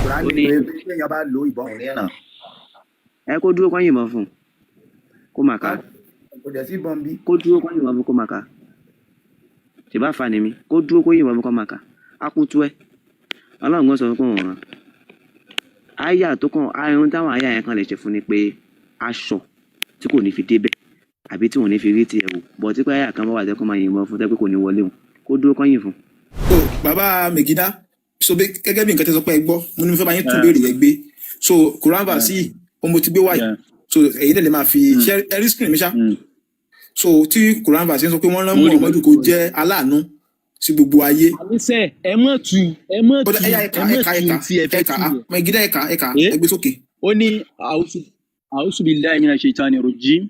Kùránì Ó ní pé bí èèyàn bá lo ìbọn òní ràn. Ẹ kó dúró kán yìnbọn fún un kó máa kà á. Kò dẹ̀ sí ìbọn bí. Kó dúró kán yìnbọn fún kó máa kà á. Ṣèbá fa ni mi kó dúró kó yìnbọn fún kó máa kà á. Á kú tú ẹ. Ọlọ́run gan sọ fún kó wọ́n rán. Àyà tó kàn ohun táwọn àyà yẹn kan lè ṣe fún ni pé aṣọ tí kò ní fi débẹ̀ àbí tí wọn ò ní fi rí tiẹ̀ wò bọ̀ tí pé àyà kan bá wà tẹ́ kó máa yìnbọn fún tẹ́ pé kò ní wọlé òun, kó dúró kán yìn fún. So bàbá Megida, so gẹ́gẹ́ bí nǹkan tẹ́ sọ pé ẹ gbọ́, mo ní mo fẹ́ bá yín tún béèrè yẹn gbé. So Quran verse yìí ohun mo ti gbé wáyé, so èyí náà lè máa fi ṣe ẹ rí screen mi ṣá. So tí Quran verse yẹn sọ pé wọ́n rán Mo rí. Muhammadu kó jẹ́ aláàánú sí gbogbo ayé. Àníṣe ẹ mọ̀ tu, ẹ mọ̀ Ó tu, dá, ẹ̀yà ẹ̀ka ẹ mọ̀ ẹ̀ka tu ẹ̀ka tí ẹ fẹ́ ẹ̀ka tu yẹn. Megida, ẹ̀ka ẹ̀ka Eh? ẹ gbé sókè. Ó ní a'udhu billahi minash shaitani rajim,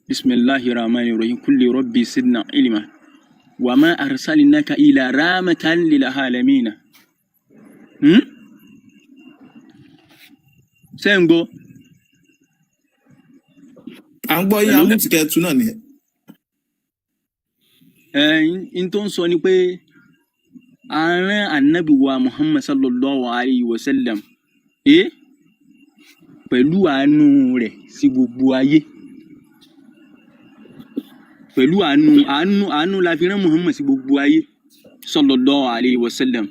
bisimilahi rahmani rahim, kulli rabbi sidna ilma wa ma arsalnaka ila rahmatan lil alamina. Ṣé ń gbọ́? À ń gbọ́ yín. Hello? Àwọn tí kẹ́ ẹ tú náà nìyẹn. Ẹ n tó ń sọ ni pé a rán anabi wa Muhammad sallallahu alayhi wa sallam pẹ̀lú àánú rẹ̀ sí gbogbo ayé, pẹ̀lú àánú, àánú, àánú la fi rán Muhammad sí gbogbo ayé, sallallahu alayhi wa sallam,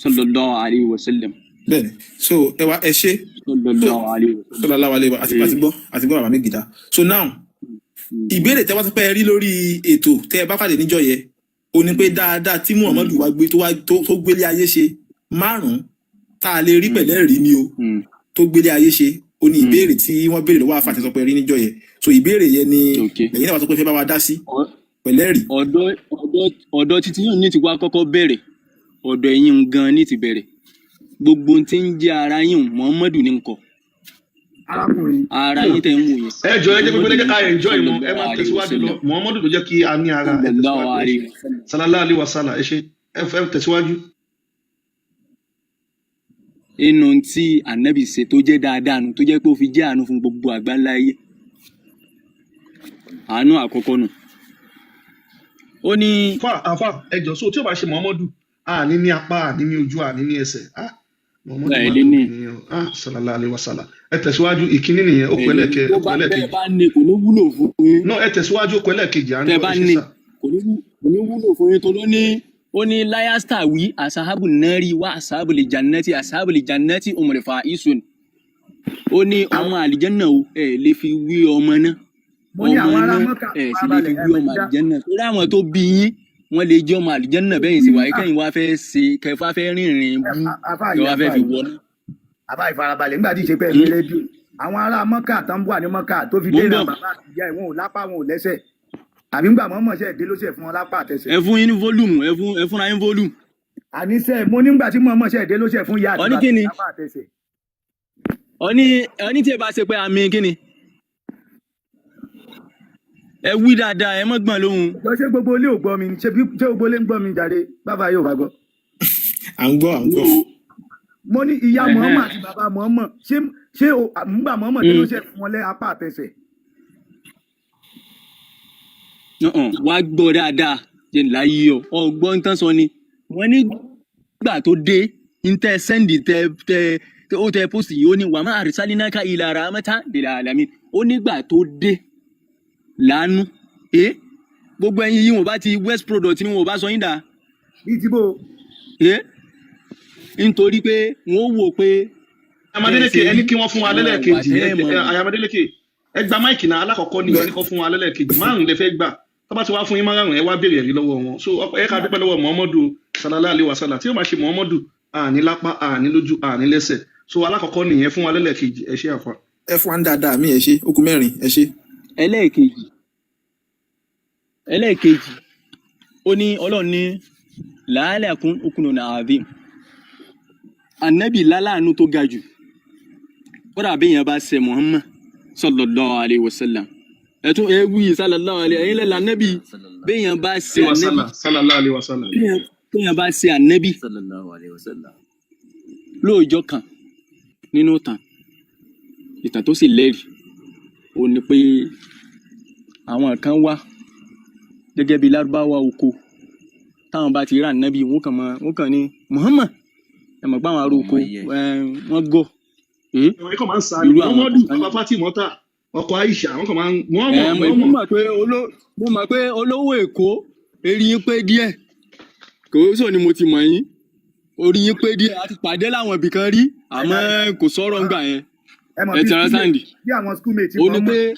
sallallahu alayhi wa sallam. Bẹ́ẹ̀ni, so ẹ wá, ẹ ṣe. Sallallahu alayhi wa sallam. Sallallahu alaihi wa àti àti gbọ́, àti gbọ́, bàbá Megida. So now, ìbéèrè tẹ́ wá sọ pé ẹ rí lórí ètò tẹ́ ẹ bá pàdé níjọ́ yẹn, ó ní pé dáadáa tí Muhammadu wá gbé tó wá tó gbélé ayé ṣe márùn-ún tá a lè rí pẹ̀lẹ́ rí ni o tó gbélé ayé ṣe, ó ní ìbéèrè tí wọ́n béèrè lọ́wọ́ àfàtì sọ pé ẹ rí níjọ́ yẹn. So ìbéèrè yẹn ni lẹ́yìn náà wá sọ pé fẹ́ bá wa dá sí pẹ̀lẹ́ rí. Ọ̀dọ̀ títí yóò ní ti wá kọ́kọ́ bẹ̀rẹ̀, ọ̀dọ̀ ẹ̀yin gan ní ti bẹ̀rẹ̀. Gbogbo ohun tí ń jẹ́ ara yín, Muhammadu ní nkọ. Arákùnrin. Ara yín tẹ̀ ń wò yẹn. Ẹ jọ, ẹ jẹ́ pé jẹ́ ká enjoy mọ, ẹ máa Sallallahu alayhi wa tẹ̀síwájú lọ. sallam. Muhammadu tó jẹ́ kí a ní ara, ẹ Sallallahu tẹ̀síwájú, ẹ ṣe. alayhi wa sallam. Sallallahu alaihi wasallam, ẹ ṣe, ẹ fẹ́ tẹ̀síwájú. Inú tí ànábì ṣe tó jẹ́ dáadáa nu, tó jẹ́ pé ó fi jẹ́ àánú fún gbogbo àgbáńlá ayé, àánú àkọ́kọ́ nù, ó ní. Àfà, àfà, ẹ jọ, so tí o bá ṣe Muhammadu, àní ní apá, àní ní ojú, àní ní ẹsẹ̀. Ah, Muhammadu ẹ̀ máa lé tóbi ní nìyẹn o. Ah, sallallahu alaihi wasallam. Ẹ tẹ̀síwájú, ìkíní nìyẹn, ó kọ ẹ̀ lé ní ẹlẹ́kẹ tó ó kọ bá bẹ́ẹ̀ ẹlẹ́kejì. bá ní, kò ní wúlò fún yín. No, ẹ tẹ̀síwájú, ó kọ ẹlẹ́kejì, à ń Tẹ́ gbọ́. bá Ẹ ṣe ní sà. Kò ní wúlò fún yín tó ló ní. Ó ní láyásítà wí asahabu nari wa asahabu lè jannati, asahabu lè jannati umul faisun. Ó ní ọmọ àlìjẹ́nà o, ẹ lè fi wí ọmọ náà. Mo ní Ọmọ àwọn ará náà Mọ́kà ẹ sì lè fi farabalẹ̀ ẹ wí ọmọ Mẹ̀jídá. àlìjẹ́nà torí àwọn tó bí yín, wọ́n lè jẹ́ ọmọ àlìjẹ́nà bẹ́yìn sì wáyé, kẹ́yìn wá fẹ́ ṣe kẹfà fẹ́ rìnrìn bú Àfà kẹ yìí wá àfà fẹ́ fi yìí wọná. Àfà, ìfarabalẹ̀ nígbà tí ìṣe pé ẹ̀mí rédíò àwọn ará Mọ́kà tán wà ní Mọ́kà tó fi Mo ń dé náà bọ̀. Bàbá àti ìyá ẹ̀, wọn ò lápá, wọn ò lẹ́sẹ̀, àbí ńgbà mọ́mọ́ ṣe dé ló ṣe fún wọn lápá àtẹsẹ̀? Ẹ fún yín ní volume, ẹ fúnra yín volume. Àníṣe mo nígbà tí mọ́mọ́ ṣe dé ló ṣe fún ìyá àti Ọ ní bàbá kí ni? lápá àtẹsẹ̀. Ọ ní tí ẹ bá ṣe pé àmì kí ni? Ẹ wí dáadáa, ẹ mọ́ gbọ́n lóhùn. Lọ, ṣé gbogbo ilé ò gbọ́ mi ni? Ṣé ṣé gbogbo ilé ń gbọ́ mi jáde? Bàbá yóò bá gbọ́. À ń gbọ́, à ń gbọ́. Mo ní ìyá Mọ́mọ́ Ẹ̀hẹ́n. àti bàbá Mọ́mọ́, ṣé ńgbà mọ́mọ́ dé ló ṣe fún wọn lẹ́ apá àtẹsẹ̀? Wá gbọ́ dáadáa, jẹ́ láyé ọ ọgbọ́n tán sọ ni wọ́n ní gbà tó dé ń tẹ́ send tẹ tẹ ó tẹ post yìí, ó ní wàmà arsalinaka ila rahmatan lil alamin. Ó nígbà tó dé lánú ẹ gbogbo ẹyin yìí, wọn bá ti waste product ni wọn bá sọ yín dà. Bíi ti bó? Ẹ nítorí pé wọn ó wò pé Ayamadéleke, bẹ́ẹ̀ ṣe ẹni rí kí wọ́n fún wa àwọn lẹ́lẹ́kejì. ìwà tẹ́ ẹ̀ mọ̀. Ayamadéleke, ẹ gba mic náà. Alákọ̀ọ́kọ́ ní ẹni kan fún wa lẹ́lẹ́kejì, márùn lẹ fẹ́ gbà. Tó bá ti wá fún yín márùn, ẹ wá béèrè ẹ̀rí lọ́wọ́ wọn. So ẹ ká dúpẹ́ lọ́wọ́ Muhammadu sallallahu alaihi wasallam. Tí ó máa ṣe Muhammadu, àní lápá, àní lójú, àní lẹ́sẹ̀. So alákọ̀ọ́kọ́ nìyẹn, fún wa lẹ́lẹ́kejì, ẹ ṣé àfa. Ẹ fún wa ní dáadáa mi, ẹ ṣe, ó kù mẹ́rin, ẹ ṣe. Ẹlẹ́ẹ̀kejì, ó ní Ọlọ́run ní làálẹ̀kùn okùnrin àdìm, anabi láláàánú tó ga jù. Kódà bí èèyàn bá ṣe Muhammad sallallahu alayhi wa sallam, ẹ tún ẹ wí sallallahu alayhi, ẹ̀yin lẹ́la anabi, bí èèyàn bá ṣe anabi wasallam, sallallahu alaihi wasallam. Bí èèyàn bá ṣe anabi Sallallahu alayhi wa sallam. lóòjọ́ kan nínú ìtàn, ìtàn tó sì lẹ́rìí, ó ní pé àwọn kan wá gẹ́gẹ́ bí Lárúbáwá oko, táwọn bá ti rí ànábì, wọn kàn mọ, wọn kàn ní Muhammad. Ẹ mọ̀ pé àwọn ará oko Ọmọ yẹ. wọ́n gọ̀. Àwọn ikọ̀ máa ń sa ni Irú àwọn Muhammadu kọ̀ọ̀kan bàbá Fatimota ọkọ Aisha, àwọn kan máa ń ẹ Muhammad mọ̀, èmi Muhammad. mọ̀ pé mo mọ̀ pé olówó Èkó eré yín pé díẹ̀, kò sọ ni mo ti mọ̀ yín, orí yín pé díẹ̀, a ti pàdé láwọn ibì kan rí, àmọ́ kò sọ̀rọ̀ ńgbà yẹn. Ẹ mọ̀ Ẹ bí ti understand? Bí àwọn schoolmate Ó ní wọn pé mọ̀.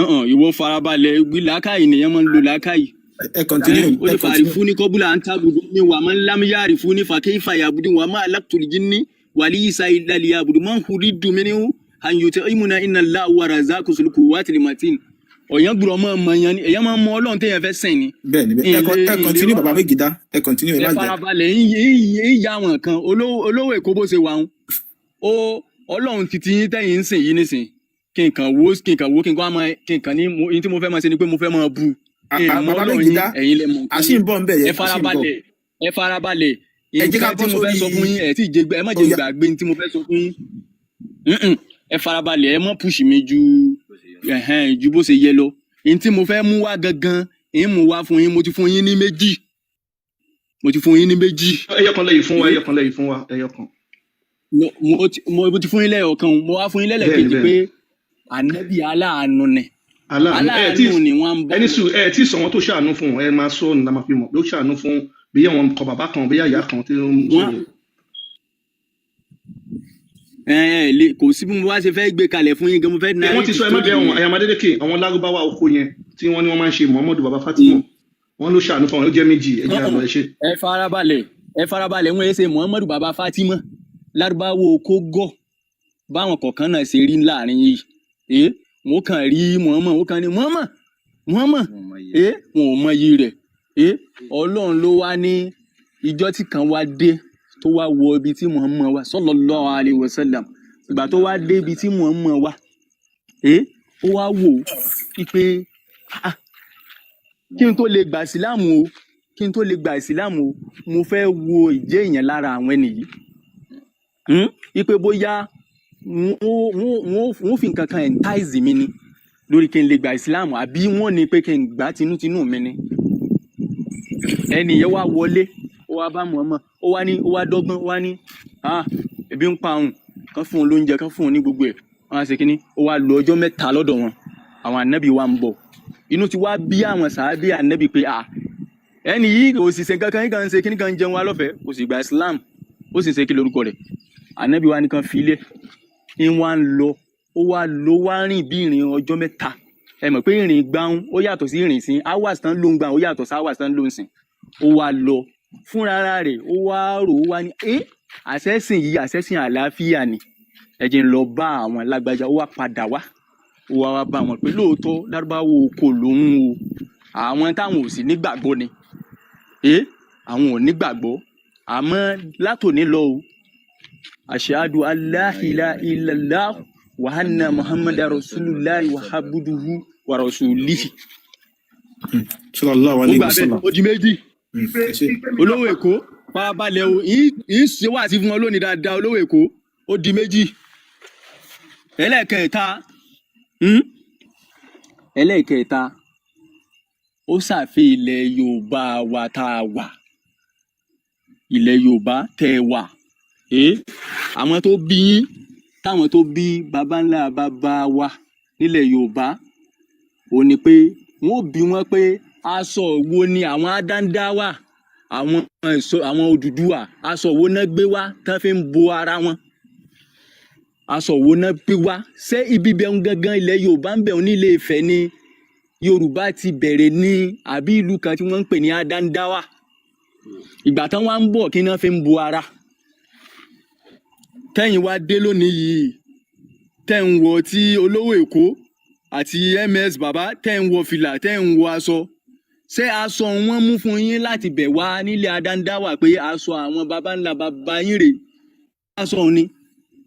"Ọ̀hàn, ìwọ farabalẹ̀, wí làákàyè nìyẹn máa ń lo làákàyè." Ẹ continue. Ó ní Ẹ fàrí continue. fún ní kọ́bùlà ń tábùdù ní wà máa ń lámúyàrí fún ní fàkẹ́ ìfàyàbùdù wà máa lákùtùlì jí ní wàlí ìsà ìlàlẹ̀ àbùdù máa ń hùrí dùnmí àyùtẹ̀ ìmúna iná láwàrà zákòsòlùkù wà tìlímàtìn. Ọ̀yàn gbúdọ̀ máa mọ yan ni, èèyàn máa mọ Ọlọ́run téèyàn fẹ́ sìn ni. Bẹ́ẹ̀ ni, bẹ́ẹ̀. Ìlé Ẹ ìlé continue, bàbá Megida, ẹ continue, ẹ ẹ má jẹ. farabalẹ̀, ń ya àwọn kan. Olówó Èkó bó ṣe wà ń ó, Ọlọ́run titi yín tẹ̀yìn ń sìn yín nísìn, kí n kàn wó, kí n kàn wó, kí n kàn máa kí n kàn ní yín tí mo fẹ́ máa ṣe ni pé mo fẹ́ máa bu n mọ Bàbá Ọlọ́run yín, Megida, ẹ̀yin lẹ mọ̀ nǹkan àṣì yín. ń bọ̀ ń bẹ̀ Ẹ yẹn, àṣì ń bọ̀. farabalẹ̀, ẹ farabalẹ̀. Ẹ jẹ́ ká Nǹkan tí bọ́ mo fẹ́ sórí sọ fún yín, ẹ tí ì jẹ ẹ má ó jẹ́ yá. gbàgbé ní tí mo fẹ́ sọ fún yín. Ẹ farabalẹ̀, ẹ má push mi ju ẹ̀hẹ́n, ju bó ṣe yẹ lọ. Ní tí mo fẹ́ mú wá gangan, ń mú wá fún yín. Mo ti fún yín ní méjì, mo ti fún yín ní méjì. Ẹyọ kan lẹ́yìn fún wa, ẹyọ kan lẹ́yìn fún wa, ẹyọ kan. Mo ti fún yín lẹ́yọ̀kan, mo wá fún yín Bẹ́ẹ̀ni. lẹ́lẹ́kejì Bẹ́ẹ̀ni. pé ànábì aláàánú ni. Aláàánú ẹ tí Aláàánú ni wọ́n ń bá. Ẹni sùn, ẹ tí sọ wọn tó ṣàánú fún ẹ, máa sọ ní la máa fi mọ̀ ló ṣàánú fún, bí àwọn kan, bàbá kan, bí àyà kan tí ó ń Wọ́n sọ. Ẹ ẹ lè kò sí bí mo bá ṣe fẹ́ gbé kalẹ̀ fún yín gan, mo fẹ́ Ẹ wọ́n ti narrate sọ, ẹ má story bẹ àwọn yẹn. àyàmádédékè, àwọn lárúbáwá oko yẹn tí wọ́n ní wọ́n máa ń ṣe Muhammadu bàbá Fatima, wọ́n ló ṣàánú fún wọn. Ó jẹ́ méjì, ẹ jẹ́ àlọ́, ẹ ṣe. Ẹ farabalẹ̀, ẹ farabalẹ̀. Wọ́n yé ṣe Muhammadu baba Fatima, lárúbáwò kó gọ̀ báwọn kọ̀ọ̀kan náà ṣe rí láàrin yìí. Ẹ wọn kàn rí Muhammad, wọn kàn ní Muhammad, Muhammad, ẹ wọn ò mọyì rẹ̀. Ẹ Ọlọ́run ló wá ní ìjọ tí kan wá dé tó wá wọ ibi tí Muhammad wà, sallallahu alaihi wasallam. Ìgbà tó wá dé ibi tí Muhammad wà, ẹ ó wá wò ó pé, "Ah, kí n tó lè gbà sílámù o, kí n tó lè gbà ìsìlámù o, mo fẹ́ wo ìjẹ́ èèyàn lára àwọn ẹni yìí. Ipe bóyá wọ́n fi nǹkan kan entice mi ni lórí kí n lè gba ìsìlámù, àbí wọ́n ní pé kí n gbà tinútinú mi ni." Ẹni yẹn wá wọlé, ó wá bá Muhammad, ó wá ní, ó wá dọ́gbọ́n, ó wá ní, "Ah, ebi ń pa òun," kán fún un lóúnjẹ, kán fún un ní gbogbo ẹ̀. Wọ́n á ṣe kínní, ó wá lò ọjọ́ 3 lọ́dọ̀ wọn. Àwọn ànábì wa ń bọ̀, inú ti wá bí àwọn sàábì ànábì pé, "Ah, ẹni yìí kò sì ṣe kankan, yìí kan ń ṣe kíní kan, ń jẹun wa lọ́fẹ̀ẹ́, kò sì gba Islam, ó sì ń ṣe kí lórúkọ rẹ̀." Ànábì wa nìkan filẹ̀ ń wá ń lọ, ó wá lọ, wá rìn bí ìrìn ọjọ́ 3. Ẹ mọ̀ pé ìrìn gbáhùn ó yàtọ̀ sí ìrìn sí hours tán ló ń gbà, ó yàtọ̀ sí hours tán ló ń sìn. Ó wá lọ fúnra rẹ̀, ó wá rò, ó wá ní ẹ àṣẹ́sìn yìí, àṣẹ́sìn àlàáfíà ni, ẹ jẹ́ ń lọ bá àwọn lágbájá. Ó wá padà wá, ó wá wá bá wọn pé lóòótọ́ lárúbáwò kò lóhùn o, àwọn táwọn ò sì nígbàgbọ́ ni, ẹ àwọn ò nígbàgbọ́, àmọ́ látòní lọ o, ashhadu an la ilaha illallah wa anna muhammadar rasulullah wa abduhu wa rasulihi. Sallallahu Ó alayhi gbà wa bẹ́ẹ̀. sallam. Ó di méjì. Ẹ ṣé. Olówó Èkó, farabalẹ̀ o, yín ṣe wá sí fún wọn lónìí dáadáa. Olówó Èkó, ó di méjì. Ẹlẹ́ẹ̀kẹta, Ẹlẹ́ẹ̀kẹta, ó ṣàfihàn ilẹ̀ Yorùbá wa tá a wà, ilẹ̀ Yorùbá tẹ́ ẹ wà, àwọn tó bí yín, táwọn tó bí baba ńlá baba wa nílẹ̀ Yorùbá, ó ní pé wọ́n ó bí wọn pé aṣọ wo ni àwọn Adandawa, àwọn èso, àwọn Odùduwà, aṣọ wo náà gbé wá tán fi ń bo ara wọn? Aṣọ wo náà gbé wá? Ṣé ibi bẹ́ẹ̀ ń gangan ilẹ̀ Yorùbá ń bẹ̀ ní Ilé Ifẹ̀ ni Yorùbá ti bẹ̀rẹ̀ ní, àbí ìlú kan tí wọ́n ń pè ní Adandawa? Ìgbà tán wá ń bọ̀, kí náà fi ń bo ara? Tẹ́yìn wá dé lónìí yìí, tẹ́ ń wọ tí olówó Èkó àti ms bàbá, tẹ́ ń wọ fìlà, tẹ́ ń wọ aṣọ, ṣé aṣọ wọn mú fún yín láti bẹ̀ wá nílé Adandawa pé aṣọ àwọn baba ńlá baba yín rèé? Aṣọ òun ni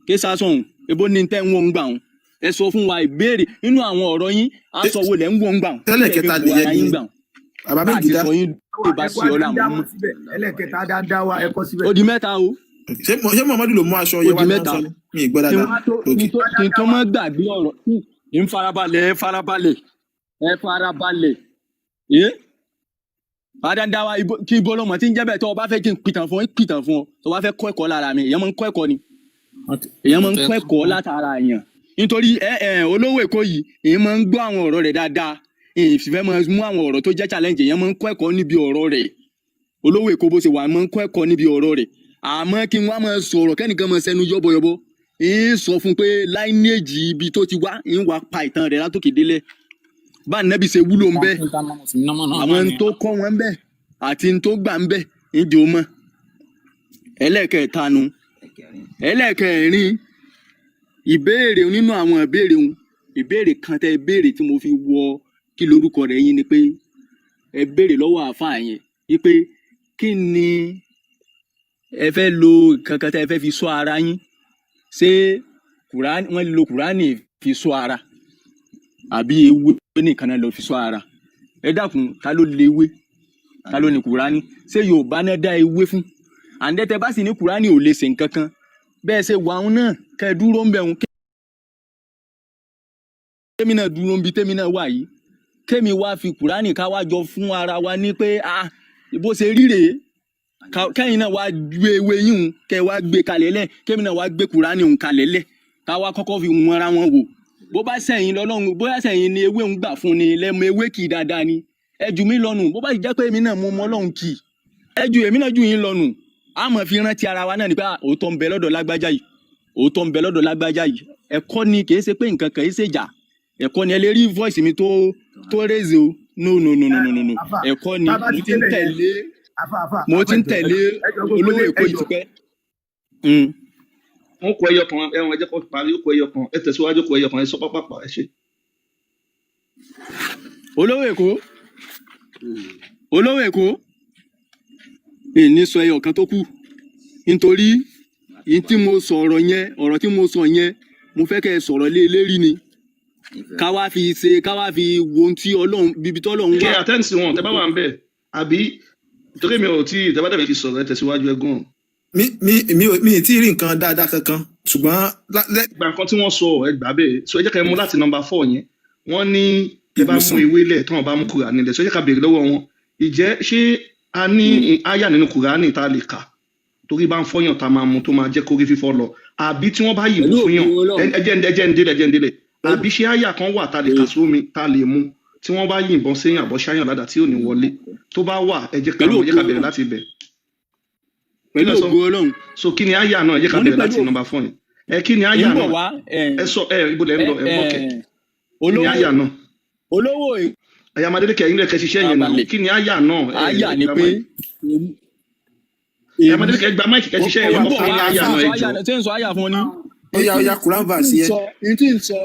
kí sásọ òun ebo ní tẹ́ ń wọ̀ ń gbà òun. Ẹ sọ fún wa, ìbéèrè nínú àwọn ọ̀rọ̀ yín, aṣọ wo lẹ̀ ń wọ̀ ń gbà òun Tẹ́lẹ̀ tẹ́ fi kẹta ń bo nìyẹn ara ni yín gbà òun? Bàbá Bá a ti Megida. sọ yín lè bá Ẹ̀kọ́ sí ọlá Adandawa mọ́. síbẹ̀, ẹlẹ́ẹ̀kẹta Adandawa, ẹ̀kọ́ síbẹ̀. Ó di mẹ́ta o. Ṣé Muhammadu ló mú aṣọ Ó yẹn wá di ní wọ́n mẹ́ta. sọ ni? Mi ì gbọ́ Kí dáadáa. wọ́n tó Ok. kí n tó mọ́ gbàgbé ọ̀rọ̀, ń farabalẹ̀, ẹ farabalẹ̀, ẹ farabalẹ̀. Adandawa kí ibo lọmọ tí ń jẹ́ bẹ́ẹ̀. Tó o bá fẹ́ kí n pìtàn fún ọ, ń pìtàn fún ọ. Tó o bá fẹ́ kọ́ ẹ̀kọ́ lára mi, èèyàn máa ń kọ́ ẹ̀kọ́ ni, èèyàn máa ń kọ́ ẹ̀kọ́ látara èèyàn, nítorí ẹ ẹ olówó Èkó yìí, èèyàn máa ń gbọ́ àwọn ọ̀rọ̀ rẹ̀ dáadáa. Èèyàn sì fẹ́ máa mú àwọn ọ̀rọ̀ tó jẹ́ challenge. Èèyàn máa ń kọ́ ẹ̀kọ́ níbi ọ̀rọ̀ rẹ̀. Olówó Èkó bó ṣe wà máa ń kọ́ ẹ̀kọ́ níbi ọ̀rọ̀ rẹ̀. Àmọ́ kí n wá máa sọ̀rọ̀, kẹ́nìkan máa sẹnu yọ́bọ̀yọ́bọ̀, ń sọ fún pé lineage ibi tó ti wá, ń wá pa ìtàn rẹ̀ látòkè délẹ̀, bá nẹ́bí ṣe wúlò ń bẹ́, àwọn ń tó kọ́ wọn ń bẹ́ àti ń tó gbà ń bẹ́ ń jẹ́ o mọ́. Ẹlẹ́ẹ̀kẹta nu. Ẹlẹ́ẹ̀kẹrin ìbéèrè, nínú àwọn ìbéèrè òun, ìbéèrè kan tẹ́ ẹ béèrè tí mo fi wọ kí lorúkọ rẹ̀ yín ni pé ẹ béèrè lọ́wọ́ àáfàá yẹn wípé kí ni ẹ fẹ́ lo kankan tẹ́ ẹ fẹ́ fi ṣọ́ ara yín. Ṣé Kùránì, wọ́n lo Kùránì fi ṣọ́ ara, àbí ewé nìkan náà lọ fi ṣọ́ ara? Ẹ dákun, ta ló lè ewé? Ta ló ní Kùránì? Ṣé Yorùbá náà dá ewé fún àǹdẹ́tẹ̀ bá sì ní Kùránì ò lè ṣe nǹkan kan bẹ́ẹ̀ ṣe wà ń náà, kẹ́ ẹ dúró ń bẹ̀ ń, kémi náà dúró ń bi tèmi náà wà yìí, kémi wá fi Kùránì ká wá jọ fún ara wa ní pé ah, bó ṣe rí rèé. Kẹ́yìn náà wá gbé ewé yín hùn, kẹ́ ẹ wá gbé kalẹ̀ lẹ̀, kémi náà wá gbé Kùránì hùn kalẹ̀ lẹ̀, ká wá kọ́kọ́ fi wọn ara wọn wò. Bó bá sẹ́yìn lọ́lọ́run, bóyá sẹ́yìn ni ewé ń gbà fún ni lẹ́mu ewé kì í dáadáa ni, ẹ jù mí lọ́nu. Bó bá sì jẹ́ pé èmi náà mo mọ Ọlọ́run kì í, ẹ ju èmi náà jù yín lọ́nu. A mọ̀ fi rántí ara wa náà ni pé ah, òótọ́ ń bẹ lọ́dọ̀ lágbájá yìí, òótọ́ ń bẹ lọ́dọ̀ lágbájá yìí. Ẹ̀kọ́ ni, kì í ṣe pé nǹkan kan, kì í ṣe ìjà. Ẹ̀kọ́ ni. Ẹ lè rí voice mi tó raise o. No, no, no, no, no, no, no. Àfà, Ẹ̀kọ́ ni. tá a bá Mo ti ti ń délẹ̀ yẹn, tẹ̀lé àfà, àfà, mo àfà, ti ń ẹjọ tẹ̀lé ẹjọ, gbogbo olówó lé Èkó yìí ẹjọ. tipẹ́. Wọn kọ ẹyọ kan ẹwọn, ẹ jẹ́ kó parí. Ó kọ ẹyọ kan, ẹ tẹ̀síwájú. Kọ ẹyọ kan, ẹ sọ pápápá, ẹ ṣe. Olówó Èkó, olówó Èkó, ìní sọ ẹyọ kan tó kù, nítorí yìí tí mo sọ ọ̀rọ̀ yẹn, ọ̀rọ̀ tí mo sọ yẹn, mo fẹ́ kẹ́ ẹ sọ̀rọ̀ lé lérí ni, ká wá fi ṣe, ká wá fi wo ohun tí Ọlọ́run bíbi tí Ọlọ́run Kí wà. ẹ attend sí wọn tẹ bá wà ń bẹ̀, àbí torí mi ò tí tẹ bá dẹ̀ fi sọ̀rọ̀, ẹ tẹ̀síwájú, ẹ gùn. Mi ì tí ì rí nǹkan dáadáa kankan, ṣùgbọ́n Gba nǹkan tí wọ́n sọ, ẹ gbà bẹ́ẹ̀. So ẹ jẹ́ ká ẹ mú láti number 4 yẹn. Wọ́n ní tẹ bá mú Ìwòsàn. ewé lẹ̀, tí wọ́n bá mú Kùránì lẹ̀. So ẹ jẹ́ ká béèrè lọ́wọ́ wọn, ìjẹ́ ṣé a ní àyà nínú Kùránì tá a lè kà torí bá ń fọyàn, tá a máa mú tó máa jẹ́ kórí fífọ́ lọ, àbí tí wọ́n bá yìnbọn Pẹ̀lú fún yàn? ògo Ọlọ́run. Ẹ jẹ́ ń délẹ̀, ẹ jẹ́ ń délẹ̀. Àbí ṣé àyà kan wà tá a lè kà sómi, tá a lè mú tí wọ́n bá yìnbọn séyàn àbọ̀ ṣáyàn ládàá tí ò ní wọlé? Tó bá wà, ẹ jẹ́ ká Pẹ̀lú mọ̀, ẹ jẹ́ ògo ká bẹ̀rẹ̀ Ọlọ́run. láti ibẹ̀. Pẹ̀lú Kí lẹ sọ? ògo Ọlọ́run. So kí ni àyà náà? Ẹ jẹ́ ká Mo ní bẹ̀rẹ̀ láti pẹ̀lú number 4 yẹn. Ẹ kí ni àyà ń bọ̀ náà? wá ẹ. Ẹ sọ ẹ, ibo lẹ ń Ẹ lọ? Ẹ ń bọ̀ kẹ ẹ kí ni olówó àyà náà? Olówó Ẹ̀yà Amadélèké, ẹ̀yin lè kẹ́ ṣiṣẹ́ yẹn náà. Abalẹ̀. Kí ni àyà náà? Ẹ Àyà ni gba pé mic. Ẹ̀yà Amadélèké, ẹ gba mic kẹ́ ṣiṣẹ́ yẹn. ń Wọ́n bọ̀ fún yín wá. ní àyà Ṣé ń náà, sọ ẹ àyà jọ. Ṣé ń sọ àyà fún ọ ní. Ó yá, ó yá, Quran verse yẹn. N tí ń sọ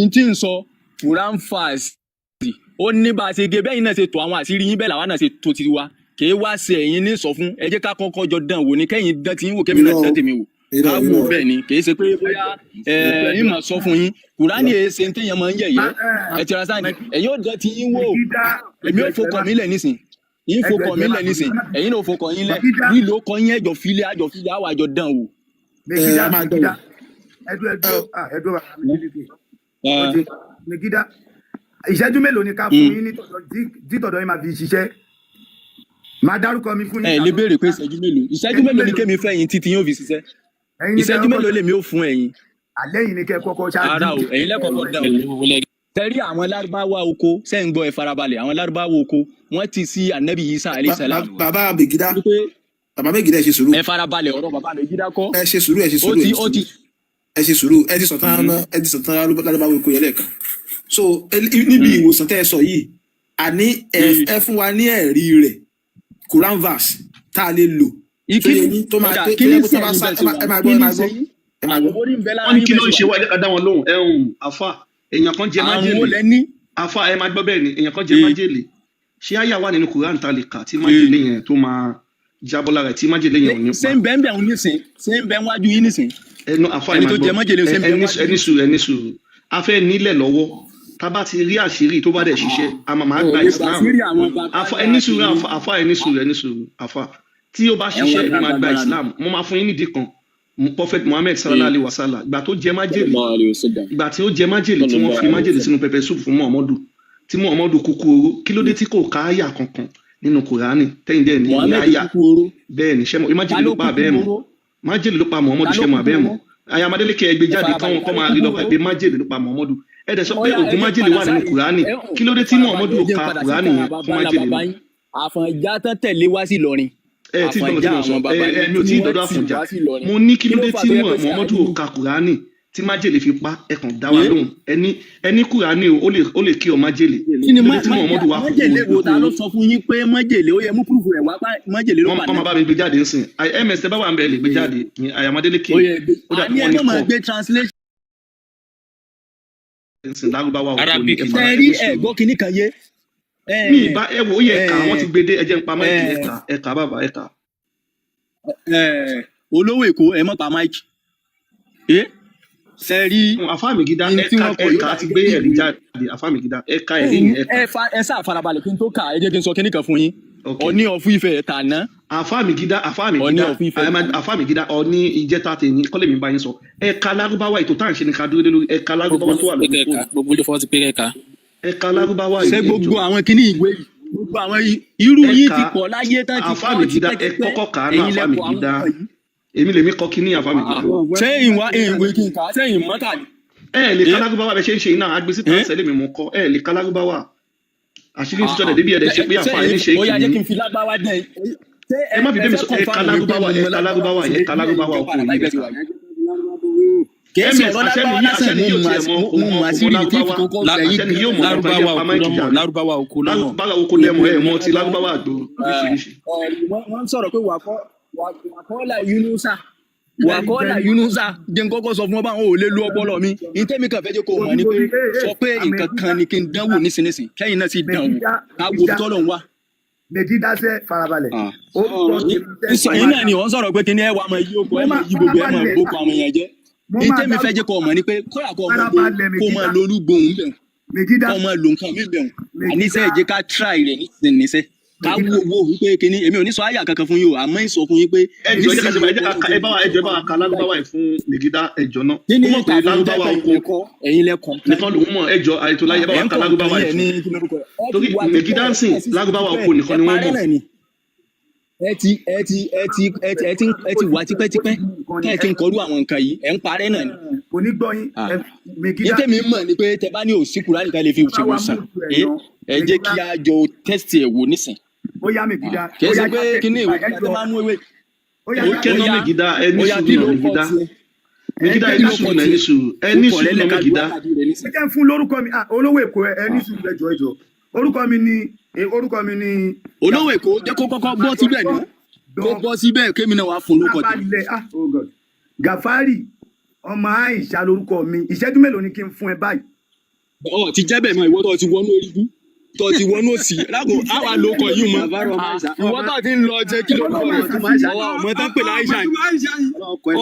n tí ń sọ, Quran verse, ó ní bá a ṣe gé bẹ́ẹ̀ yín náà ṣe tó àwọn àṣírí yín, bẹ́ẹ̀ làwa náà ṣe tó tiwa. Kì í wá ṣe ẹ̀yin ní sọ fún. Ẹ jẹ́ ká kọ́kọ́ jọ dán wò ní, kẹ́yìn dán tí yín wò, kémi náà Irọ́ o. dán tèmi wò, Irọ́, ká wò irọ́. bẹ́ẹ̀ ni. Kì í ṣe pé bóyá ẹ ń mọ̀ sọ fún yín, Kùránì èé ṣe ń téèyàn máa ń yẹ̀yẹ́. Ẹ ti ra sáà ní ẹ̀yin ó dán tí yín wò, èmi ò fọkàn mi lẹ̀ nísìn yín, fọkàn mi lẹ̀ nísìn, ẹ̀yin náà ò fọkàn yín lẹ̀, lílo kọ yín, ẹjọ́ filẹ̀, àjọ filẹ̀, àwọn àjọ dán wò. Ẹ a máa dán wò. Ẹdú, ẹdú, ẹdú, bàbá mi nílùú ó ti Megida, ìṣẹ́jú mélòó ni ká fún yín ní tọ̀dọ̀ tí tọ̀dọ̀ yín máa fi ṣiṣẹ́? Máa dárúkọ mi fún yín. Ẹ lè béèrè pé ìṣẹ́jú mélòó, ìṣẹ́jú mélòó ni kémi fẹ́ yín títí yóò fi ṣiṣẹ́? Ẹ̀yin ní kẹ́ Ìṣẹ́jú kọ́kọ́ mélòó lèmi ó fún ẹ̀yin? Alẹ́ yìí ni kẹ́ kọ́kọ́ ṣáájú. Ara o, ẹ̀yin lẹ́kọ̀ọ́kọ́ dán o. Tẹ̀rí àwọn lárúbáwá oko ṣẹ́ ń gbọ́? Ẹ farabalẹ̀. Àwọn lárúbáwá oko, wọ́n ti sí anabi Isa alayhi salam Bàbá Megida, wípé bàbá Megida, ẹ ṣe sùúrù. Ẹ farabalẹ̀, ọ̀rọ̀ bàbá mi jídá kọ́. Ẹ ṣe sùúrù, ẹ ṣe Ó sùúrù, ẹ ti ṣe ó ti sùúrù, ẹ ṣe sùúrù. Ẹ ti sọ̀tàn, ẹ ti sọ̀tàn lárúbáwá oko yẹn lẹ́ẹ̀kan. So níbi ìwòsàn tẹ́ ẹ sọ yìí, àní ẹ fún wa ní ẹ̀rí rẹ̀, Quran verse tá a lè lò tó yẹ Ìkíní yín tó máa ọjà tó kí yẹ ní kó sí tó bá ẹ̀yin sá bẹ́ẹ̀ ṣe ẹ wà máa kí gbọ́, ẹ ní máa ṣe gbọ́, yín? Ẹ máa Àrùn gbọ́. wo ní ń bẹ lára Wọ́n ní yín kí bẹ́ẹ̀ ló ń ṣe ṣe wà? wá, ẹ jẹ́ ká dá wọn lóhùn. Ẹ̀hún àfà, èèyàn kan jẹ Àrùn wo májèlé. lẹ ní? Àfà, ẹ máa gbọ́. Bẹ́ẹ̀ ni, èèyàn kan jẹ májèlé. Ṣé àyà wà nínú Quran tá a lè kà tí májèlé yẹn tó máa jábọ́ lára ẹ̀, tí májèlé yẹn ò ní Ṣé pa? ń bẹ́ẹ̀ bẹ́ẹ̀ ń nísìn? Ṣé ń bẹ́ẹ̀ wájú yín nísìn? Ẹnu àfà, ẹ Ẹni máa tó gbọ́. jẹ májèlé, ṣé ń bẹ́ẹ̀ Ẹni wájú ẹni yín? sùúrù, ẹni sùúrù. A fẹ́ nílẹ̀ lọ́wọ́, tá a bá ti rí àṣírí tó bá dẹ̀ ṣiṣẹ́, a máa Ò gba lè Islam. bàṣírí àwọn bàbá Àfà, ńlá ẹni sùúrù. tèmi. Àfà, àfà, ẹni sùúrù, ẹni sùúrù. Àfà, tí ó bá Ẹ̀wọ̀n ṣiṣẹ́, èmi máa gba lágbára ni. Islam. Mo máa fún yín nídìí kan. Prophet Muhammad sallallahu alayhi wa sallam, ìgbà tó jẹ májèlé, Sallallahu alayhi wa sallam. ìgbà tí ó jẹ májèlé, tí wọ́n Sallallahu fi alayhi wa májèlé sallam. sínú pepper soup fún Muhammadu, tí Muhammadu kúkú oró, kí ló dé tí kò ká àyà kankan? Nínú Kùránì tẹ́yìn dẹ́ ní ní Mohammed àyà. kúkú oró. Bẹ́ẹ̀ ni, ṣẹ́mọ̀ Ta májèlé ló ló pa kúkú abẹ́ mọ̀? oró? Májèlé ló pa Muhammadu, Ta ló ṣẹ́mọ̀ kúkú abẹ́ mọ̀? oró? Ayamadélé ẹ gbé Ẹ jáde farabalẹ̀, káwọn ta kọ́ ló máa rí kúkú lọ́pàá oró? pé májèlé ló pa Muhammadu. Ẹ dẹ̀ sọ pé Ọ̀yá, ẹ oògùn jẹ́ n májèlé padà wà nínú sáré. Kùránì. Ẹ hàn Kí ló dé ẹ tí farabalẹ̀, Muhammadu ẹ ò jẹ́ n ka padà sí Kùránì tàn yẹn bàbá fún ńlá májèlé bàbá mọ́? yín. Àfọ̀njá tán tẹ̀lé wá sí Ìlọrin. Ẹ tí gbọ́dọ̀ tí Àfọ̀njá mo sọ àwọn ẹ bàbá ẹ yín mi ò tí tí ì wọ́n dọ́dọ̀ tì Àfọ̀njá. wá sí Ìlọrin. Mo ní kí Kí ló ló dé fà tí tó yẹ pé Muhammadu ò Ṣáíbù ka Kùránì tí májèlé fi pa? Ẹ kàn dá wa ẹ lóhùn. Ẹni Kùránì o, ó lè kí ọ májèlé. Kí ni Kí ló dé tí Muhammadu wá kúkú májèlé wo? ikú Ta ló oró? sọ fún yín pé májèlé ó yẹ mú púrúfù rẹ̀ wá pé májèlé ló Wọ́n pa wọ́n máa náà? bá mi gbé jáde nsìn. Ms tẹ bá wà ń bẹ, lè gbé jáde ní Ayamadélé Ó yẹ gbé ó dàbí àní ẹ wọ́n ní má máa kọ́ gbé translation. nsìn lárúbáwá oko ni Arabic ẹ ni. fara Ṣe ẹ rí ní sùúrù. ẹ̀gbọ́n kínní kan yé ẹ Mi ìbá ẹ wò ó yẹ ẹka ẹ wọ́n ti gbé dé. Ẹ jẹ́ n pa máìkì. ẹ Ẹka ẹka bàbá ẹka. ẹ olówó Èkó, ẹ mọ̀ pa máìkì. Ẹ ṣe rí Àfáàmìgídá ní tí ẹka wọ́n kọ yóò ẹka dà ti gẹ́gẹ́ gbé bí ẹ̀rí ìwé. jáde. Àfáàmìgídá, ẹka ẹ̀rí yẹn ẹka. Ẹ fa ẹ sáà farabalẹ̀ kí n tó kà. Ẹ jẹ́ kí n sọ kínní kan fún yín. Ok. Ọ̀ní ọ̀fun Ifẹ̀ tàná. Àfáàmìgídá, Ọ̀ní Àfáàmìgídá, ọ̀fun Ifẹ̀ tàná. Àfáàmìgídá, ọ̀ní ìjẹta tèmi kọ́lé mi bá yín sọ. Ẹka lárúbáwá ètò tá à ń ṣe ni ká dúró lé lórí ẹka Gbogbo lárúbáwá tó wà ló lórí pé kẹka fóònù. gbogbo ló fọwọ́ sí pé kẹka. Ẹka lárúbáwá Ṣé yìí ẹ gbogbo jọ. àwọn kínní ìwé yìí, gbogbo àwọn irú yín Ẹka ti pọ̀ láyé tán ti kọ́ Àfáàmìgídá, ẹ tipẹ́tipẹ́. kọ́kọ́ kà á ná. Ẹ̀yin lẹ kọ àwọn Àfáàmìgídá, nǹkan yìí. èmi lèmi kọ́ kíní Àfáàmìgídá. Ṣé ìwà ìwé kí n kà á? Ṣé ìmọ̀ta ni? Ẹ lè Ẹ ka lárúbáwá bẹ ṣe ń ṣe iná agbésíta ẹ sẹlẹ mi mú kọ. Ẹ lè ka lárúbáwá, àṣírí ti tọ́lẹ̀ débi ẹ̀dẹ̀ ṣe pé ṣé àfa ẹni ẹ̀yin ṣe ó yá kì jẹ́ í. kí n fi lágbáwá dẹ̀ ṣé Ẹ ẹ má fi ẹ bẹ́ẹ̀ mi fẹ́ sọ. Ẹka kọ̀nfàmù mi pé lárúbáwá, mo mọ ẹka lágbáwá lárúbáwá, ṣe bí ẹka ẹ̀yin lárúbáwá jẹ́ oko padà yìí báyìí bẹ́ẹ̀ ti ẹka. wà yìí. Kì í Ms ṣe ọ̀rọ̀ àṣẹni lágbáwá yìí lásán. àṣẹni Mo yóò mọ̀ tiẹ̀ mọ mo kò mọ̀ mọ kò mọ àṣírí mi tí fi lárúbáwá. kọ́kọ́ sẹ́yìn Àṣẹni gan. yóò mọ kankan. Ẹ Lárúbáwá jẹ́ pa oko máìkì lọ́mọ jáde. lárúbáwá oko lọ́mọ. Lárúbáwá oko lẹ́mọ̀ ẹ̀ mọ ti lárúbáwá àgbò oríṣiríṣi. Wọ́n ń sọ̀rọ̀ pé wàkọ́lá Yunusa, wàkọ́lá Yunusa. Jẹ́ n kọ́kọ́ sọ fún ọ báwọn ò lè lu ọpọlọ mi. Ní tẹ́mi kan fẹ́ jẹ́ kó mọ̀ ni pé Obi ee sọ pé nǹkan kan ni kí n dánwò nísinsìnyí, kẹ́yìn náà sì dánwò Mẹ̀gídá ká wo ibi Mẹ̀gídá tọ́lọ̀ ń wà. Mẹ̀gídá sẹ́ farabalẹ̀. Orúkọ tèmi sẹ́ Sọ mo yín máa náà ni ò ń sọ̀rọ̀ pé kí ni ẹ wà máa yí oko mo ẹ máa máa yí gbogbo ẹ máa farabalẹ̀ bókọ àwọn èèyàn jẹ́. Mo Ní máa tẹ́mi fẹ́ dárúkọ jẹ́ kó mọ̀ ni pé kóyà kó mọ̀ lo farabalẹ̀ kó mọ̀ Mẹ̀gídá lolúgbòhùn bẹ̀ Mẹ̀gídá kó mọ̀ lo nǹkan mi bẹ̀ àníṣe Mẹ̀gídá ẹ jẹ́ ká try rẹ̀ nísinsìnyí ká Mẹ̀gídá wo wo wípé kíní. Èmi ò ní sọ àyà kankan fún yín o, àmọ́ ń sọ fún yín pé Ẹ jọ, ẹ jẹ́ ká ṣe nísìnyí báyìí, ẹ jẹ́ ká ẹ bá wa ẹ jọ, ẹ bá wa ka lárúbáwá yìí fún Mẹ̀gídá, ẹ jọ náà. kí Ó ni mọ̀ pé kà fún yín lárúbáwá tẹ́pẹ́ oko ilẹ̀ kọ́ ẹ̀yin lẹ kọ̀ǹpléǹ nìkan lòún mọ̀. Ẹ jọ, àìtó láyé, ẹ bá ẹ̀ wa ń ka lárúbáwá kọ̀ǹpléǹ yìí ẹ̀ ní fún kí lórúkọ ẹ̀ ẹ ti torí wà tipẹ́ Mẹ̀gídá ń sìn ẹ sì sì lárúbáwá tipẹ́ oko nìkan ẹ ni wọ́n parẹ́ mọ̀. náà ni. Ẹ ti wà tipẹ́tipẹ́ tẹ́ ẹ ti ń kọrú àwọn nǹkan yìí, ẹ̀ ń parẹ́ náà ni. Kò ní gbọ́ yín. Ah. Ẹ Ní Mẹ̀gídá tẹ́mi mọ̀ ni pé tẹ bá ní òsì Kùránì ká lè fi bá wa ṣèwòsàn mú ẹ̀ ẹ ná. ẹ jẹ́ Mẹ̀gídá kí a jọ tẹ́sítì ẹ̀ wò nísìn. Ó yá Mẹ̀gídá, Kì í ó ṣe yá pé já kíní tẹ̀sí ìwé báyìí ẹ kíkà tẹ jọ máa mú ewé. Ó yá Ó já kẹ́nà Ó yá Mẹ̀gídá, ẹ ní ó yá sùúrù kí náà ló kọ Mẹ̀gídá. tiẹ̀? Mẹ̀gídá, ẹ ẹ Kí ní ló kọ sùúrù náà, ẹ ní tiẹ̀? sùúrù, ẹ ní Ó kọ̀ sùúrù náà lẹ́lẹ̀ ká lu Mẹ̀gídá. wákàtí rẹ̀ Ẹ nísìn. jẹ́ ń fún lórúkọ mi. Ah, olówó Èkó, ẹ ní sùúrù, ẹ jọ ẹ jọ. Orúkọ mi ni orúkọ mi ni Olówó Èkó, jẹ́ kó kọ́kọ́ bọ́ síbẹ̀ ná, kó dán bọ́ síbẹ̀ kémi náà wàá fún lóko tèmi. farabalẹ̀. Ah, oh God, Gàfárì ọmọ Àìṣà lórúkọ mi. Ìṣẹ́jú mélòó ni kí n fún ẹ báyìí? Ọ ti jẹ́ bẹ́ẹ̀ mọ́ ìwọ tó ti wọnú orí bú tó ti wọnú òsì lágbo àwa ló kọ yìí mọ́. Gàfárì ọmọ Àìṣà Ìwọ tó ti ń lọ jẹ́ kí ló kọ ọlọ́mọ rẹ̀? àṣàṣì Ọwọ́ ọmọ tán pè láìṣà ni,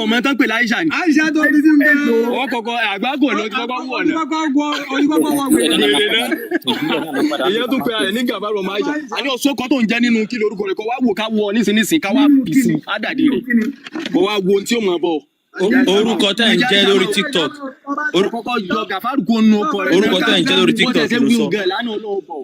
ọmọ tán pè láìṣà ni. Aisha tó ti ti ń bẹ èlò Ọwọ́ kọ̀kọ́ àgbákò ló ti kọ́kọ́ wọ̀ náà. oníkọ́kọ́ wọ Ìbílẹ̀ wèrè. náà máa Wèrè padà náà ìbílẹ̀ náà máa padà ìyẹn tó lò. pe ara rẹ̀ ní Gàfárì ọmọ Àìṣà. Àní ọ̀ṣọ́ kan tó ń jẹ́ nínú kí lorúkọ rẹ̀ kọ́ wá wò ká wọ nísinsìnyí ká wá nínú pìsì kíni ádàdì nínú rẹ̀ kíni kó wá wo ohun tí ó mọ̀ bọ̀. Orúkọ tẹ́ ń jẹ́ lórí TikTok Kọ́kọ́ yọ Gàfárì kó nu ọkọ rẹ̀ náà. orúkọ tẹ́ ń jẹ́ lórí Bó TikTok tẹ̀ ṣe ló wí sọ. gan lánàá olóhùn bọ̀.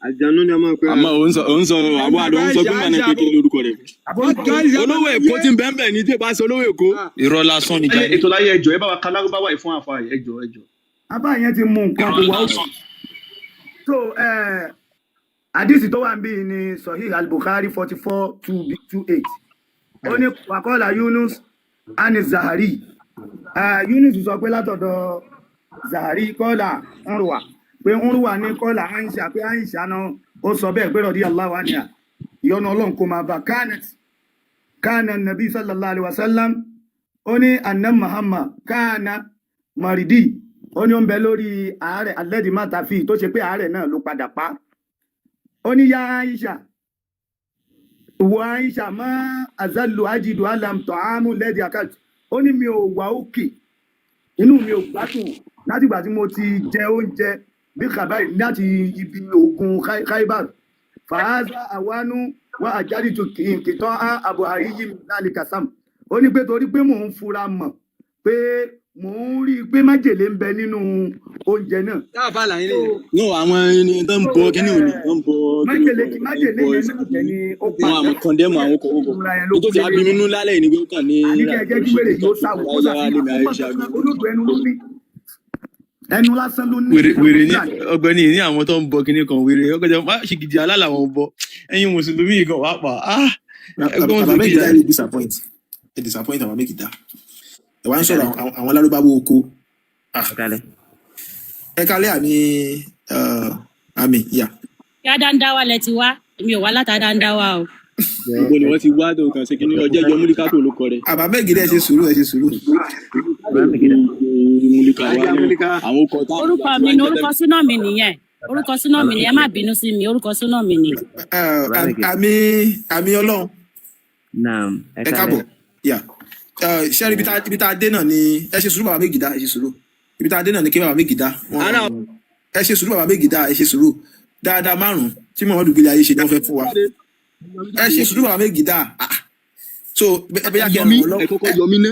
Àjànú ni ọmọ ìpẹ́rẹ́. Àmọ́ òun sọ òun sọ àwọn àdó òun sọ pé màá ní pé kí lorúkọ rẹ̀. Àbórúkọ Olówó Èkó tí ń bẹ́ẹ̀ bẹ́ẹ̀ ní tí ì bá sọ olówó Èkó. Irọ́ lásán ni Ẹ jàre. ètò láyé, ẹ jọ, ẹ bá wa ka lárúbáwá yìí fún àfa yìí, ẹ jọ ẹ jọ. Abá yẹn ti mú nǹkan Irọ́ kò wá ó. lásán. So àdìsí tó wà ń bí ni Sahih al-Bukhari 44:28. Ó ní wàkọ́lá Yunus ani Zahari. Yunus sọ pé látọ̀dọ̀ Zahari kọ́là Urwa pé Urwa ní kọ́là Aisha pé Aisha náà ó sọ bẹ́ẹ̀ pé radiyallahu anha, ìyọ́nú Ọlọ́run kó máa bá kánẹt kánà nàbí sallallahu alayhi wa sallam. Ó ní anna Muhammad kánà maridi. Ó ní ó ń bẹ lórí àárẹ̀ alẹ́dì máta fi tó ṣe pé àárẹ̀ náà ló padà pa. Ó ní yá Aisha, wọ Aisha, má azalu ajidu alam tọ́hámù lẹ́dí àkàtì. Ó ní mi ò wà òkè, inú mi ò gbádùn látìgbà tí mo ti jẹ oúnjẹ bí kàbáyì láti ibi ogun Khaibar fàáza àwánú wà àjálìtù kìtọ́ àbò àríyí lálẹ́ kasam. Ó ní pé torí pé mò ń fura mọ̀ pé Mò ń rí i pé májèlé ń bẹ nínú oúnjẹ náà. Táàfà là ń So lè. No, àwọn ẹni tó ń so bọ kíní òní tó ń bọ kíní májèlé kan ń májèlé bọ yẹn ẹsẹ̀ náà jẹ ni ó pa wọn àmọ́ kọndẹmù àwọn ọkọ ọkọ ìrora yẹn ló ní tó kú ti lé á bí lórí. mi nú lálẹ́ yìí ni pé ó kàn ní Àní kẹ́ ẹ jẹ́ kí wèrè yìí ó sáwò kó láyé ṣàfihàn lèmi kó mọ̀ àìṣà kankan, gbé. olódò ẹnu ló ní, ẹnu lásán ló ní. Wèrè Àwọn wèrè ní Fúlàní. ọ̀gbẹ́ni ní àwọn tó ń bọ kinní kan wèrè ọgọjọ má ṣe gidi alá làwọn ń bọ ẹ̀yin mùsùlùmí yìí gan wàá pa á ẹgbọn Bàbá sókè Megida, jáde. ẹ disappoint, ẹ disappoint bàbá Megida. Ẹ wá ń sọ̀rọ̀ àwọn lárúbáwò oko. Ah, Ẹ kálẹ́. Ẹ kálẹ́ àmì àmì ìyá. Kí Adandawa lẹ ti wá, èmi ò wá láti Adandawa o. Gbogbo ni wọ́n ti wá tó kàn ṣe kíní ọjọ́ ìjọ múlíkà tó ló kọ rẹ̀. Bàbá Megida, ẹ ṣe sùúrù, ẹ ṣe sùúrù. Bàbá Megida. Múlíkà wá Ajá ní Múlíkà. àwọn ọkọ̀ táwọn Orúkọ ìgbà tí mi wọ́n ni ń jẹ́ orúkọ tẹ́lẹ̀. súná mi nìyẹn, orúkọ súná mi ni, ẹ má bínú sí mi, orúkọ súná mi ni. Bàbá Megida. Àmì àmì Ọlọ́run. Naam, ẹ Ẹ kálẹ́. káàbọ̀ yà. Ṣé rí ibi tá a dé náà ni, ẹ ṣe sùúrù bàbá Megida, ẹ ṣe sùúrù. Ibi tá a dé náà ni kí bàbá Megida wọn Ara ẹ ṣe sùúrù bàbá Megida, ẹ ṣe sùúrù. Dáadáa márùn tí Muhammadu gbélé ayé ṣe ni wọ́n fẹ́ fún wa. Ẹ ṣe sùúrù bàbá Megida. Ah, so ẹ bẹ yá kí ẹ ràn Yọmí wọ́n ẹ lọ́wọ́. kọ́kọ́ yọmí ná.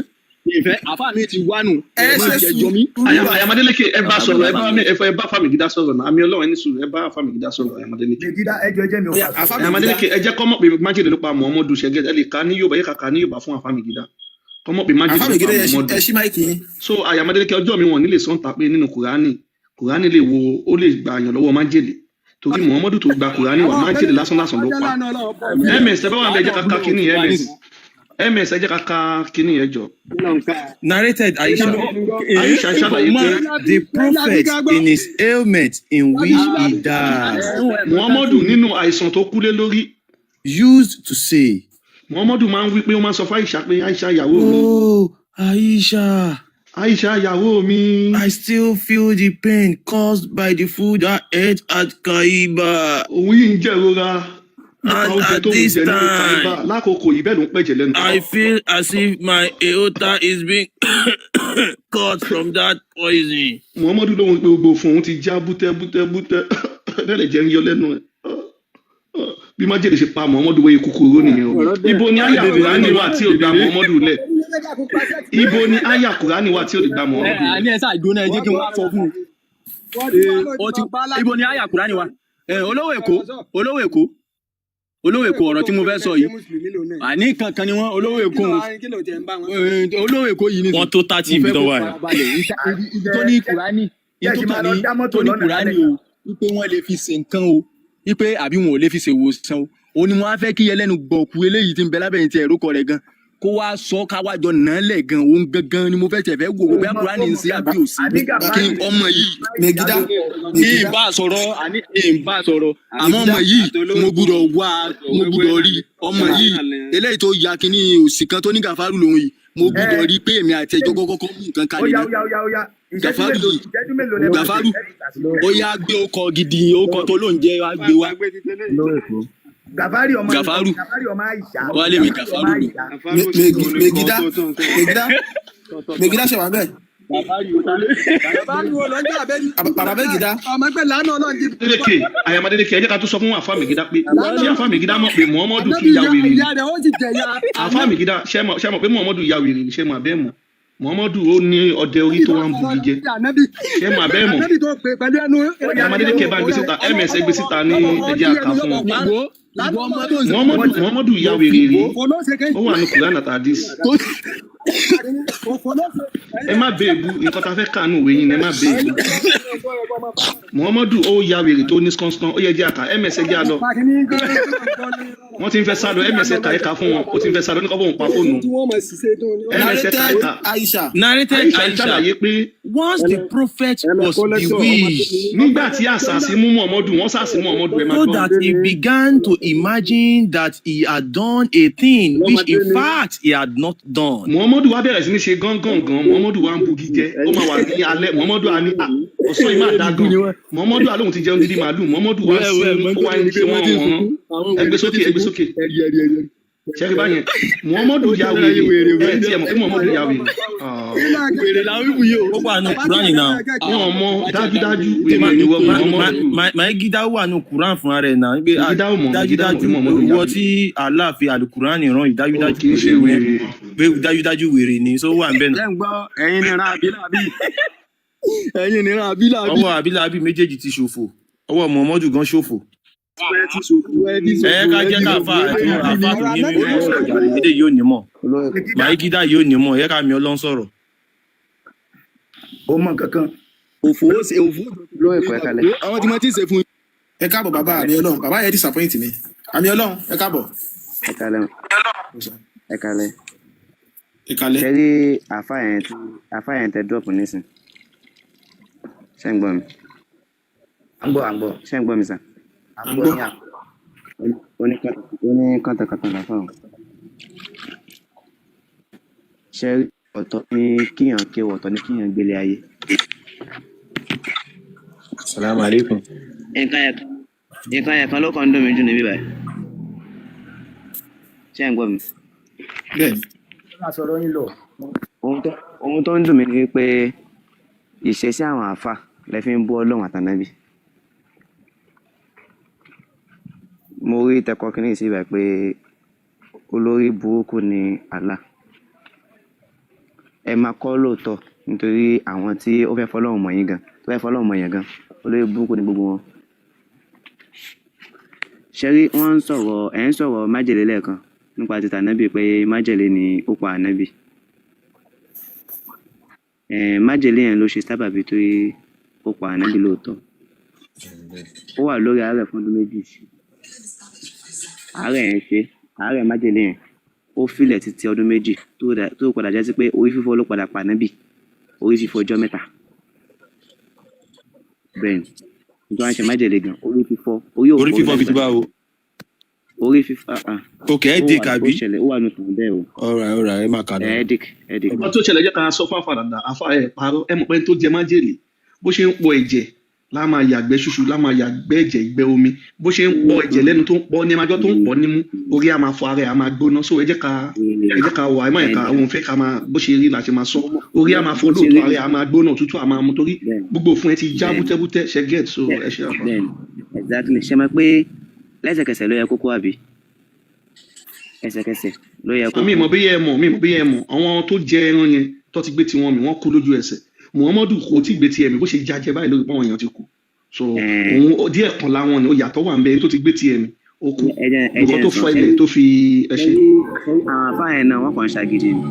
Ìfẹ́ àfáà mi ti wá nù. Ẹ Ẹ má ṣe jẹ yọmí. sùúrù bàbá. Ayamadélékè, ẹ bá Bàbá sọ̀rọ̀, ẹ bàbá bá mi ẹ bá Fámìgídá sọ̀rọ̀ náà. Àmì Ọlọ́run, ẹni sùúrù, ẹ bá Fámìgídá sọ̀rọ̀, Ayamadélékè. Megida, ẹjọ ẹjẹ mi ò Ó yá, fà sọ̀rọ̀. àfá Megida. Ayamadélékè, ẹ jẹ́ kọ́mọ̀ pé májèlé ló pa Muhammadu ṣẹ́gẹ́, ẹ lè ka ní Yorùbá, yẹ ká ka ní Yorùbá fún Fámìgídá kọ́mọ̀ pé májèlé Àfá ló pa Megida, Muhammadu. ẹ ṣí máìkì yín. So Ayamadélékè, ọjọ́ mi wọn nílé sọ́ńtà pé nínú Kùránì, Kùránì lè wo, ó lè gba àyàn lọ́wọ́ májèlé, torí Muhammadu tó gba Kùránì wà, Àwọn májèlé lásán lásán ló ọjọ́ pa. lánàá Ọlọ́run pọ̀. Ms, ẹ bá wà ń bẹ, ẹ jẹ́ ká ka kíní yẹn. Ms, ms, ẹ jẹ́ ká ka kíní yẹn jọ. Narrated Aisha. Aisha ṣàlàyé pé The prophet in his ailment in which he died Muhammadu nínú àìsàn tó kúlé lórí used to say, Muhammadu máa ń wí pé, ó máa ń sọ fún Aisha pé, Aisha ìyàwó mi, "Oh, Aisha, Aisha ìyàwó mi, I still feel the pain caused by the food I ate at Kaiba. Òun yìí ń jẹ̀rora nípa And oúnjẹ at tó ń this jẹ nínú Kaiba time, lákòókò yìí, bẹ́ẹ̀ ló ń pẹ̀jẹ̀ lẹ́nu. I feel as if my aorta is being cut from that poison." Muhammadu lóhun pé gbogbo fún òun ti já bútẹ́ bútẹ́ bútẹ́, bẹ́ẹ̀ lè jẹ́ ń yọ lẹ́nu ẹ̀. Bí májèlé ṣe pa Muhammadu wọ́n kúkúrú nìyẹn o. Ibo ni àyà Kùránì wà tí ò gba Muhammadu lẹ̀? Ibo ni àyà Kùránì wà tí ò lè gba Ẹ Muhammadu lẹ̀? àní ẹ sáà jóná, ẹ jẹ́ kí n wá sọ fún un. Ee, ó ti ibo ni àyà Kùránì wa? Ẹ olówó Èkó, olówó Èkó, olówó Èkó, ọ̀rọ̀ tí mo fẹ́ sọ yìí. Àní kankan ni wọ́n olówó Èkó òun. Olówó Èkó yìí nìsín. Wọ́n tó 30 Mo ibi fẹ́ tán kó wà yẹn. farabalẹ̀ ibi tó ní Kùránì, Jẹ́ ibi kí tó n máa kàn lọ ní dá mọ́tò tó ní lọ́nà Kùránì lálẹ́. o, wípé wọ́n lè fi ṣe nǹkan o, wípé àbí wọn ò lè fi ṣe ìwòsàn o. Òun ni wọ́n á fẹ́ kí ẹlẹ́nu gbọ̀kú eléyìí tí ń bẹ lábẹ́ yìí ti ẹ̀rọ kọ rẹ̀ gan kó wá sọ káwájọ nàá lẹ̀ gan. Òun gangan ni mo fẹ́ tẹ̀ fẹ́ wò ó bóyá Kùránì ń ṣe àbí ò sí. Àní Kí Gàfárì ọmọ yìí Megida, ní Megida, ìbá sọ̀rọ̀, àní ìbá sọ̀rọ̀, àmọ́ Megida. ọmọ yìí mo gbúdọ̀ wá, mo gbúdọ̀ rí ọmọ yìí eléyìí tó ya kínní òsì kan tó ní Gàfárù lòun yìí, mo ẹ gbúdọ̀ rí pé èmi àti ẹjọ́ kọ́kọ́ mú nǹkan ó kalẹ̀ yá náà. ó yá ó yá ó yá, ìṣẹ́jú Gàfárù mélòó, yìí, ìṣẹ́jú mélòó lẹ máa lò Gàfárù, lẹ́yìn ìtàsílẹ̀? ó yá gbé ọkọ̀ gidi, ọkọ̀ tó lóun jẹ́ wá gbé wá. Olówó Èkó. Gàfárì ọmọ Gàfárù Gàfárì ọmọ Àìṣà, wá lèmi Gàfárì ọmọ Gàfárù lò. Àìṣà. Megida, Megida, Megida, ṣe wà bẹ́ẹ̀? Bàbá mi wo ló ń jà bẹ́ẹ̀ ni? Bàbá Megida. Ọmọ pé lánàá Ọlọ́run ti Adeleke, Ayamadélékè, ẹ jẹ́ ká tún sọ fún àfa Megida pé lánàá ṣé àfa Megida mọ̀ pé Muhammadu tún ànábì ya ìyá wèrè ni? ìyá rẹ̀ ó sì jẹ̀yà Àfa ànábì Megida, ṣé mọ̀, ṣé mọ̀ pé Muhammadu ya wèrè ni? Ṣé mọ̀ abẹ́ mọ̀ Muhammadu ó ní ọdẹ orí tó wá ń bugi jẹ? ànábì Ṣé mọ̀ abẹ́ mọ̀? Ànábì tó pè pẹ̀lú ẹnu Ó yá ẹnu Ayamadélékè, bá ń gbé síta, ms, gbé síta ní ẹjẹ́ àká fún wọn. Wo ìwọ ọmọ tó ń sọ Muhammadu Muhammadu ya wèrè rí, òfò ló ṣe ó wà ní Kùránì àti hadith. Tó òfò ló ṣe. Ẹ má bèèbú nǹkan tá a fẹ́ kànú ìwé yín ni, ẹ má bèèbú Muhammadu ó ya wèrè tó ní skánskán. Ó yẹ jẹ́ àká ms, ẹ jẹ́ àlọ́. Wọ́n ti ń fẹ́ sálọ, ms, ẹ̀ka ẹ̀ka fún wọn, ó ti ń fẹ́ sálọ ní kọ́ bóun pa fóònù. Ms, ẹ̀ka Narrated ẹ̀ka. Aisha. Narrated Aisha ń Aisha, ṣàlàyé pé once the prophet was bewitched nígbà tí àṣàṣì mú Muhammadu, wọ́n ṣàṣì Muhammadu, ẹ máa so gbọ́. that he began to imagine that he had done a thing which in fact he had not done. Muhammadu wa bẹ̀rẹ̀ sí ní ṣe gángangan, Muhammadu wa ń bugi jẹ, ó máa wà ní alẹ́, Muhammadu á ní, "Ah, ọ̀sán yìí máa dá gan." Muhammadu á lóun ti jẹun dídí màálù, Muhammadu wa ń wẹ́ẹ̀ sin, mọ́ ó tó wá ní ń pé ṣe wọ́n wọ́n ti ń wọ́n. sunkún àwọn Ẹ wèrè gbé tó sókè, ti ẹ gbé sunkún sókè. ẹ̀rí ẹ̀rí ẹ̀rí. Ṣẹ́rí báyẹn, Muhammadu Ó ya jẹ́ ayé wèrè. wèrè Ẹ tiẹ̀ mọ̀ pé Muhammadu ya wèrè. Ah, wèrè làwọn wíwú yìí o. Ó wà nù Kúránì náà. wọn mọ dájúdájú wèrè ni wọ́n Muhammadu. Màígídá wà nù Kúrán fúnra rẹ̀ náà. Pé Megida ò mọ̀, Megida mọ̀ dájúdájú pé Muhammadu ya ìwọ wèrè. tí Allah fi àlùkùránì rán yìí Ó dájúdájú kì í ṣe wèrè ni ẹ́. wèrè. Pé dájúdájú wèrè ni só wà ń bẹ̀ náà. Ṣé ń gbọ́ ẹ̀yin nìran àbílàbí? Ẹ̀yin nìran àbílàbí. Ọwọ́ àbílábí méjèèjì ti ṣòfò. Ọwọ́ Muhammadu gan ṣòfò. Ẹ ti ṣòfò, ẹ ti Ẹ ṣòfò, ká ẹ jẹ́ ti káfa ṣòfò, àti eléyìí àfa ni. tó Ọ̀rọ̀ ní Ànábì mímọ́ ló sọ̀rọ̀ ṣòfò. jàre. Èdè yóò nímọ̀. Olóyè Megida Màígídá yóò nímọ̀. Ẹ ká mi ọlọ́run sọ̀rọ̀. ó mọ kankan. Òfò ó ṣe òfò. Olóyè kọ ẹ kalẹ̀. Àwọn tí wọ́n ti ṣe fún Ẹ káàbọ̀ bàbá àmì ọlọ́run. Bàbá yẹn disappoint mi. Àmì ọlọ́run ẹ káàbọ̀. Ẹ kalẹ̀, ẹ kalẹ̀. Ẹ kalẹ̀. Ṣe rí àfa yẹn tí àfa yẹn tẹ drop nísìn? Ṣé ń gbọ́ mi? À ń gbọ́, à ń gbọ́. Ṣé ń gbọ́ mi sà? À À ń ń gbọ́ gbọ́. yín. Oní kàntàkàntà làfà o. Ṣe rí, ọ̀tọ̀ ní kíyàn kéwọ̀, ọ̀tọ̀ ní kíyàn gbélé ayé. Salaam alaikum. Nǹkan yẹn kan ló kàn ń dùn mí jù níbí báyìí. Ṣé ń gbọ́ mi? Bẹ́ẹ̀ni. Ẹ máa sọ̀rọ̀ yín lọ. Ohun tó ń dùn mí ni pé ìṣesí àwọn àáfà lẹ fi ń bú Ọlọ́run àtànábì. Mo rí tẹkọ kínní sí ibà pé olórí burúkú ni Allah. Ẹ máa kọ́ lóòótọ́ nítorí àwọn tí ó fẹ́ fọlọ́run mọ̀ yín gan, tó fẹ́ fọlọ́run mọ̀ yẹn gan, olórí burúkú ni gbogbo wọn. Ṣẹ́rí, wọ́n ń sọ̀rọ̀, ẹ̀ ń sọ̀rọ̀ májèlé lẹ́ẹ̀kan nípa ti tànábì pé májèlé ni ó pa ànábì. Májèlé yẹn ló ṣe sábàbí tó ó pa ànábì lóòótọ́. Ó wà lórí àárẹ̀ fún ọdún 2. Àárẹ̀ yẹn ṣe àárẹ̀ májèlé yẹn ó filẹ̀ títí ọdún 2 tó padà jẹ́ sí pé orí fífọ́ ló padà pa ànábì, orí fífọ́ ọjọ́ 3. Bẹ́ẹ̀ ni nítorí wọ́n ṣe májèlé gan, orí fífọ́, orí Orí òfò fífọ́ fi ti lẹ́gbẹ̀ẹ́ bá o. Orí fífọ́, ah, ah. Ok, Ó headache wà, ó àbí? ṣẹlẹ̀, ó wà nù tàn bẹ́ẹ̀ o. Alright, alright, ẹ máa kà lọ. Headache, headache. Nǹkan tó ṣẹlẹ̀, jẹ́ ká sọ fún àfàdàdà àfa ẹ̀ parọ́. Ẹ mọ̀ pé tó jẹ májèlé, bó ṣe ń pọ ẹ̀jẹ̀ lá máa yàgbẹ́ ṣuṣu, lá máa yàgbẹ́ ẹ̀jẹ̀, ìgbẹ́ omi. Bó ṣe ń pọ ẹ̀jẹ̀ lẹ́nu, tó ń pọ ní ẹmájọ́, tó ń pọ nímú, orí á máa fọ, ara ẹ̀ á máa gbóná. So ẹ jẹ́ ká ẹ jẹ́ ká wà, ẹ má yẹ ká òun fẹ́ ká máa bó ṣe rí la ṣe máa sọ. Orí á máa fọ Bó ṣe lóòótọ́, rí ara ẹ̀ á máa gbóná, òtútù á máa mú torí bẹ́ẹ̀ gbogbo òfun ẹ ti já bẹ́ẹ̀ bútẹ́bútẹ́. Ṣe get? So ẹ ṣe àfà. Bẹ́ẹ̀ exactly. Ṣe mọ̀ pé lẹ́sẹ̀kẹsẹ̀ ló yẹ kókó àbí ẹsẹ̀kẹsẹ̀ ló yẹ kó Mi kú? mọ̀ bí ẹ mọ̀, mi mọ̀ bí ẹ mọ̀. Àwọn tó jẹ ẹran yẹn tó ti gbé tiwọn mì, wọ́n kú lójú ẹsẹ̀. Muhammadu kò tí gbé tiẹ̀ mì, bó ṣe jájẹ báyìí lórí pọ́n èèyàn ti kú. So Ẹ̀ẹ́n, òun díẹ̀ kan láwọn ni ó yàtọ̀ wà ń bẹ. Ẹni tó ti gbé tiẹ̀ mì ó kú. Ẹ jẹ́ ẹ Nǹkan jẹ́ tó n sọ fọ ṣe ilẹ̀ tó fi ẹ ṣe. Àwọn àfáà yẹn náà wọ́n kàn ń ṣàgídí ni.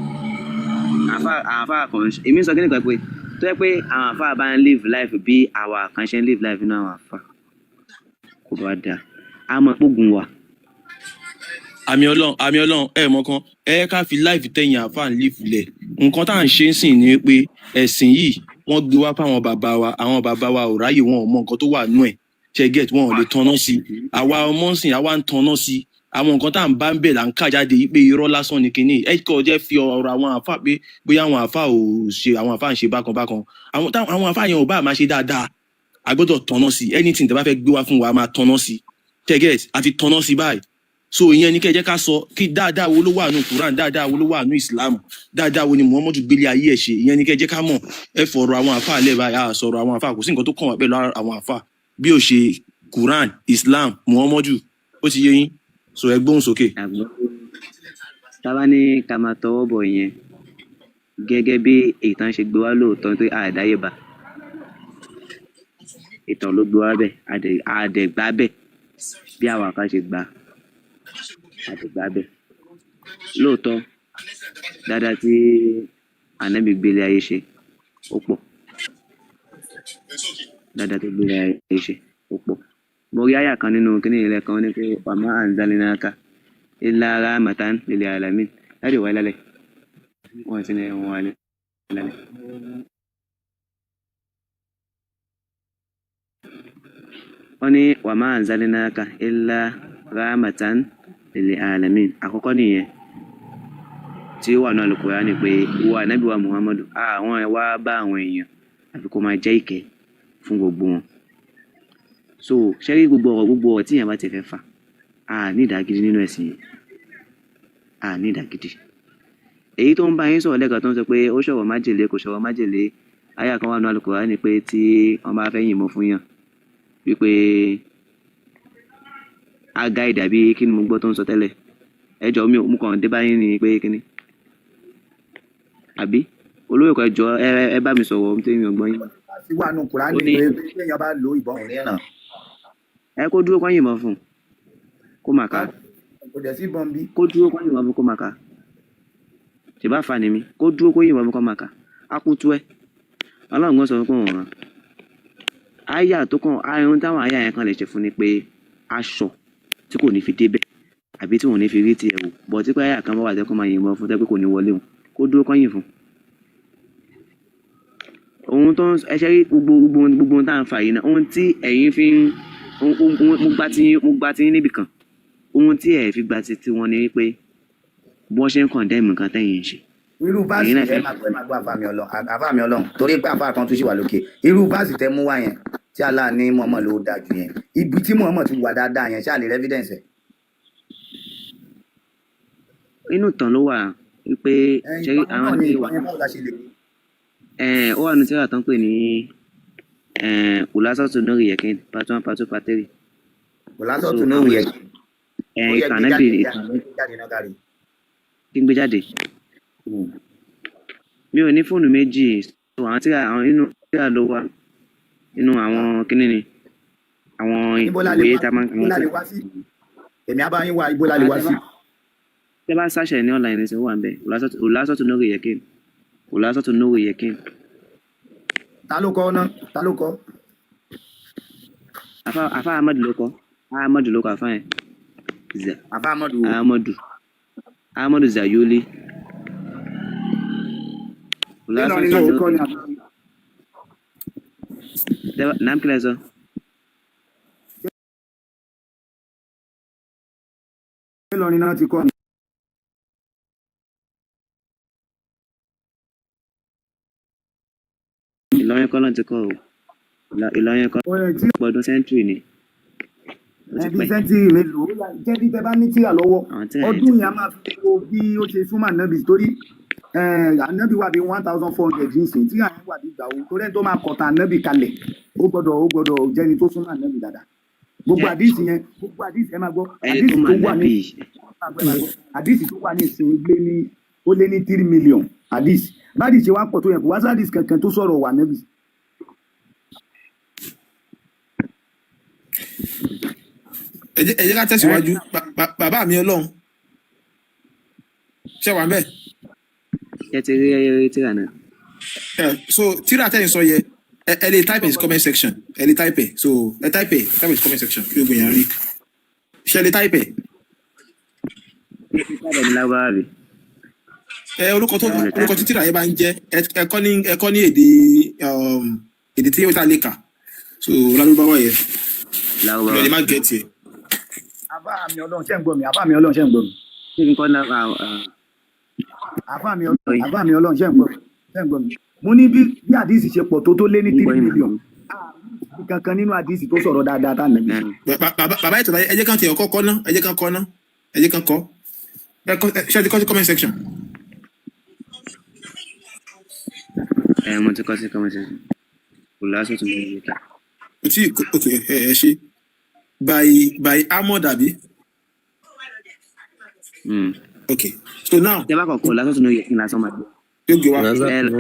Àwọn àfáà kàn ń ṣe, èmi ń sọ kíni kan pé tó yẹ pé àwọn àfáà bá ń live life bí àwa kan ṣe ń live life nínú àwọn àfáà, kò bá dáa, a mọ̀ pógun wà. Àmì ọlọ́run, àmì ọlọ́run, ẹ mọ̀ kan, ẹ ká fi láìfi tẹ̀yìn àáfàá ń lè filẹ̀. Nǹkan tá à ń ṣe ń sìn ni pé ẹ̀sìn yìí wọ́n gbé wá fáwọn bàbá wa. Àwọn bàbá wa ò ráyè, wọn ò mọ nǹkan tó wà nú ẹ̀. Ṣe get? Wọn ò lè tanná sí i. Àwa ọmọ ń sìn, àwa ń tanná sí i. Àwọn nǹkan tá à ń bá ń bẹ̀ là ń kà jáde yìí pé irọ́ lásán ni kinní. Ẹ kọ́ jẹ́ fi ọ̀rọ̀ àwọn àáfàá pé bóyá àwọn àáfàá ò ṣe, àwọn àáfàá ń ṣe bákan bákan. Àwọn àáfàá yẹn ò bá máa ṣe dáadáa, a gbọ́dọ̀ tanná sí i. Anything tẹ́ bá fẹ́ gbé wá fún wa, a máa tanná sí i. Ṣe get? Àti tanná sí i báyìí. So ìyẹn ni kẹ́ ẹ jẹ́ ká sọ kí dáadáa wo ló wà nù Quran, dáadáa wo ló wà nù Islam, dáadáa wo ni Muhammadu gbélé ayé ẹ̀ ṣe. Ìyẹn ni kẹ́ ẹ jẹ́ ká mọ̀. Ẹ fọ̀rọ̀ àwọn àáfàá lẹ̀ báyìí, a sọ̀rọ̀ àwọn àáfàá, kò sí nǹkan tó kàn wá pẹ̀lú àwọn àáfàá bí ó ṣe Quran, Islam, Muhammadu. Ó ti yé yín? So ẹ gbóhùn sókè. Àgbọ̀ tábà ní ká máa tọwọ́ bọ̀ yẹn gẹ́gẹ́ bí ìtàn ṣe gbé wá lóòótọ́, nítorí àdáyébá ìtàn ló gbé wá bẹ́ẹ̀, àdẹ̀gbá bẹ́ẹ̀ bí àwa kan ṣe gbà, àdẹ̀gbá bẹ́ẹ̀ lóòótọ́. Dáadáa tí ànábì gbélé ayé ṣe ó pọ̀, dáadáa tó gbélé ayé ṣe ó pọ̀. Mo rí àyà kan nínú kíní ilẹ̀ kan, ó ní pé wàmà anzalinaka illa rahmatan lil alamin láti wáyé lálẹ́ wọ́n ti ní ẹ̀wọ̀n wálé lálẹ́. Wọ́n ní wàmà anzalinaka illa rahmatan lil alamin. Àkọ́kọ́ nìyẹn tí ó wà ní Al-Qur'ani pé ìwọ ànábì wa Muhammadu, àwọn ẹ̀ wá bá àwọn èèyàn àfi kó máa jẹ́ ìkẹ́ fún gbogbo wọn. So ṣẹ́rí, gbogbo ọ̀rọ̀ tí èèyàn bá ti fẹ́ fà á ní ìdágídí nínú ẹ̀sìn yìí. À ní ìdàgídí. Èyí tó ń bá yín sọ̀rọ̀ lẹ́ẹ̀kan tó ń sọ pé ó ṣọ̀wọ́ májèlé, kò ṣọ̀wọ́ májèlé, àyà kan wà nínú Al-Qur'ani pé tí wọ́n bá fẹ́ yìnbọn fún yàn wípé aga ìdàbí kí ni mo gbọ́ tó ń sọ tẹ́lẹ̀. Ẹ jọ̀ọ́, mi ò mú kàn dé báyìí ni pé kíni àbí olóyè kan, ẹ jọ̀ọ́, ẹ bá mi sọ̀rọ̀ nítorí mi ò gbọ́ yín. Sí wà nù Kùránì Ó ní pé bí èèyàn bá lo ìbọn òní ràn. Ẹ kó dúró kán yìnbọn fún un kó máa kà á. Kò dẹ̀ sí ìbọn bí. Kó dúró kán yìnbọn fún kó máa kà á. Ṣèbá fa ni mi kó dúró kó yìnbọn fún kó máa kà á kú tú ẹ. Ọlọ́run gan sọ fún pé òun ràn áyà tó kàn ohun táwọn àyà yẹn kan lè ṣe fún ni pé aṣọ tí kò ní fi débẹ̀ àbí tí òun ní fi rí tiẹ̀ wò bọ̀ tí pé àyà kan bá wà tẹ́ kó máa yìnbọn fún tẹ́ pé kò ní wọlé òun, kó dúró kán yìn fún ohun tó ń ẹ ṣe rí. Gbogbo ohun tá à ń fà yìí náà, ohun tí ẹ̀yin fi ń mo gba ti yín níbì kan, ohun tí ẹ̀ fi gba ti tiwọn ni wípé bí wọ́n ṣe ń condemn nǹkan tẹ́yìn ń ṣe. Irú ẹ̀yin verse náà ẹ fẹ́ máa gbọ́, ẹ máa gbọ́, àfàmì Ọlọ́run, àfàmì Ọlọ́run, torí pé àfà kan tún ṣì wà lókè. Irú verse tẹ mú wá yẹn tí Allah ní Muhammad ló dáa jù yẹn, ibi tí Muhammad ti wà dáadáa yẹn, ṣáà lè rí evidence ẹ̀? Inú ìtàn ló wà wípé Ẹ ṣe ìtàn àwọn náà ni tí ìtàn yẹn, báwo la ṣe lè rí? Ó wà nínú tírà tó ń pè ní Khulasatu Nuri Yakin, part one, part two, part three. Kò lásán So tún ní àwọn òun yẹ ó yẹ ìtàn gbé Ànábì jáde ìtàn gbé jáde náà kárí. Kí n gbé jáde? Mi ò ní fóònù méjì, so àwọn tírà, àwọn inú tírà ló wà, inú àwọn kíní ni àwọn Níbo la lè ìwé wá tá a máa ń Ibo àwọn la lè tírà. wá sí? Èmi á bá yín wá. Ibo la lè wá sí? Tẹ́ bá ṣàṣẹ ní online ní sẹ́, ó wà ń bẹ̀. Khulasatu Nuri Yakin, Khulasatu Nuri Yakin. Ta ló kọ ná? Ta ló kọ? Afa Ahmad ló kọ, Ahmad ló kọ, afa yẹn. Àfa Amadu. Ahmadu Zayoli. Nílọrin Khulasatu náà ti Nuri kọ ni àbí? Naam, kílẹ̀ sọ. Nílọrin náà ti kọ ni. Ìlọrin kọ́ ló ti kọ́ o. Ìlọrin kọ́. Ó yẹ tí Gbọdún century ni, ó ti ẹbí pẹ́. Century mélòó? Ó yà jẹ́ bí tẹ bá ní tírà lọ́wọ́ Àwọn tírà yẹn ti ọdún yẹn a pẹ́. máa fi wo bí ó ṣe súnmọ́ ànábì, torí ànábì wà bí 1400 nísìnyí, tírà yẹn wà bí ìgbà wo? Torí ẹni tó máa kọ̀tà ànábì kalẹ̀, ó gbọ́dọ̀ jẹ́ni tó súnmọ́ ànábì dáadáa. Gbogbo Ṣé àdìsí yẹn, gbogbo àdìsí, ẹ máa gbọ́, ẹni tó àdìsí mọ tó wà ní Ànábì ẹ máa gbọ́, àdìsí tó wà ní ìsìn lé ní ó lé ní 3 million àdìsí. Bádìí ṣe wá pọ̀ tó yẹn, kò wá sádìsí kankan tó sọ̀rọ̀ wà ànábì. Ẹ jẹ́ ká Ẹ tẹ̀síwájú. Bàbá mi Ọlọ́run, ṣé wà ń bẹ̀? Ṣé ti rí tírà náà? So tíra tẹ́yìn sọ yẹ, ẹ lè type in comment section, ẹ lè type ẹ, so ẹ type ẹ, type in comment section kí gbogbo èèyàn rí. Ṣé ẹ lè type ẹ? Ṣé ti sábẹ̀ ní lágbára bí? Ẹ orúkọ tó Mo lè orúkọ type. tí tíra yẹn bá ń jẹ́, ẹ kọ́ ní èdè èdè tí yóò tá lè kà, so lárúbáwá yẹn Lárúbáwá. ìrọ̀lẹ́ má gẹ̀ẹ́tì ẹ̀. Àbá mi Ọlọ́run, ṣé ń gbọ́ mi? Àbá mi Ọlọ́run, ṣé ń gbọ́ mi? Ṣé kí n kọ́ náà? Àbá mi Ọlọ́run, àbá mi Ọlọ́run, ṣé ń gbọ́ mi? Ṣé ń gbọ́ mi? Mo ní bí àdìsí ṣe pọ̀ tó lé ní Ń gbọ́ three yín. million kankan nínú àdìsí tó sọ̀rọ̀ dáadáa tá nàbí ṣe. Bàbá ètò, ẹ jẹ́ kán tiẹ̀ kọ́ kọ́ ná, ẹ jẹ́ kán kọ́ ná, ẹ jẹ́ kán kọ́. Ẹ kọ́ ṣé ẹ ti kọ́ sí comment section? Ẹ mo ti kọ́ sí comment section. Khulasatu Nuri Yakin. Kò tí ok, ẹ ṣe by Ahmad àbí? Ok, so now Tẹ́ bá kọ̀ Khulasatu Nuri Yakin lásán máa gbé. Yóò gbé wa.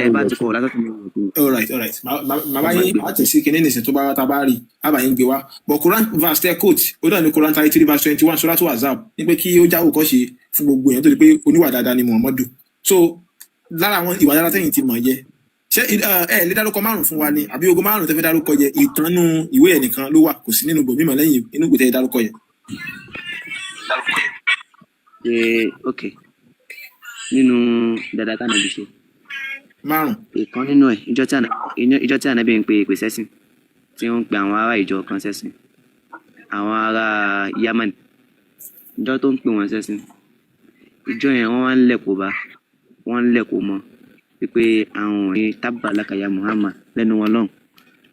Ẹ bá ti kọ́ Khulasatu Nuri Yakin. All right, màá bá Ó máa yín gbé. Má tẹ̀sí kinní nìsín tó bá tá a bá rí, á bá yín gbé wa. But Quran verse tẹ quote, ó dà ní Quran 33 verse 21, Suratu Ahzab, ní pé kí ó jáwó kọ́ ṣe fún gbogbo èèyàn tó di pé oníwà dáadáa ni Muhammadu. So lára àwọn ìwà dáadáa tẹ̀yìn ti mọ̀ yẹ, ṣé ẹ lè dárúkọ márùn fún wa ni, àbí ogun márùn tẹ́ fẹ́ dárúkọ yẹ, ìtànú ìwé ẹ̀ nìkan ló wà, kò sí nínú gbòmímọ̀ lẹ́yìn inú ìwé tẹ́ dárúkọ yẹ? Ṣé ok, nínú dáadáa tá nàbí ṣe, Márùn. ìkan nínú ẹ̀, ìjọ tí Ànábì ń pe ìpè sẹ́sìn, tí ó ń pe àwọn ará ìjọ kan sẹ́sìn, àwọn ará Yaman, ìjọ tó ń pè wọ́n sẹ́sìn, ìjọ yẹn wọ́n wá ń lẹ̀ kó bá wọ́n ń lẹ̀ kó mọ́ wípé àwọn ò ní tabba laka ya Muhammad lẹ́nu wọn lọ́hùn,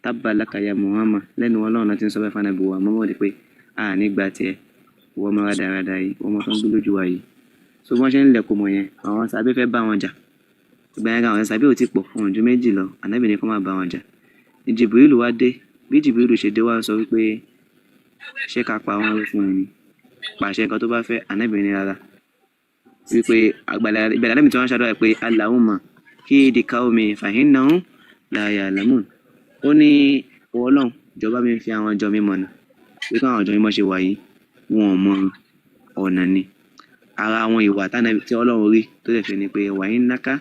tabba laka ya Muhammad lẹ́nu wọn lọ́hùn láti ń sọ bẹ́ẹ̀ fún Ànábì wa Muhammad pé a ní gba tiẹ̀, ìwọ ọmọ rádaràda yìí, ìwọ ọmọ tó ń gbé lójú wa yìí. So bí wọ́n ṣe ń lẹ̀kọ̀ mọ̀ yẹn, àwọn sàbí fẹ́ bá wọn jà. Ìgbà yẹn gan àwọn sàbí ò tí pọ̀, wọn ò ju méjì lọ. Ànábì ní kó má bá wọn jà. Ní Jìbìrìlù wá dé. Bí Jìbìrìlù ṣe dé wá sọ wípé ṣé ká pa wọ́n rẹ́ fún un ni, pàṣẹ nǹkan tó bá fẹ́. Ànábì ní rárá, wípé àgbàlá ìbẹ̀rẹ̀ Ànábì tí wọ́n ṣàdúrà pé Allahumma kí ìdíkà omi fahinnahum la ya'lamun. Ó ní ìwọ Ọlọ́run, jọ̀ọ́ bá mi fi àwọn ìjọ mi mọ̀nà, pé káwọn ìjọ mi mọ̀ ṣe wà yìí, wọn ò mọ ọ̀nà ni. Ara àwọn ìwà tánàbí tí Ọlọ́run rí tó lè fi ni pé wa innaka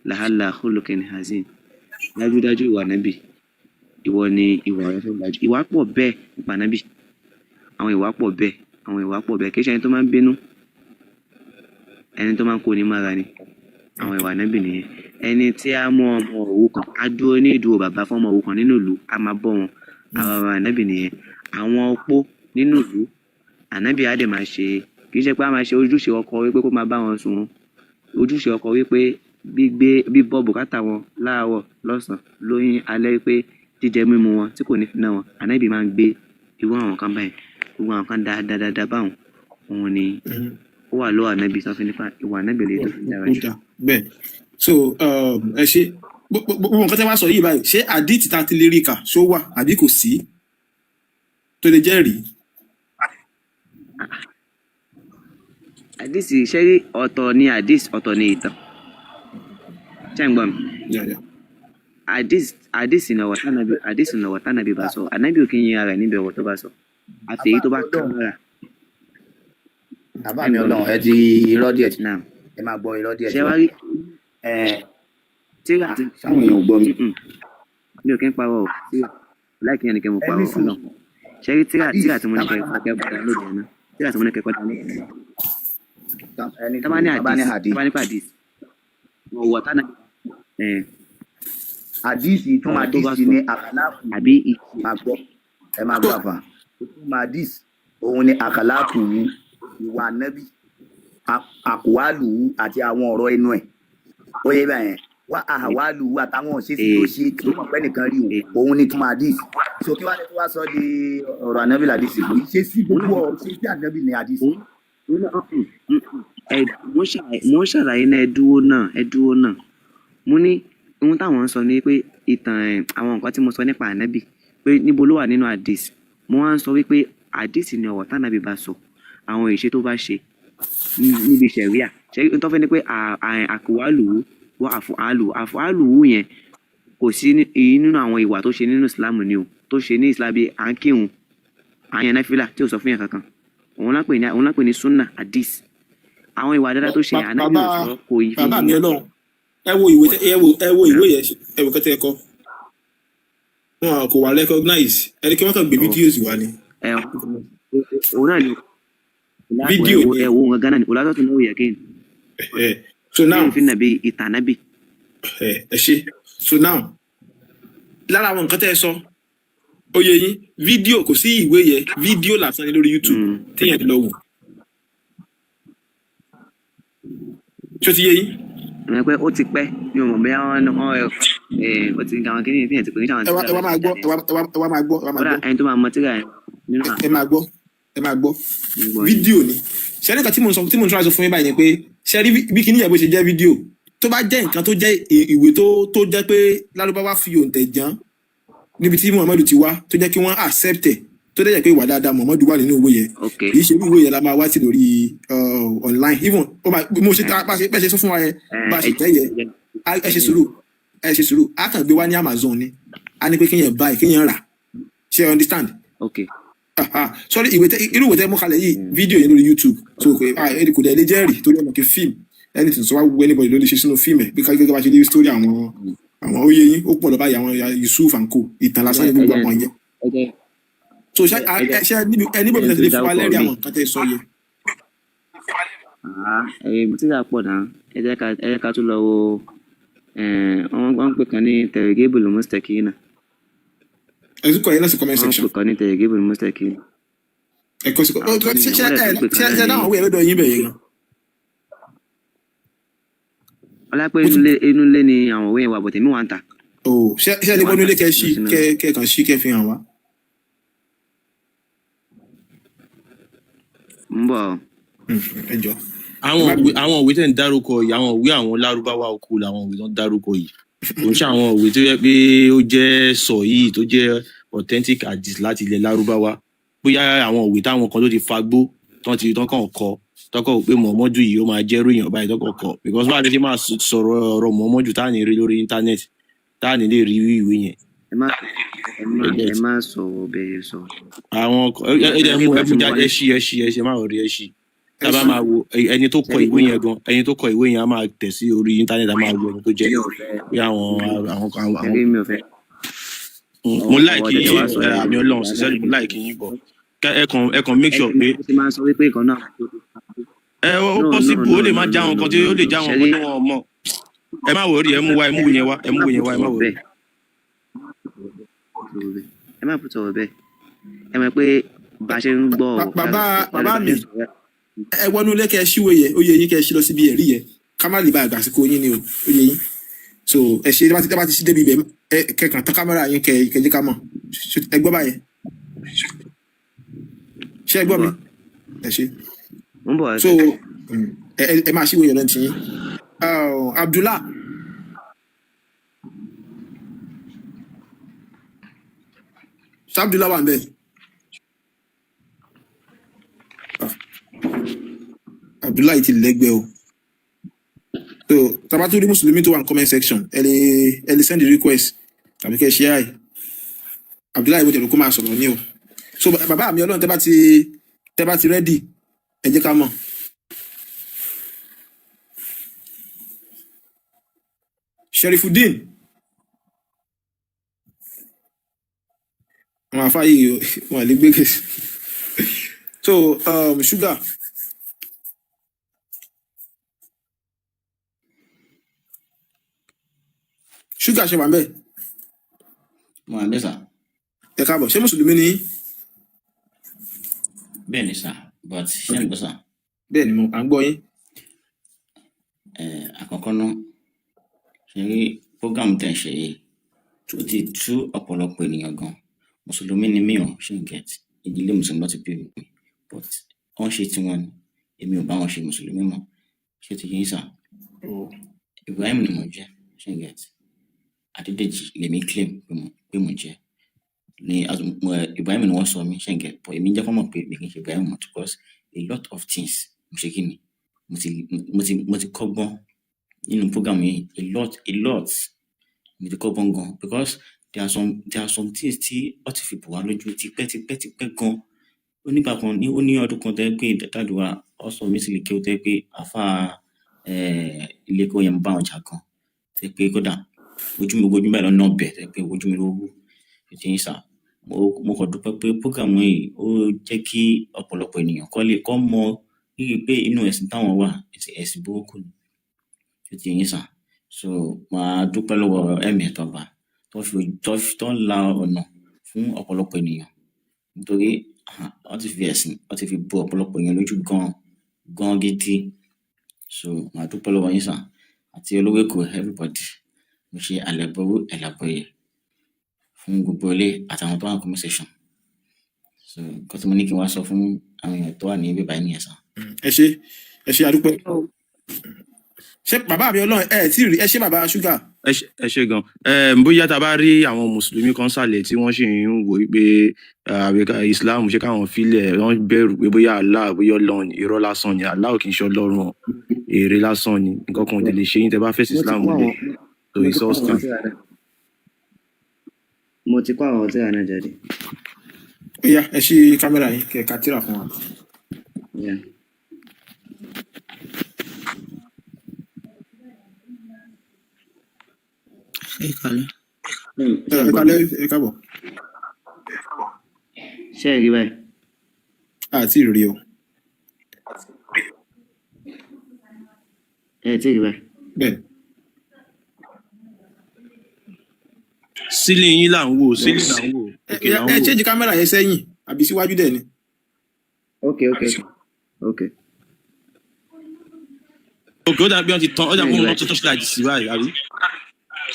la'ala khuluqin azim, dájúdájú ìwà Ànábì, ìwọ ni ìwà rẹ fẹ́ gbàjú. Ìwà pọ̀ bẹ́ẹ̀ nípa Ànábì, àwọn ìwà pọ̀ bẹ́ẹ̀, àwọn ìwà pọ̀ bẹ́ẹ̀. Kì í ṣe ẹni tó máa ń bínú, ẹni tó máa ń kó ni mára ni. Àwọn ìwà Ànábì nìyẹn. Ẹni tí a mú ọmọ òrukàn, á dúró ní ìdúró bàbá fún ọmọ òrukàn nínú ìlú, á máa bọ́ wọn. Àwọn ìwà Ànábì nìyẹn. Àwọn opó nínú ìlú, Ànábì á dẹ̀ máa ṣe, kì í ṣe pé á máa ṣe ojúṣe ọkọ wípé kó máa bá wọn sùn, ojúṣe ọkọ wípé gbígbé bíbọ́ bùkátà wọn láàárọ̀, lọ́sàn-án, lóyún alẹ́, wípé jíjẹ mímu wọn tí kò ní fi ná wọn, Ànábì máa ń gbé irú àwọn kan báyìí. Gbogbo àwọn kan dáadáa dáadáa báwọn, òun ni ó wà lọ́wọ́ Ànábì tó fi nípa ìwà Ànábì lè tó fi dára Ó jù. dà bẹ́ẹ̀. So ẹ ṣe gbogbo nǹkan tẹ́ wá sọ yìí báyìí, ṣé àdìtì tá a ti lè rí kà ṣó wà àbí kò sí tó lè jẹ́rìí? Àdìsí ṣẹ́rí, ọ̀tọ̀ ni àdìsí, ọ̀tọ̀ ni ìtàn. Ṣé ń gbọ́ mi? Yeah. Àdìsí ni ọ̀rọ̀ tánàbí, àdìsí ni ọ̀rọ̀ tánàbí bá sọ. Ànábì ò kí ń yin ara ẹ̀ níbi ọ̀rọ̀ tó bá sọ, àfi èyí tó bá Àbá kán lára. Bàbá Ṣé ń mi gbọ́ mi? Ọlọ́run, ẹ ti irọ́ díẹ̀ tí Náà ẹ máa gbọ́ irọ́ díẹ̀ ṣé tí wá rí ẹ tíra tí sáwọn èèyàn ò gbọ́ mi. Mm-mm. Mi ò kí ń parọ́ o, tíra láìkí yẹn ni kí mo Ẹ parọ́ ní sùúrù. Ọlọ́run. Ṣé rí tíra Hadith tíra tí mo ní tábà kẹ́ kẹ́ download yẹn náà, tíra tí mo ní kẹ́ kọ́ download yẹn náà. Ẹni Tá bá sùúrù ní tábà ní àdìs, hadith tá bá ní pé àdìs ọ̀wọ̀ tánà ẹ̀ hadith ìtumọ̀ ọ̀rọ̀ tó bá hadith sọ ni àkàlákù. Àbí ìṣe. Máa gbọ́, ẹ máa gbọ́ àfà, ìtumọ̀ hadith òun ni àkàlákù wù, ìwà Ànábì, àkùwálù wù àti àwọn ọ̀rọ̀ ẹnu ẹ̀, ó yẹ báyẹn wá, àhàwálù wù àtàwọn òṣèṣì tó ṣe tó mọ̀ pé nìkan rí òun, òun ni ìtumọ̀ hadith. So kí wàá ní kí wàá sọ di ọ̀rọ̀ Ànábì làdìsí? Kì í ṣe sí Òun gbogbo náà ọ̀rọ̀ ṣe sí Ànábì ní hadith. Òun náà ẹ mo ń ṣàlàyé náà, ẹ dúró náà, ẹ dúró náà. Mo ní ohun táwọn ń sọ ni pé ìtàn ẹ, àwọn nǹkan tí mo sọ nípa Ànábì pé níbo ló wà nínú àdìs. Mo wá ń sọ wípé àdìs ni ọ̀rọ̀ tánàbì bá sọ, àwọn ìṣe tó bá ṣe níbi ṣẹ̀ríà. Ṣe tó fẹ́ ni pé àkùwálùú wọ́n àfọ̀álù àfọ̀álùú yẹn kò sí èyí nínú àwọn ìwà tó ṣe nínú Ìsìlámù ni o, tó ṣe ní Ìsìlámù bíi à ń kírun, à ń yan náfìlà tí ò sọ fún yàn kankan, òun lápè ní sunna hadith. Àwọn ìwà dáadáa tó ṣe yẹn, Ànábì Bàbá ò sọ, kò yí fi bàbá mi Ọlọ́run, ẹ wo ìwé ẹ wo ìwé yẹn, ẹ wo kẹtẹ ẹ kọ, wọn kò wà recognize ẹni kí wọn kàn gbé fídíòs wá ni. Ẹ òun náà ni Fídíò ni. Ẹ wo òun gangan náà ni òlàtọ̀ náà yẹ kéènì. So now fi nàbí ìtàn Ànábì. Ẹ ṣe. So now, lára àwọn nǹkan tẹ́ ẹ sọ, ó yé yín, fídíò kò sí ìwé yẹn, fídíò lásán ni lórí YouTube téèyàn ti lọ wò. Ṣó ti yé yín? Ẹ pé ó ti pẹ́, mi ò mọ̀ bóyá wọ́n ẹ ó ti àwọn kíní ìfihàn ti pè ní àwọn Ẹ wá tíra ẹ wá máa gbọ́, ẹ wá máa gbọ́, ẹ wá máa kódà gbọ́. Ẹni tó máa mọ tíra yẹn nínú Ẹ máa gbọ́, ẹ máa gbọ́. Gbọ́ yín. Fídíò ni. Ṣe ní nǹkan tí mò ń sọ, tí mò ń try sọ fún yín báyìí ni pé ṣe rí bí kíní yẹn bó ṣe jẹ́ fídíò, tó bá jẹ́ nǹkan tó jẹ́ ìwé tó jẹ́ pé lárúbáwá fi òǹtẹ̀ jàn níbi tí Muhammadu ti wá, tó jẹ́ kí wọ́n accept ẹ̀, tó dẹ̀ jẹ́ pé ìwà dáadáa Muhammadu wà nínú ìwé yẹn, kì í ṣe irú ìwé yẹn la máa wá sí lórí online. Even ó máa mo ṣe tá bá ṣe bẹ́ẹ̀ ṣe sọ fún wa yẹn, bá a ṣe tẹ́ yẹn, ẹ ṣe sùúrù, ẹ ṣe sùúrù, a kàn gbé wá ní Amazon ni, a ní pé kéèyàn buy, kéèyàn rà. Ṣe you understand? Ok. Ah, sorry, ìwé tẹ irú ìwé tẹ mú kalẹ̀ yìí, fídíò yẹn lórí YouTube, so kò ah, kò dẹ̀ lè jẹ́rìí torí ọmọ kí fíìmù anything sọ wá gbogbo anybody ló lè ṣe sínú fíìmù ẹ̀ bí ká gẹ́gẹ́ bá ṣe lè story àwọn oyè yín ó pọ̀ lọ báyìí, àwọn Yusuf and co, ìtàn lásán ní gbogbo àwọn yẹn. So ṣe ṣe níbi ẹ níbo mi lè fún wa lẹ́rìí àwọn nǹkan tẹ́ sọ yẹn? Ah, tíra pọ̀ náà. Ẹ jẹ́ ká tún lọ wo wọ́n ń pè kan ní Targhibul Mustakina. Ẹ tún kọ yẹn náà sí comment Wọ́n ń section. pè kan ní Targhibul Mustakina. Ẹ kọ sí kọ Àwọn kan ṣe ní ṣe wọ́n dẹ̀ ẹ tún pè ṣe kan ṣe náà ní dáhùn àwọn ìwé lọ́dọ̀ yín bẹ̀ yẹn gan? Ọlápẹ́ inú ilé ni àwọn òwe yẹn wà, bọ̀tẹ̀ mi wà ń tà. O ṣe ṣe lè Wà ń wọnú tà ilé kẹ ṣí sínú. kẹ kàn ṣí kẹ fi hàn wá. Ń bọ̀. Ẹ jọ. Ẹ Àwọn má òwe, bínú. àwọn òwe tẹ̀ ń dárúkọ yìí, àwọn òwe àwọn lárúbáwá oko làwọn òwe tó ń dárúkọ yìí. Kò ń ṣe àwọn òwe tó yẹ pé ó jẹ́ sọ yìí tó jẹ́ authentic hadith láti ilẹ̀ lárúbáwá. Bóyá àwọn òwe táwọn kan tó ti fagbó tán ti tán kàn kọ, tán kàn wò pé Muhammadu yìí ó máa jẹ́ ròyìn báyìí tán kàn kọ. Because báwo ni ṣe máa sọ̀rọ̀ ọ̀rọ̀ Muhammadu tá à ní rí lórí íńtánẹ́ẹ̀tì, tá à ní lè rí ìwé yẹn. Ẹ má ẹ má Ẹ ẹ get. má sọ̀rọ̀ bẹ́ẹ̀ sọ. Àwọn Ìgbà ẹ tí ẹ nígbà mú ẹ tí mú mo jáde, wọlé ẹ ṣí, ẹ ṣí, ẹ ṣe má rí, ẹ ṣí. Ẹ Tá a bá ṣí. máa wo ẹni tó kọ ṣẹ́rí ìwé yẹn gan, ẹni tó kọ ìwé yẹn á máa tẹ̀ sí orí íńtánẹ́ẹ̀tì, á máa wo ẹni tó jẹ́ mi ò fẹ́ bí àwọn àwọn àwọn àwọn. ṣẹ́rí mi ò fẹ́ Mo ọ̀rọ̀ láìkí tẹ̀tẹ̀ yín wá sọ yẹn àmì mi ò Ọlọ́run wá sincerely, láìpẹ́. mo láìkí yín bọ̀ ẹ kàn make Ẹ sure ti pé ẹ ti máa ń sọ wípé ìkan náà tó ti ẹ ó no no possible, no ó lè no má no já àwọn no kan tí no ó lè no já àwọn ṣẹ́rí kan tí wọ́n mọ̀. Ẹ má wọrí, ẹ mú wá, ẹ ẹ mú yẹn wá, ẹ ẹ mú má yẹn put wá, ẹ má ọ̀rọ̀ wọrí. bẹ́ẹ̀, ẹ má put ọ̀rọ̀ bẹ́ẹ̀. Ẹ mọ̀ pé bá a ṣe ń gbọ́ ọ̀rọ̀ Bàbá bá bàbá a ṣe mi, ń sọ̀rọ̀. Ẹ wọnú ilé kẹ ẹ ṣíwèé yẹ, ó yẹ yín kẹ ẹ ṣí lọ síbi ẹ̀rí yẹ, ká má lè ba àgbàsíkò yín ni o, ó yẹ yín. So ẹ ṣe, tẹ́ bá ti ṣí débi ibẹ̀, ẹ kẹkàn tán kámẹ́rà yín, kẹ kẹ jẹ́ ká mọ̀. Ẹ gbọ́ báyẹn? Ṣé ẹ Ń gbọ́ mi? bọ̀. Ẹ ṣe. Ń bọ̀ So ẹsẹ̀. ẹ máa ṣíwèé yẹn lọ́n ti yín. Abdullah ṣé Abdullah wà ń bẹ̀? Ah, Abdullah yìí ti lẹ́gbẹ́ o. So tá bá tún rí mùsùlùmí tó wà ní comment section, ẹ lè send the request tàbí kẹ́ ẹ ṣe àì Abdullahi bó tẹ̀lé kó máa sọ̀rọ̀ ní o. So bàbá mi Ọlọ́run, tẹ́ bá ti ready, ẹ jẹ́ ká mọ̀. Sherifudeen, àwọn àfa yìí wọn lè gbé case. So Sugar, Sugar ṣe wà ń bẹ̀? Mo wà níbẹ̀ sà. Ẹ káàbọ̀. Ṣé mùsùlùmí ni yín? Bẹ́ẹ̀ ni sà, but ṣé ń gbọ́ sà? Bẹ́ẹ̀ ni, mo à ń gbọ́ yín. Àkọ́kọ́ náà, ṣe rí program tẹ̀ ń ṣe yìí, ó ti tú ọ̀pọ̀lọpọ̀ ènìyàn gan. Mùsùlùmí ni mí o, ṣé ń get? Ìdílé mùsùlùmí ló ti bí mi, but wọ́n ṣe tiwọn ni, èmi ò bá wọn ṣe mùsùlùmí mọ́. Ṣé ti yé yín sà? Ibrahim ni mo jẹ́, ṣé ń get? Adédèjì lèmi claim pé mo jẹ́ ní Ibrahim ni wọ́n sọ mí, ṣé ń get? But èmi jẹ́ kó mọ̀ pé mi kì í ṣe Ibrahim mọ́, because a lot of things mo ṣe kí ni mo ti kọ́gbọ́n nínú program yìí, a lot, a lot mo ti kọ́gbọ́n gan, because there are some things tí wọ́n ti fi bò wá lójú tipẹ́ tipẹ́ tipẹ́ gan. Ó nígbà kan ní, ó ní ọdún kan tẹ́ pé daddy wa ó sọ mí sílé kí ó tẹ́ pé àfa ilé kó yẹn, mo bá wọn jà gan, tẹ́ pé kódà ojú mi, ojú mi báyìí lọ́nà ọbẹ̀, tẹ́ pé ojú mi ló wú. Ṣe yín sà? Mo kàn dúpẹ́ pé program yìí ó jẹ́ kí ọ̀pọ̀lọpọ̀ ènìyàn kọ́ lè kọ́ mọ rírì pé inú ẹ̀sìn táwọn wà, ẹ̀sìn burúkú ni. Ṣé ti yín sà? So màá dúpẹ́ lọ́wọ́ ẹ̀mí ẹ̀tọ́ba tó ń la ọ̀nà fún ọ̀pọ̀lọpọ̀ ènìyàn, nítorí wọ́n ti fi ẹ̀sìn, wọ́n ti fi bo ọ̀pọ̀lọpọ̀ èèyàn lójú gan gan gidi. So màá dúpẹ́ lọ́wọ́ yín sà, àti olówó Èkó, everybody. Mo ṣe àlẹ̀bọrú ẹ̀làbọ̀yè fún gbogbo ilé àtàwọn tó wà ní comment section. So nǹkan tí mo ní kí n wá sọ fún àwọn èèyàn tó wà ní ibi báyìí nìyẹn sà. Ẹ ṣe, ẹ ṣe, àdúpẹ́. Ṣé bàbá mi Ọlọ́run ẹ tí rí? Ẹ ṣé, bàbá Ṣúgà. Ẹ ṣe gan. Bóyá tá a bá rí àwọn mùsùlùmí kan sàlẹ̀ tí wọ́n sì ń wò ó pé àbí Islam ṣé káwọn filẹ̀, wọ́n bẹ̀rù pé bóyá Allah, bóyá Ọlọ́run ni, irọ́ lásán ni. Allah ò kì í ṣe Ọlọ́run o, èrè lásán ni. Nǹkan kan ò dẹ̀ lè ṣe yín tẹ́ bá fẹ̀sìn Mo ti Islam kó lẹ̀. àwọn So mo ti it's kó all àwọn scam. tírà náà, mo ti kó àwọn tírà náà jáde. Ó yá, ẹ ṣí kámẹ́rà yín kẹ ká tírà fún wa. Yeah. Ẹ kálẹ́. Ṣé Ẹ ń gbọ́ mi? kálẹ́, ẹ káàbọ̀. Ṣé ẹ rí báyìí? Àti rí o. Ẹ tí rí báyìí? Bẹ́ẹ̀. Sílẹ̀ yín là ń wò, sílẹ̀ là ń wò, Ẹ òkè là ń ẹ wò. change kámẹ́rà yẹn sẹ́yìn àbí síwájú dẹ̀ ni. Ok. Òkè, ó dàbí wọ́n ti tán, ó Ṣé dàbí ẹ rí wọ́n báyìí? tún torchlight sí báyìí, àbí?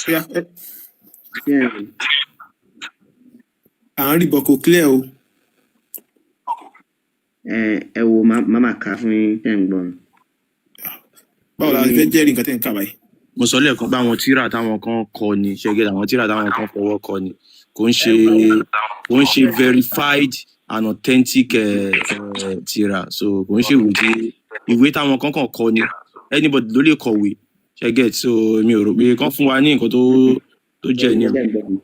Ó yá, Ṣé ẹ rí? À ń rí bọ̀, kò clear o. Ẹ wo, má máa kà á fún yín tẹ́ ń gbọ́ mi. Báwo la fẹ́ jẹ́rìí nǹkan tẹ́ ń kà báyìí? Mo sọ lẹ́ẹ̀kan pé àwọn tíra táwọn kan kọ ni, ṣẹ́gẹ́, àwọn tíra táwọn kan fọwọ́ kọ ni, kò ń ṣe verified and authentic tíra. So kò ń ṣe ìwé tí ìwé táwọn kan kàn kọ ni. Anybody ló lè kọ̀wé, ṣẹ́gẹ́. So mi ò rò pé kán fún wa ní nǹkan tó jẹ́ ní. Ṣe ń gbọ́ mi?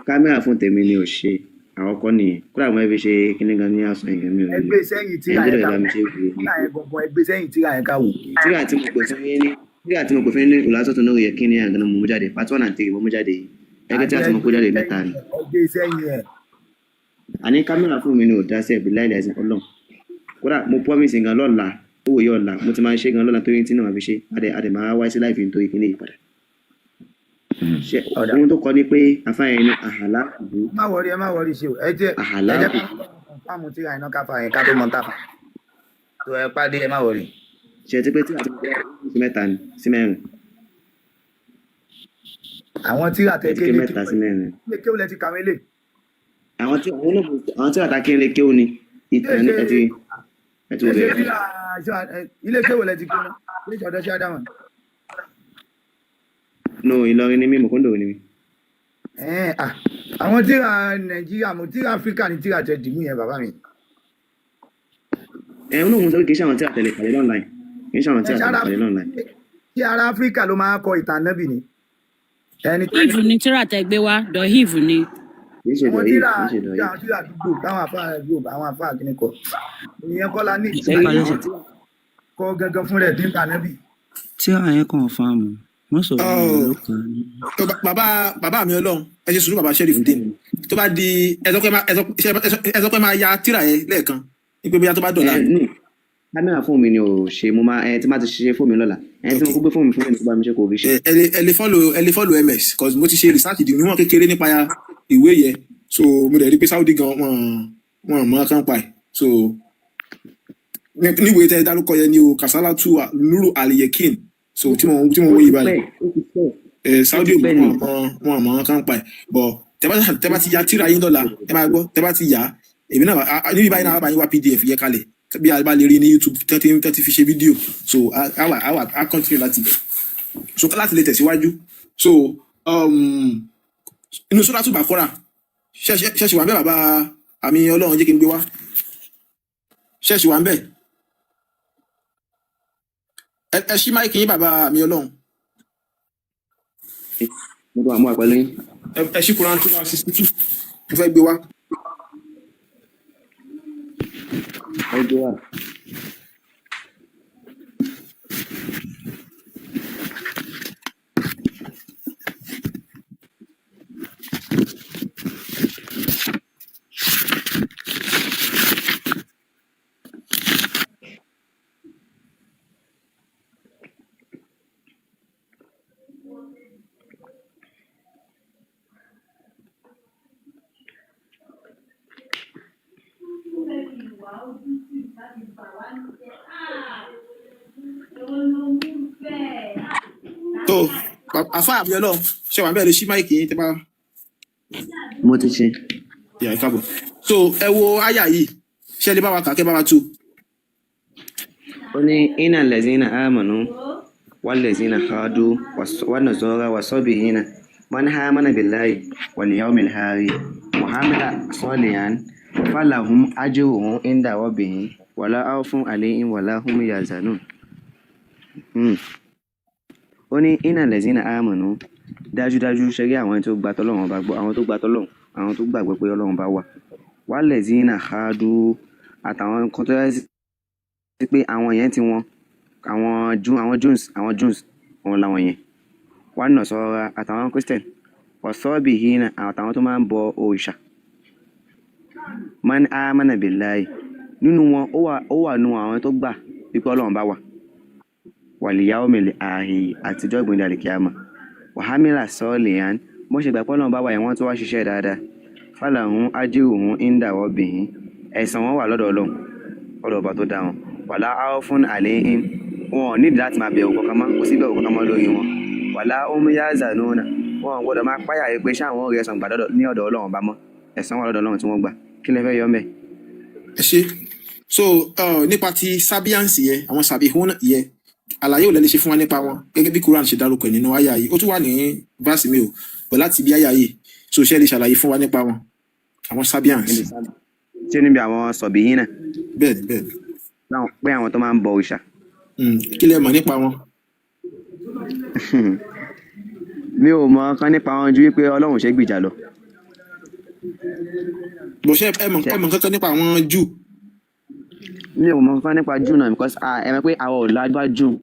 Kámẹ́rà fún tèmi ni ò ṣe àkọ́kọ́ nìyẹn. Kódà mo fẹ́ fi ṣe kíní gan ní àṣọ yẹn, mi ò Ẹ rí. gbé sẹ́yìn tíra Ẹni tó yẹn dẹ̀ ká bá mi ṣe é fi tíra yẹn gangan, ẹ gbé sẹ́yìn tíra yẹn ká wò. Tíra tí mo pè fún yín ní ìlàsọ̀tún náà yẹ kí ni àgànnà mo mú jáde, part one and three mo mú jáde yìí. Ẹgbẹ́ tíra tí mo kó jáde mẹ́ta ni. Ẹ gbé sẹ́yìn ẹ̀. Àní kámẹ́rà fún mi ni ò dá sí ẹ̀bí láìláì sí ọlọ́run. Kódà mo promise gan lọ́la, ó wòye ọ̀la, mo ti máa ṣe gan lọ́la torí tí náà máa fi ṣe adẹ̀ máa wá sí láìfi nítorí kíní yìí padà. Ṣe Ọ̀dà. ohun tó kọ ni pé afáyẹn ní àhàlà ìlú. Má worry, ẹ má worry. Ṣe o ẹ jẹ́ Àhàlà ẹ jẹ́ ká fáàmù tíra iná ká fa yẹn ká tó mọ tá a fà tó ẹ pàdé. Ẹ má worry. Ṣe ti pé tíra tí mo kó sí mẹ́ta ni sí mẹ́rin. Àwọn tíra tẹ Ẹ ti ké ké lé mẹ́ta sí mẹ́rin. Ilé kéwù lẹ ti kàwé lè. Àwọn tí àwọn olóògùn, àwọn tí àtàkì ń lé kéwù ni ìtàn ní ẹ ti wò Ṣe bẹ́ẹ̀. tíra ilé kéwù lẹ ti ké náà ilé ìṣọ̀dọ̀ ṣé Ádámù. No, Ìlọrin ni mí, Mọ̀kúndò ni mí. Ẹ̀ẹ́n, ah, àwọn tíra Nàìjíríà mo tíra Áfíríkà ni tíra tẹ dìmú yẹn, bàbá mi. Ẹ olóògùn sọ pé kì í ṣe àwọn tí àtẹlẹ pàdé online, kì í ṣe àwọn tí Ẹ àtẹlẹ ṣára pàdé online. Tí ará Áfíríkà ló máa kọ ìtàn nábì ni ẹni tó Ìvù ni tíra tẹ gbé wá, dọ̀híìvù ni. Kì í ṣe àwọn dọ̀yìí, tíra kì í ṣe dọ̀yìí. àwọn tíra àdúgbò táwọn àfáà àdúgbò, àwọn àfáà kìíní kọ ìyẹn kọ́ la ní. Ṣẹ́rí àwọn tí Kọ gangan fún rẹ̀ dín tàn nábì. Tíra yẹn confirm, most of them ló kà á ní. Tó bàbá mi ọlọ́run, ẹ ṣe sùúrù. Bàbá Sheriff dín tó bá di, ẹ sọ pé ẹ sọ pé máa ya tíra yẹn lẹ́ẹ̀kan ní pé bóyá tó bá dọ̀la. Ẹ ní kámẹ́rà fóònù mi ni ò ṣe. Mo máa ẹ tí má ti ṣe fóònù mi lọ́la, ẹ tí mo kó gbé fóònù mi fún mi tó bá mi ṣe kò rí ṣe. Ẹ lè follow ms, cause mo ti ṣe research di níwọ̀n kékeré nípa ìwé yẹn. So mo dẹ̀ rí pé Saudi gan wọn mọ kán pa ẹ̀. So níwèé tẹ́ ẹ dárúkọ yẹn ni o, Kasalatu Nuru Aliyekin. So tí mo Ó wọ ti yìí báyìí, pẹ́, ó ti pẹ́. Ẹ Ó Saudi ti ò pẹ́ mọ ni. wọn mọ kán pa ẹ̀. But tẹ́ bá ti ya tíra yín lọ́la, ẹ máa gbọ́, tẹ́ bá ti yà á, èmi náà níbi báyìí náà á bá yín wá PDF yẹn kalẹ̀ bí a bá lè rí ní YouTube tẹ́tí fi ṣe fídíò. So á wà á continue láti bẹ̀, so láti lè tẹ̀síwájú. So inú Sóràtù Bàkọ́rà ṣẹ́ṣì wà ń bẹ̀. Bàbá àmì ọlọ́run, jẹ́ kí n gbé wá. Ṣẹ́ṣì wà ń bẹ̀. Ẹ ṣí mic yín, bàbá àmì ọlọ́run. Mo tó wà mú àpẹẹrẹ yín. Ẹ ṣí Quran 262, mo fẹ́ gbé wá. Ẹ gbé wá. Tó àfa àmì ọlọ́run, ṣe wà ń bẹ̀? Lè ṣí mic yín tẹ́ bá. Mo ti ṣe. Yà, ẹ káàbọ̀. So ẹ wo àyà yìí, ṣé ẹ lè bá wa kà, kẹ́ bá wa tú? Ó ní iná lẹ́sìnà ámànú wà lẹ́sìnà hádú wà nàzọ́rà wà sọ́bìhínà man hamana billahi wal yawmil akhir muhammad salihan falahum ajruhum inda rabbihim wala khawfun alayhim wala hum yahzanun. Ó ní iná lẹ́sìnà ámànú, dájúdájú ṣẹ́rí àwọn tó gba tọ́lọ́run bá gbọ́, àwọn tó gba tọ́lọ́run, àwọn tó gbàgbọ́ pé Ọlọ́run bá wà, wà lẹ́sìnà hádú, àtàwọn kan tó yẹ sí pé àwọn yẹn ti wọn àwọn Jew, àwọn Jews òun làwọn yẹn wà nà sọ́ra, àtàwọn Christian ọ̀sọ́ọ̀bì hínà, àtàwọn tó máa ń bọ òrìṣà, man amana billahi, nínú wọn ó wà nù àwọn tó gbà wípé Ọlọ́run bá wà, wal yawmil akhir, àtijọ́ ìgbìndà àlìkíyàmà, wàhámìlà sọ́ọ̀lìyàn, bó ṣe gbà pé Ọlọ́run bá wà yẹn, wọ́n tó wá ṣiṣẹ́ dáadáa, falahum ajruhum inda rabbihim, ẹ̀san wọn wà lọ́dọ̀ Ọlọ́run, ọ̀dọ̀ ọba tó dá wọn, wala khawfun alayhim, wọn ò nídìí láti máa bẹ̀rù kankan mọ́, kò sí bẹ̀rù kankan mọ́ lórí wọn, wala hum yahzanuna, wọn ò gbọ́dọ̀ máa páyà yìí pé ṣé àwọn ò rí ẹ̀san gbà ní ọ̀dọ̀ Ọlọ́run bá mọ́. Ẹ̀san wà lọ́dọ̀ Ọlọ́run tí wọ́n gbà. Kí lẹ fẹ́ yọ mẹ́? Ẹ ṣe. So nípa ti Sabians yẹ, àwọn Sabihun yẹ, àlàyé ò lè ṣe fún wa nípa wọn gẹ́gẹ́ bí Quran ṣe dárúkọ ẹ̀ nínú àyà yìí. Ó tún wà ní verse mi o, pẹ̀lú láti bí àyà yìí. So ṣe lè ṣàlàyé fún wa nípa wọn, àwọn Sabians? Níbi ṣé níbi àwọn sọ̀bì yín náà? Bẹ́ẹ̀ni, bẹ́ẹ̀ni. Pé àwọn tó máa ń bọ òòṣà. Kí lẹ mọ̀ nípa wọn? Mi ò mọ kan nípa wọn ju wípé Ọlọ́run ṣe gbìjà lọ. Bó ṣe ẹ mọ̀ kankan nípa àwọn Júù? Mi ò mọ kan nípa Júù náà because ah, ẹ mọ̀ pé àwọn ò lájú bá Júù.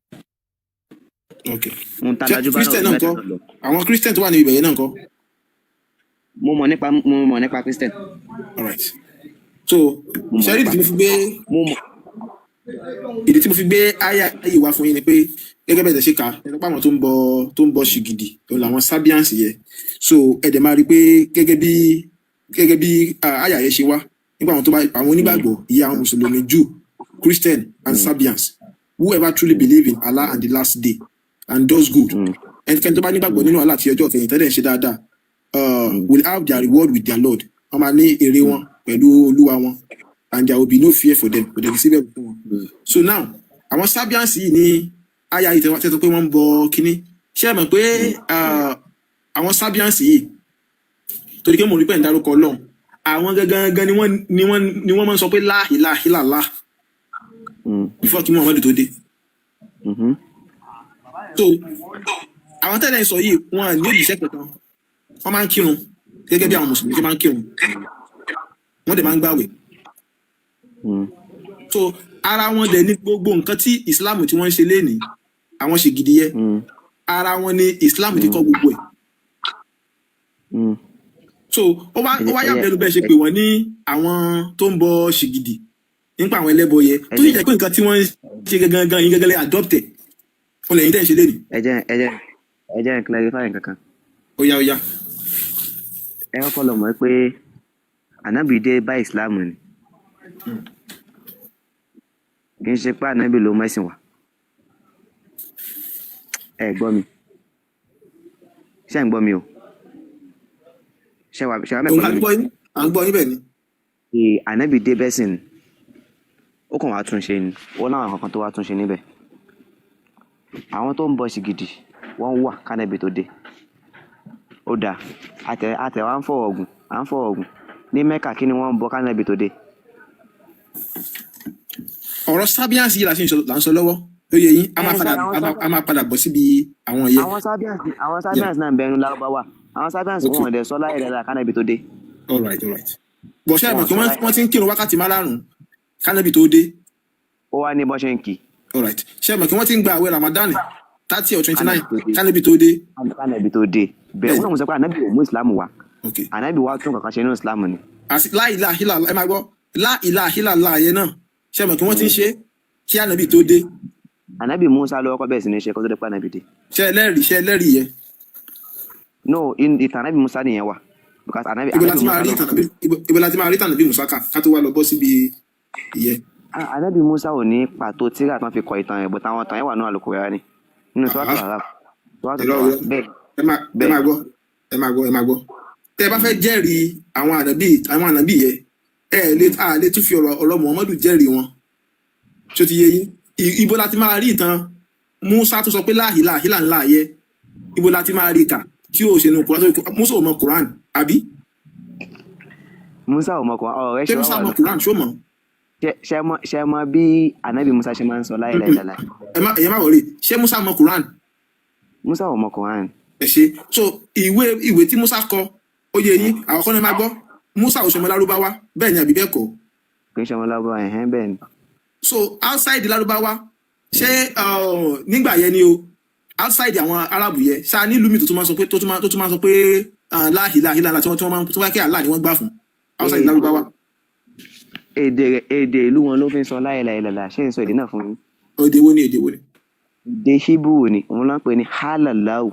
Ok. Ohun tá a Ṣé lajú bá náà Christian ò náà mẹ́ta ńkọ́? lọ. Àwọn Christian tó wà ní ibẹ̀ yẹn náà ńkọ́? Mo mọ̀ nípa Christian. Alright. So Mo mọ̀ ṣe rí ìdí nípa tí mo fi gbé mo mọ̀ ìdí tí mo fi gbé àyà yìí wá fún yín ni pé gẹ́gẹ́ bẹ́ẹ̀ ṣe kà ẹ sọ pé àwọn tó ń bọ ṣìgìdì òun làwọn Sabians yẹ. So ẹ dẹ̀ máa rí i pé gẹ́gẹ́ bí àyà yẹn ṣe wá nípa àwọn tó bá àwọn onígbàgbọ́ ìyá, àwọn mùsùlùmí, Jew, Christian and Sabians, whoever truly believe in Allah and the last day and does good, ẹnikẹ́ni tó bá nígbàgbọ́ nínú Allah àti ọjọ́ ìkẹyìn tẹ́lẹ̀ ń ṣe dáadáa, will have their reward with their Lord, wọ́n máa ní èrè wọn pẹ̀lú Olúwa wọn, and there will be no fear for them, kò dẹ̀ sí bẹ̀rù fún wọn. So now, àwọn Sabians yìí ní àyà yìí tẹ́tọ́ pé wọ́n ń bọ kínní, ṣé ẹ mọ̀ pé àwọn Sabians yìí, torí pé mo rí pé ń dárúkọ Ọlọ́run, àwọn gangan gan ni wọ́n máa ń sọ pé la ilaha illallah before kí Muhammadu tó dé. So àwọn tẹ́lẹ̀ ń sọ yìí, wọn ní òjíṣẹ́ kankan. Wọ́n máa ń kírun gẹ́gẹ́ bí àwọn mùsùlùmí ṣe máa ń kírun, wọ́n dẹ̀ máa ń gbàwẹ̀. So ara wọn dẹ̀ ní gbogbo nǹkan tí Islam tí wọ́n ń ṣe lénìí, àwọn ṣe gidi yẹ, ara wọn ní Islam ti kọ́ gbogbo ẹ̀. So ó wá yà mí lẹ́nu bẹ́ẹ̀ ṣe pé wọ́n ní àwọn tó ń bọ ṣìgìdì nípa àwọn ẹlẹ́bọ yẹ, tó sì jẹ́ pé nǹkan tí wọ́n ń ṣe gangan gan yín gẹ́gẹ́ lẹ́ adopt ẹ̀ fún lẹ́yìn tẹ́ ń ṣe lénìí. Ẹ jẹ́ n clarify nǹkan kan. Ó yá, ó yá. Ẹ kọ́kọ́ lọ mọ̀ pé ànábì dé bá ìsìláàmù ni, kì í ṣe pé ànábì ló mẹ́sìn wá. Ẹ gbọ́ mi? Ṣé ẹ ń gbọ́ mi o? Ṣé wà Òun mẹ́pẹ̀lú à ń mi? gbọ́ yín, à ń gbọ́ yín, bẹ́ẹ̀ ni. Ṣe ànábì dé bẹ́sìn ni, ó kàn wá tún ṣe ni. Ó láwọn kankan tó wá tún ṣe níbẹ̀. Àwọn tó ń bọ ṣìgìdì, wọ́n wà kánábì tó dé. Ó dáa, àtẹ wa ń fọ ọ̀gùn, à ń fọ ọ̀gùn ní Mẹ́kà. Kí ni wọ́n ń bọ kánábì tó dé? Ọ̀rọ̀ Sabians yìí là ń sọ lọ́wọ́, ó yẹ yín. A máa padà a máa padà bọ̀ síbi àwọn yẹn. Àwọn Sabians náà ń bẹnu Lárúbáwá. Àwọn Sabians, wọn ò dẹ̀ sọ láyé dáadáa kánábì tó dé. All right. Bọ̀ ṣe é mọ̀ Wọn pé sọ wọ́n láyé. wọ́n ti ń kírun wákàtí márùn-ún kánábì tó dé? Ó wá ní bọ́ ṣe ń kì. All right. Ṣe é mọ̀ pé wọ́n ti ń gba àwẹ̀ Ramadan 30 or 29 kánábì tó dé? Kánábì tó dé? Kánábì tó dé, bẹ́ẹ̀. Wọ́n náà mo sọ pé ànábì ò mú ìsìlámù wá. Ànábì wá tún kankan ṣe nínú ìsìlámù ni. Àti la ilaha illallah, ẹ máa gbọ́, la ilaha illallah yẹn náà, ṣe é mọ̀ pé wọ́n ti ń ṣe kí ànábì tó dé? Ànábì Musa ló kọ́kọ́ bẹ̀rẹ̀ sí ní ṣe kó tó dé pé ànábì dé. Ṣe ẹlẹ́rìí yẹn? No, ìtàn ànábì Musa nìyẹn wà because ànábì Ibo la ànábì ti máa Musa rí ló ìtàn ànábì? Ibo la ti máa rí ìtàn ànábì Musa ká tó wá lọ bọ́ síbi ìyẹn? Ah, ànábì Musa ò ní pàtó tíra tán fi kọ ìtàn rẹ̀, but àwọn ìtàn yẹn wà nínú Àlùkùránì, nínú Suratul Araf, Suratul Irọ́. Taha. Irọ́. Bẹ́ẹ̀. Ẹ Bẹ́ẹ̀. máa gbọ́, ẹ máa gbọ́, ẹ máa gbọ́. Tẹ ẹ bá fẹ́ jẹ́rìí àwọn ànábì yẹ, ẹ lè a lè tún fi ọ̀rọ̀ Muhammadu jẹ́rìí wọn. Ṣó ti yé yín? Ibo la ti máa rí ìtàn Musa tó sọ pé la ilaha illallah yẹ? Ibo la ti máa rí kà tí ò ṣe nu Quran? Musa ò mọ Quran, àbí? Musa ò mọ Quran, ọ̀rọ̀ rẹ̀ Ṣé ṣe wá Musa wà mọ lọ. Quran? Ṣó mọ̀? Ṣe mọ bí ànábì Musa ṣe máa ń sọ la ilaha illallah? Ẹ má wọlé. Ṣé Musa mọ Quran? Musa ò mọ Quran. Ẹ ṣe. So ìwé tí Musa kọ, ó yé yín, àwọn kan náà máa gbọ́, Musa ò ṣọmọ Lárúbáwá, bẹ́ẹ̀ ni àbí bẹ́ẹ̀ kọ́? Kì í ṣe ọmọ Lárúbáwá, ẹ̀hẹ́n, bẹ́ẹ̀ ni. So outside Lárúbáwá, ṣé nígbà yẹn ni o, outside àwọn Arábù yẹn, ṣáà nílùú mi tó tún máa sọ pé la ilaha illallah tí wọ́n máa tó wá kí Allah ni wọ́n gbà fún outside Lárúbáwá? Èdè rẹ̀, èdè ìlú wọn ló fi ń sọ la ilaha illallah. Ṣé ń sọ èdè náà fún yín? Èdè wo ni? Èdè wo ni? Èdè Hebrew ni. Òun ló ń pè ní halalau.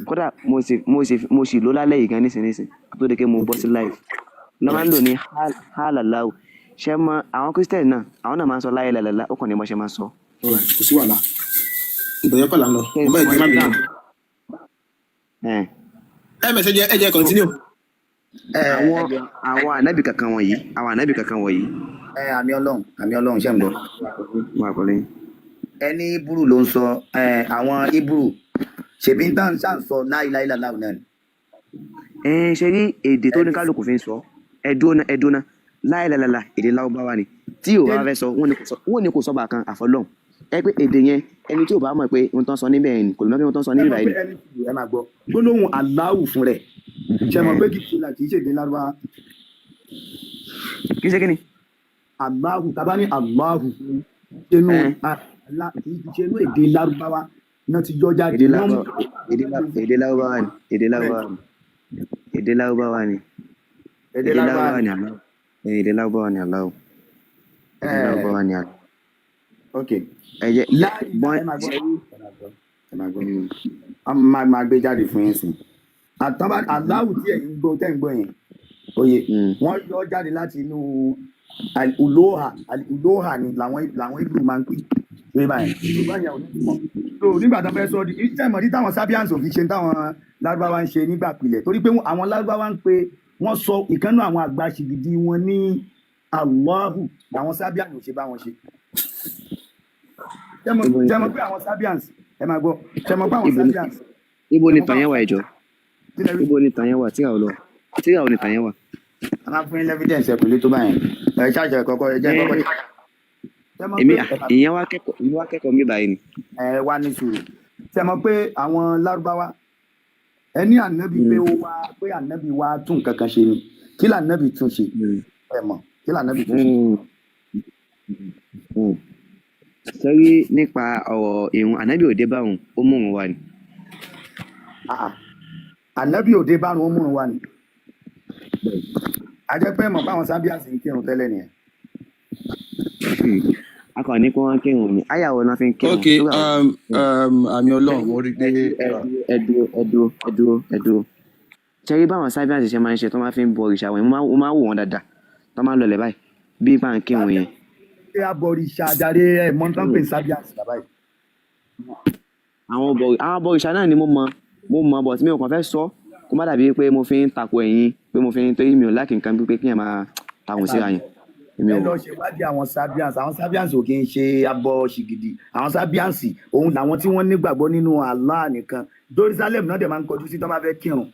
Kódà mo sì lò lálẹ́ yìí gan nísinsìnyí kó tó di pé mo bọ́ sí live lọ́ máa ń lò ní halalau. Ṣé mọ àwọn Christian náà, àwọn náà máa ń sọ la ilaha illallah, ó kàn ní bọ́ ṣe máa ń sọ. Alright, kò sí wàhálà, ìbẹ̀yẹ kọ́ là ń lọ. Ṣé Mo bá ìgbẹ́, má bínú. ẹ̀. Ẹ mẹ̀sẹ̀ jẹ́, ẹ jẹ́ continue. Àwọn ànábì kankan wọ̀nyí, àwọn ànábì kankan wọ̀nyí. Ẹ àmì Ọlọ́run, àmì Ọlọ́run, ṣe ń gbọ́? Wà pẹ̀lú yín. Ẹni Hebrew ló ń sọ ẹ, àwọn Hebrew ṣèbí ń tàn ṣáà ń sọ láìláìláìláì náà ni. Ẹ ṣe rí èdè tó ní kálukú fi ń sọ, ẹdúnà ẹdúnà, láìláìláìlá, èdè lárúbáwá ni. Tí ò bá fẹ́ sọ, wọ́n ní kò sọ bàkan àfọlọ́hún. Ẹ pé èdè yẹn, ẹni tí ò bá mọ̀ pé ohun tó ń sọ níbẹ̀ yẹn ni kò lè mọ̀ pé ohun tó ń sọ Ẹ níbẹ̀ mọ̀ yẹn pé ni. ẹni ẹ máa gbọ́ gbólóhùn Aláwù fún rẹ̀, ṣe mọ̀ pé kì í ṣe là, kì í ṣèdè lárúbáwá? Kì í ṣe kí ni? Aláhù, tábà ní Aláhù ṣẹnu Ẹ kì í ṣe inú èdè lárúbáwá náà ti yọ jáde èdè wọ́n mú lárúbáwá, èdè lárúbáwá ni, èdè lárúbáwá ni, èdè lárúbáwá ni, èdè èdè lárúbáwá lárúbáwá ni. ni Aláwù. Ẹ, èdè lárúbáwá ni Aláwù, èdè Ẹ lárúbáwá ni Aláwù. Ok. Ẹ jẹ́ Láì bọ́n ẹ máa gbọ́, ṣe rí. ẹ máa gbọ́, ẹ máa gbọ́, a máa gbé jáde fún yín sìn. Àtàbà Aláwù tí ẹ̀yin ń gbọ́, tẹ́ ń gbọ́ yẹn, oye, wọ́n yọ jáde láti inú al-uloha. Al-uloha ni làwọn Hebrew máa ń pè pé báyìí, ṣùgbọ́n yẹn ò ní túmọ̀. So nígbà tó fẹ́ sọ di iṣẹ́ ìmọ̀dí táwọn Sabians ò fi ṣe táwọn lárúbáwá ń ṣe nígbà pilẹ̀, torí pé àwọn lárúbáwá ń pe, wọ́n sọ ìkànnú àwọn àgbà ṣìgìdì wọn ní Allahu, làwọn Sabians ò ṣe bá wọn ṣe. Ibo ni Ṣé mọ̀ pé àwọn Sabians, ẹ máa gbọ́, ṣé mọ̀ pé àwọn ibo ni Sabians, ibo ṣé ni mọ̀ pé tàn yẹn àwọn wà, ẹjọ? Kílẹ̀ wí? Ibo ni tàn yẹn wà? Tíra ò lọ, tíra ò ní tàn yẹn wà. A máa fún yín lẹ́fídẹ̀nsì, ẹ kò lè tó báyẹn. Ẹ ṣáàjẹ kọ́kọ́, ẹ jẹ́ kọ́kọ́. Ṣé mọ̀ Èmi pé ẹ máa ìyẹn wá kẹ́kọ̀ọ́, ìyẹn wá kẹ́kọ̀ọ́ mi báyìí ni. Ẹ wá ní sùúrù. Ṣé mọ̀ pé àwọn lárúbáwá, ẹ ní ànábì pé ó wá pé ànábì wá tún nǹkan kan ṣe ni. Kí lànábì tún ṣe? Ẹ mọ̀ kí lànábì tún ṣe? Sẹ́rí nípa ọ̀rọ̀ ìrun, ànábì òde báwọn, ó mú òun wá ni. Ah, ah. Ànábì òde bárun, ó múrun wá ni. A jẹ́ pé ẹ mọ̀ pé àwọn Sabians ń kírun tẹ́lẹ̀ nìyẹn. A kàn ní kí wọ́n kírun ni, àyàwó náà fi ń kírun. Ok. Sórí àwọn Àmì Ọlọ́run, mo rí i pé ẹ dúró, ẹ dúró, ẹ dúró, ẹ dúró. Sẹ́rí báwọn Sabians ṣe máa ń ṣe tó máa fi ń bọ òrìṣà wọn, mo máa ń wò wọ́n dáadáa tó máa ń lọlẹ̀ báyìí bí bá ń kírun yẹn. Ṣé abọ̀rìṣà àjàre, ẹ mọ̀ tán pé Sabians bàbá yìí? Àwọn bọ̀rìṣà náà ni mo mọ, mo mọ, but mi ò kàn fẹ́ sọ kó má dàbí pé mo fi ń tako ẹ̀yin, pé mo fi ń, torí mi ò láàkì nǹkan pé kí ẹ̀ máa Ẹ takùn máa síra yẹn, èmi ẹ ò. lọ ṣèwádìí àwọn Sabians. Àwọn Sabians ò kì í ṣe abọ ṣìgìdì. Àwọn Sabians òun làwọn tí wọ́n nígbàgbọ́ nínú Allah nìkan. Jerusalem náà dẹ̀ máa ń kọjú sí tó bá fẹ́ kírun.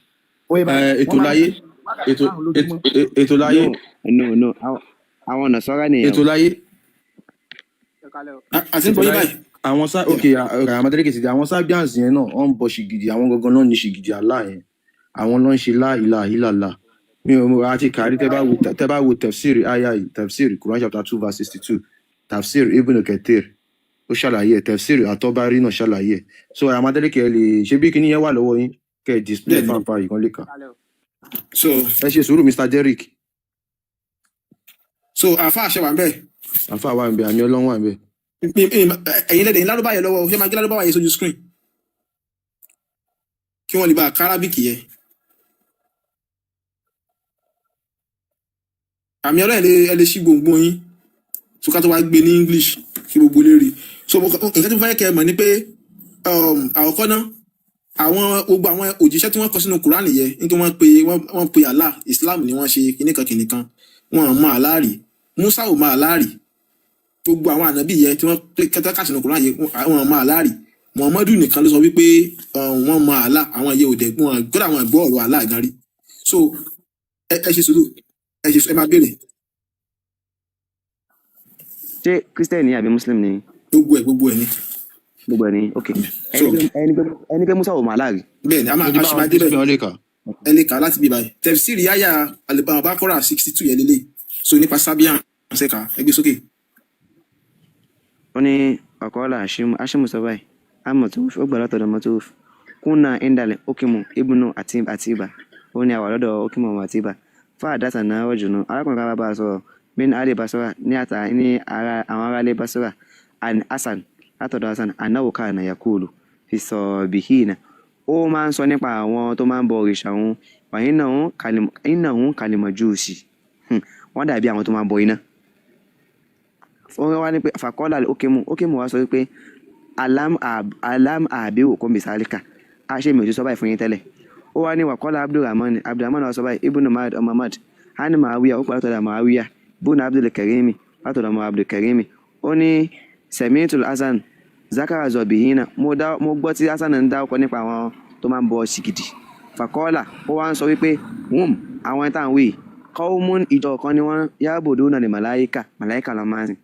Ó yẹ báyìí, Ètò wọ́n máa ń láyé kírun wákàtí ètò 5 lójúmọ́. Ètò láyé. No, no, no, àwọn ọ̀nà sọ́ra nìyẹn Ètò o. láyé. Àti ń Ètò gbọ́ yín láyé. báyìí. Àwọn sá, ok, àwọn Adeleke ti di àwọn Sabians yẹn náà, wọ́n ń bọ ṣìgìdì, àwọn gangan náà ní ṣìgìdì Allah yẹn, àwọn náà ń ṣe lá ìlà ìlàlà. Mi ò mọ àti kàrí. Tẹ bá wo tafsir aya yìí, tafsir Quran chapter 2 verse 62, tafsir Ibn Kathir ó ṣàlàyé ẹ, tafsir Àtọ́bárí náà ṣàlàyé ẹ. So àwọn Adeleke, ẹ lè ṣe bí kíní yẹn wà lọ́wọ́ yín, kẹ́ ẹ display Bẹ́ẹ̀ni. fáfá yìí kan lè kà. So Ẹ ṣe sùúrù, Mr Derrick. So àfa àṣẹ wà ń bẹ̀. Àfa wà ń bẹ, àmì Ọlọ́run wà ń bẹ. Ẹ̀yin lẹ́dẹ̀ẹ́ lárúbá yẹn lọ́wọ́, ṣé máa gbé lárúbá yẹn sójú screen kí wọ́n lè bá a kárábìkì yẹn? Àmì Ọlọ́run, ẹ lè ṣí gbòǹgbò yín so ká tó wá gbé ní English kí gbogbo lè rí. So nǹkan tí mo fẹ́ kẹ́ ẹ mọ̀ ni pé àkọ́kọ́ náà, àwọn gbogbo àwọn òjíṣẹ́ tí wọ́n kọ sínú Quran yẹn nítorí wọ́n pe wọ́n pe Allah, Islam ni wọ́n ṣe kinní kan kinní kan, wọn ò mọ Allah rí. Musa ò mọ Allah rí. Gbogbo àwọn ànábì yẹn tí wọ́n kẹta kà sínú Quran yẹn, wọn ò mọ Allah rí. Muhammadu nìkan ló sọ wípé wọ́n mọ Allah. Àwọn yẹn ò dẹ̀ wọn gbọ́dọ̀, àwọn ìgbọ́ ọ̀rọ̀ Allah gan rí. So ẹ ṣe sùúrù, ẹ ṣe, ẹ máa béèrè. Ṣé Christian ni àbí Muslim ni? Gbogbo ẹ̀ ni. Gbogbo ẹ̀ ni, ok. So Ẹni pé Musa ò mọ̀ aláàrí. Bẹ́ẹ̀ ni, a máa Mo ti a bá ṣì wọn máa débẹ̀. display, wọn lè kà. Ẹ lè kà láti bí báyìí, tafsir yáyà Al-Baqarah 62 yẹn lélẹ̀. So nípa Sabian ṣe kà, ẹ gbé sókè. Ó ní ọ̀kọ́lá Ashimu sọ báyìí, Amọ̀tòf ó gbà látọ̀dọ̀ Mọ̀tòf kúnà indalẹ̀ Okimu ibùnú àti Àtibá. Ó ní àwà lọ́dọ̀ Okimu ọmọ Àtibá fáà dátà náà rọ̀jùnú arákùnrin kan bá bá a sọ̀rọ̀ min ali Basora ní àtà ní ara àwọn aráalé Basora an Hasan, látọ̀dọ̀ Hasan, anáwó káàna yakulu fi sọ bìhínà. Ó máa ń sọ nípa àwọn tó máa ń bọ òrìṣà òun wà iná òun kalimọ̀ júùsì, wọ́n dàbí àwọn tó máa ń bọ iná. Ó wá ní pé fàkọ́lá Ókèmù wá sọ wípé alam àbí òkú bisalika, a ṣe mi ò ti sọ báyìí fún yín tẹ́lẹ̀? Ó wá ní wàkọ́lá Abdulrahman wá sọ báyìí, ibùnú Mahad ọmọ Mahad hani Maawiya, ó pàdé tọ́lá Maawiya bùnú Abdul Karimi. Látọ̀dọ̀ ọmọ Abdulkarimi, ó ní semitul Hasan zakara zọbìhínà, mo gbọ́ tí Hasan ń dá ọkọ nípa àwọn tó máa ń bọ sìgìdì. Fàkọ́ọ́là, ó wá ń sọ wípé wùm àwọn tá à ń wí kọ́ọ́mún ìjọ kan ni wọ́n yáàbòdó náà ní màláíkà, màláíkà ló máa ń sìn.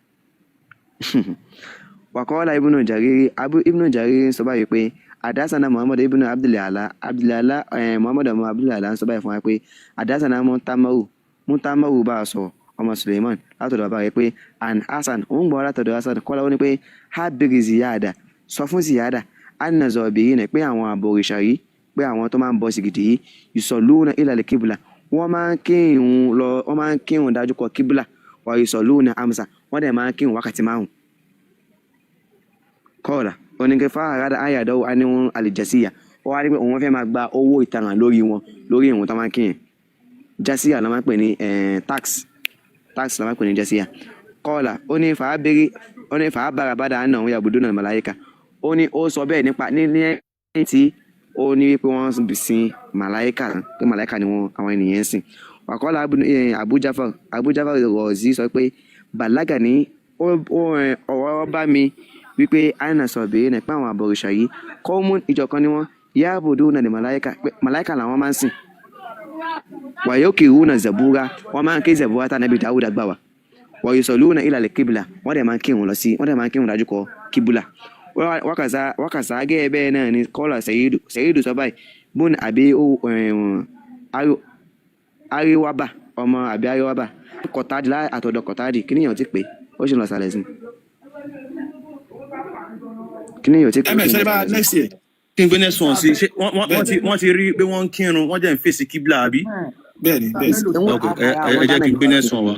Wàkọ́ọ́lá Ibnu Jariri, Abu Ibnu Jariri ń sọ báyìí pé àdásánà Muhammad Ibnu Abdulala, Abdulala, Muhammad ọmọ Abdulala ń sọ báyìí fún wa pé àdásánà Mutamaru, Mutamaru bá a sọ ọmọ Suleiman látọ̀dọ̀ bàbá rẹ̀ pé an Hasan òun gbọ́ látọ̀dọ̀ Hasan kọ́lá, ó ní pé habiri ziyada, sọ fún ziyada anna zọbìrì náà pé àwọn àbòrìṣà yìí, pé àwọn tó máa ń bọ sìgìdì yìí, ìsọ̀lúùnà ìlàlẹ̀ kíbùlà, wọ́n máa ń kírun lọ, wọ́n máa ń kírun dájú kọ kíbùlà, wà ìsọ̀lúùnà amsa, wọ́n dẹ̀ máa ń kírun wákàtí 5. Kọ́ọ̀là oníke fáhàrádà ayàdọ́wò aníhun àlìjàsíyà, ó wá rí pé òun fẹ́ máa gba owó ìtanràn lórí wọn lórí ìrun tó máa ń kírun. Jásíyà ló máa ń pè ní tax, tax ló máa ń pè ní jásíyà. Kọ́ọ̀là ó ní fàábírí, ó ní fàábàrà bàdà àná òun yàgòdó náà màláyíkà, ó ní ó sọ bẹ́ẹ̀ nípa ní ẹ̀yìn tí ó ní wípé wọ́n sin màláyíkà, pé màláyíkà ni wọ́n àwọn ènìyàn ń sìn. Wàkọ́lá Abu Jafar, Abu Jafar Rọ̀zí sọ pé bàlágà ní ọ̀rọ̀ bá mi wípé àìnà sọ bèèrè náà pé àwọn àbọ̀rìṣà yìí kọ́mú ìjọ kan ni wọ́n yáàbòdó náà ní màláyíkà, pé màláyíkà làwọn máa ń sìn. Wàyókè rúnà zẹ̀búra, wọ́n máa ń ké zẹ̀búra tá nàbí Dáúdà gbà wá. Wàyùsọ̀lúnà ìlàlẹ̀ kíbùlà, wọ́n dẹ̀ máa ń kírun lọ sí, wọ́n dẹ̀ máa ń kírun dájú kọ kíbùlà. Wákàsá gẹ́gẹ́ bẹ́ẹ̀ náà ni kọ́lá Sẹ̀yídù, Sẹ̀yídù sọ báyìí bùn àbí Ariwaba, ọmọ àbí Ariwaba Kọ̀tádì àtọ̀dọ̀ Kọ̀tádì, kí nìyẹn ti pé ó sì lọ sàlẹ̀ sí, kí nìyẹn ti pé ó Ms sì lọ ṣe bá sàlẹ̀ sí. next year. Kí n gbé next one sí? Ṣé Bẹ́ẹ̀ni. wọ́n ti rí pé wọ́n ń kírun, wọ́n jẹ́ ń fèsì kíbla, àbí? Bẹ́ẹ̀ni, bẹ́ẹ̀ni. Ok, ẹ jẹ́ kí n gbé next one wá.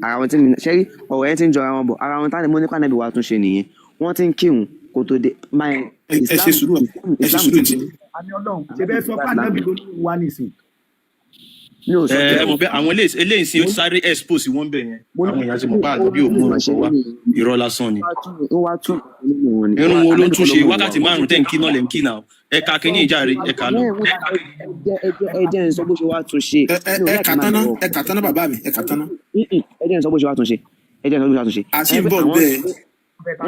Ara wọn tí mi ṣe rí ọ̀rọ̀ yẹn ti ń jọra wọn bọ̀, ara wọn táni mo nípa nàbí wa tún ṣe nìyẹn, wọ́n ti ń kírun kó tó dé máa Ẹ ṣe Islam sùúrù, ẹ ṣe Islam sùúrù ti tí. Àmì Ọlọ́run ṣe bẹ́ẹ̀ sọ pé ànábì ló ní wá nísìn. Mi ò sọ Ẹ bẹ́ẹ̀. ẹ mọ̀ pé àwọn eléyìí sí ó ti sáré expose wọn bẹ̀ yẹn. Mo ní Àwọn èèyàn ti mọ̀ pé ànábì ò mú mo orúkọ ṣe wá, ní irọ́ lásán ni. ó wá tún nínú wọn ni Irun wo ló ń ànábì tún kọ́ ló ṣe? mú wọn Wákàtí wá. 5 tẹ́ ń kí náà lẹ́ ń kí náà. Ẹ ka kínní ìjàre, ẹ kà lọ. Ẹ jẹ́ n sọ bó ṣe wá tún ṣe. Ẹ ẹ Mi ò ẹ láìka kà máa tán ná. bọ̀wọ̀. Ẹ kà tán ná, bàbá mi, ẹ kà tán ná. Ẹ jẹ́ n sọ bó ṣe wá tún ṣe, ẹ jẹ́ n sọ bó ṣe wá tún ṣe. À sì Ẹ ń pé bọ̀ àwọn bẹ́ẹ̀.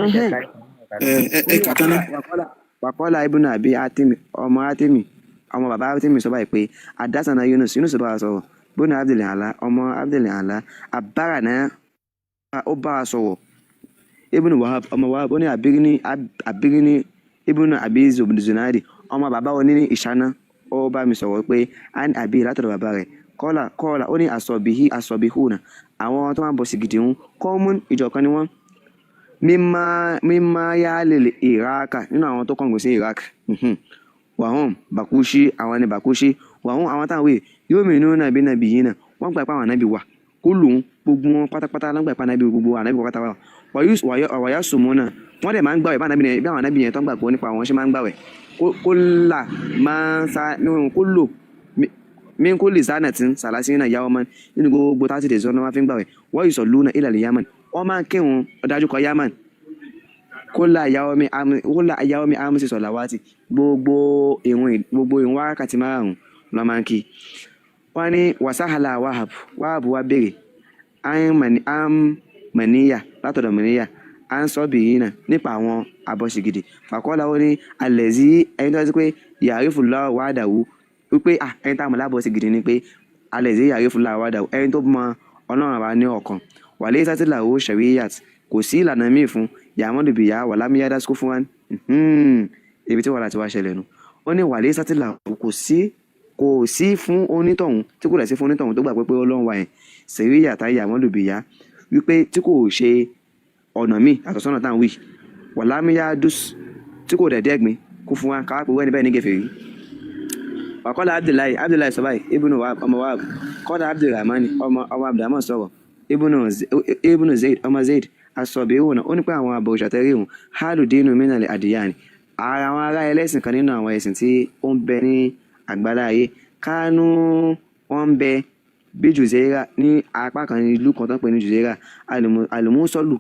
ẹhẹ́n. Ẹ kà tán ná. Wàkọ́lá ibùnà àbí Atimi, ọmọ Atimi, ọmọ bàbá Atimi sọ báyìí pé àdásánà Yunus, Yunus bá wa sọ̀rọ̀ bónú Abdul Ala, ọmọ Abdul Ala àbára náà ó bá wa sọ̀rọ̀ ibùnú Wahab, ọmọ Wahab, ó ní àbíríní, àbíríní ibùnú àbí Zunadi, ọmọ bàbá oní ní ìṣáná, ó bá mi sọ̀rọ̀ pé an àbí látọ̀dọ̀ bàbá rẹ̀ kọ́là kọ́là, ó ní àsọ̀bìhí àsọ̀bìhùnà, àwọn tó máa ń bọ̀ sìgìdì ń kọ́mún ìjọ kan ni wọ́n mímá mímá yálè Iraka nínú àwọn tó kọ̀ǹgò sí Iraq. Wàhùn Bàkúṣí, àwọn ni Bàkúṣí wàhùn àwọn táwọn wèé yóò mìíràn nàbí nàbí yìí náà wọ́n gbà pé àwọn ànábì wà kó lòun gbogbo wọn pátápátá ló ń gbà pé ànábì gbogbo ànábì pátápátá wà wàyà sùnmọ́ náà, wọ́n dẹ̀ máa ń gbàwẹ̀ bá ànábì yẹn, bí àwọn ànábì yẹn tó ń gbàgbọ́ nípa àwọn ṣe máa ń gbàwẹ̀ kó là máa ń sa kó lò mí kó lè sánà tí sàlásì náà yáwọ́ mọ́ nínú gbogbo 30 days wọn máa fi ń gbàwẹ̀. Wọ́n yìí sọ lúnà ìlàlẹ̀ Yaman, wọ́n máa ń kírun ọ̀dájú kọ Yaman kó là yàwó mi àmì sọ̀làwátì gbogbo ìrun wákàtí 5 ló máa ń kí. Wọ́n ní wàsáhàlà Wahab, Wahab wá béèrè mọ̀níyà látọ̀dọ̀ mọ̀níyà à ń sọ bìyí náà nípa àwọn abọ́ṣegidi. Fàkọ́lá ó ní alẹ́zí ẹni tó ṣe pé yàrá fúlọ́ wàdàwù wípé ẹni táwọn lábọ́ṣegidi ni pé alẹ́zí yàrá fúlọ́ wàdàwù ẹni tó mọ Ọlọ́run àbá ní ọ̀kan wàlẹ́ sátìláwò sẹ̀ríyàt kò sí ìlànà míì fún yàmọ́dù bìyà wàlámíyádá sukú fún wa. Ibi tí wàhálà ti wá ṣẹlẹ̀ nu, ó ní wàlẹ́ sátìláwò kò sí fún onítọ̀hún tí kò dẹ̀ sí fún onítọ̀hún tó gbà pé Ọlọ́run wà yẹn sẹ̀ríyàt yàmọ́dù bìyà wípé tí kò ṣe ọ̀nà míì àtọ̀sọ́nà táwọn wí wàlámíyádùs tí kò dẹ̀ dẹ́gbin kó fún wa káwá pé wẹ́n níbẹ̀ ní gẹ̀fẹ̀ rí. Wàkọ́lá Abdullahi, Abdullahi sọ báyìí ibùnú ọmọ wa kọ́lá Abdulrahman, ọmọ Abdulrahman sọ̀rọ̀ ibùnú Zaid, ọmọ Zaid asọ̀bẹ̀wò náà, ó ní pé àwọn àbọ̀rìṣà tẹ́rí òun hálù dínú mínàlẹ̀ àdìyà ni ara àwọn ará ẹlẹ́sìn kan nínú àwọn ẹ̀sìn tí ó ń bẹ ní àgbálá ayé kánú wọ́n ń bẹ bí Jùzẹ́rà ní apá kan ìlú kan tó ń pè ní Jùzẹ́rà àlùmúsọ́lù,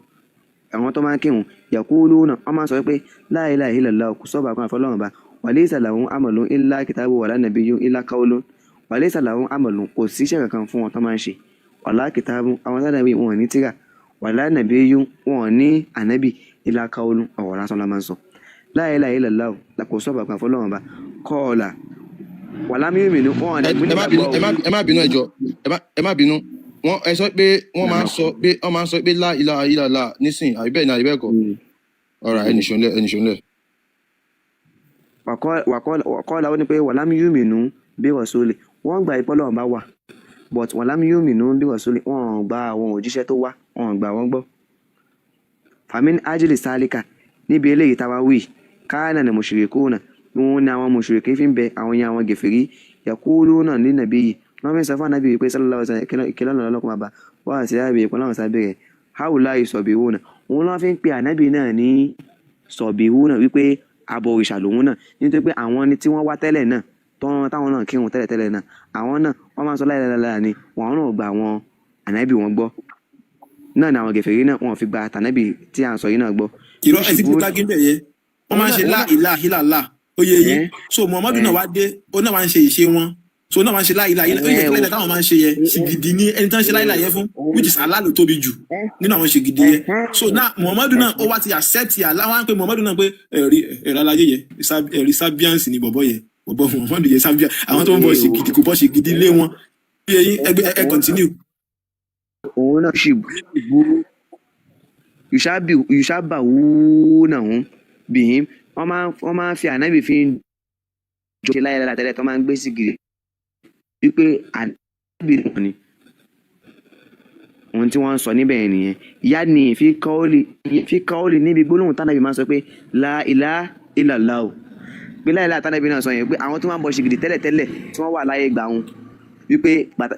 àwọn tó máa ń kírun yàkúlù náà wọ́n máa ń sọ pé la ilaha illallah, kò sọ́ba kan àfọlọ́run ba, walaysa lahum amalun illa kitabu wala nabiyyun illa qawlun, walaysa lahum amalun, kò sí iṣẹ́ kankan fún wọn tó máa ń ṣe. Wàlá kìtàbù, àwọn sádàbí wọn ò ní tírà. Wàlá nàbíyú, wọn ò ní ànábì. Ilá káwọlù, ọ̀rọ̀ lásán la máa ń sọ. La ilaha illallah, kò sọ̀bà kan fọlọ́run bá kọ́ọ̀là. Wàlá mímì wọn ò Ẹ ní ẹ má bínú, nígbàgbọ́. ẹ má bínú, ẹ jọ̀ọ́, ẹ má bínú. Wọn ẹ sọ pé wọn máa ń sọ pé wọn máa ń sọ pé la ilaha illallah nísìn, àbí bẹ́ẹ̀ ni, àbí bẹ́ẹ̀ kọ́? Ọ̀rọ̀ ẹ nìṣó ńlẹ̀, ẹ nìṣó ńlẹ̀. Wàkọ́ọ̀lá, ó ní pé wàlámù yúmìnú bí rọ̀sólì, wọ́n gba ìpọ́lọ̀ bá wà, but wàlámù yúmìnú bí rọ̀sólì, wọ́n ò gba àwọn òjíṣẹ́ tó wá, wọ́n ò gbà wọ́n gbọ́. Famin ajili sálíkà, níbi eléyìí táwa wí káànà ní mushrikuna, wọn ní àwọn mushriki fi ń bẹ, àwọn yẹn àwọn gèfèrí, yaquluna ní nàbí yìí, wọ́n fi ń sọ fún ànábì wípé sallallahu alaihi wasallam, ìkẹlẹ́ ọ̀nà ọlọ́kùnrin bàbá wọ́n àti àbí ìpọ́n láwọn sábẹ́ rẹ̀ haula ìsọ̀bìwúnà, òun ló fi ń pe ànábì náà ní sọ̀bìwúnà, wípé abọ òrìṣà lòun náà, nítorí pé àwọn ni tí wọ́n wá tẹ́lẹ̀ náà tọ́n táwọn náà kírun tẹ́lẹ̀ tẹ́lẹ̀ náà, àwọn náà wọ́n máa ń sọ láìláìláìlá ni wọn náà gba àwọn ànábì wọn gbọ́ náà ni àwọn gèfèrí náà wọn fi gba tànábì tí à ń sọ yìí náà gbọ́. Irọ́, ẹ ti Yusuf gbé gbági bẹ̀ yẹn. Wọ́n máa ń ṣe òun la náà ilaha illallah, ó yé yín? So Muhammadu náà wá dé, ó náà wá ń ṣe ìṣe wọn, so ó náà wá ń ṣe la ilaha illallah, ó yẹ ẹ kí o láìláì táwọn máa ń ṣe yẹn, ṣìgìdì ní ẹni tó ń ṣe láìláì yẹn fún, which is Allah ló tóbi jù nínú àwọn ṣìgìdì yẹn. So now Muhammadu náà ó wá ti accept Allah. Wá ń pe Muhammadu náà pé ẹ̀rí ẹ̀rí aláyé yẹn, ẹ̀rí sabians ni bọ̀bọ̀ yẹn, bọ̀bọ̀ Muhammadu yẹn sabian, àwọn tó ń bọ ṣìgìdì kò bọ ṣìgìdì lé wọn. Ó yé yín? Ẹgbẹ́ ẹ continue. Òun náà sì bú yusaba wúnà hún bìhín, wọ́n máa ń fi ànábì fi ń jọ ṣe láìláìlá tẹ́lẹ̀ tó máa ń gbé sí gidi wípé ànábì náà ni ohun tí wọ́n ń sọ níbẹ̀ yẹn nìyẹn. Ìyá ni fi kọ́ọ̀lì níbi gbólóhùn tánàbì máa ń sọ pé la ilaha illallah o, pé láìláà tánàbì náà sọ yẹn, pé àwọn tó máa ń bọ ṣìgìdì tẹ́lẹ̀tẹ́lẹ̀ tí wọ́n wà láyé gbà wọn, wípé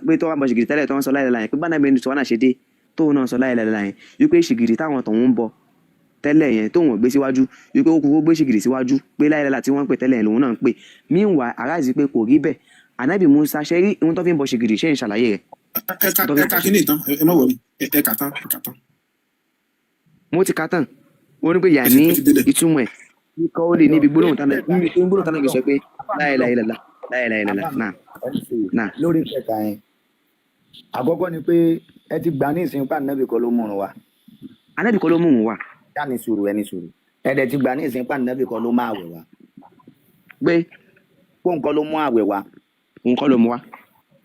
pé tó máa ń bọ ṣìgìdì tẹ́lẹ̀ tó ń sọ láìláà yẹn, pé bánàbì ní sọ náà ṣe dé tóun náà sọ láìláà yẹn, wípé ṣìgìdì táwọn tọ̀hún ń bọ tẹ́lẹ̀ yẹn tóun ò gbé síwájú, wípé ó kú kó gbé ṣìgìdì síwájú, pé láìláà tí wọ́n ń pè tẹ́lẹ̀ yẹn lòun náà ń pè. Meanwhile, aráàlú pé kò rí bẹ́ẹ̀. Ànábì Musa ṣe rí ohun tó fi ń bọ ṣìgìdì, ṣe ń ṣàlàyé rẹ̀. Ẹ ka, ẹ ka kíní ìtàn, ẹ má wọrí, ẹ kà tán, ẹ kà tán. Mo ti ka tán. Ó ní pé yà Ẹ ti ní ó ti délẹ̀. Ìtumọ̀ ẹ̀ ní kọ́ọ́lì níbi gbólóhùn tánà, níbi gbólóhùn tánà kì í sọ pé la ilaha illallah, la ilaha illallah náà náà. Lórí kẹta yẹn, àkọ́kọ́ ni pé ẹ ti gbà ní ìsìn pé ànábì kọ́ ló múrun wa. Ànábì kọ́ ló mú òun wá. Yá ní sùúrù, ẹ ní sùúrù. Ẹ dẹ̀ ti gbà ní ìsìn pé ànábì kọ́ ló má àwẹ̀ wa. Pé pé òun kọ́ ló mú àwẹ̀ wa. Òun kọ́ ló mú wá.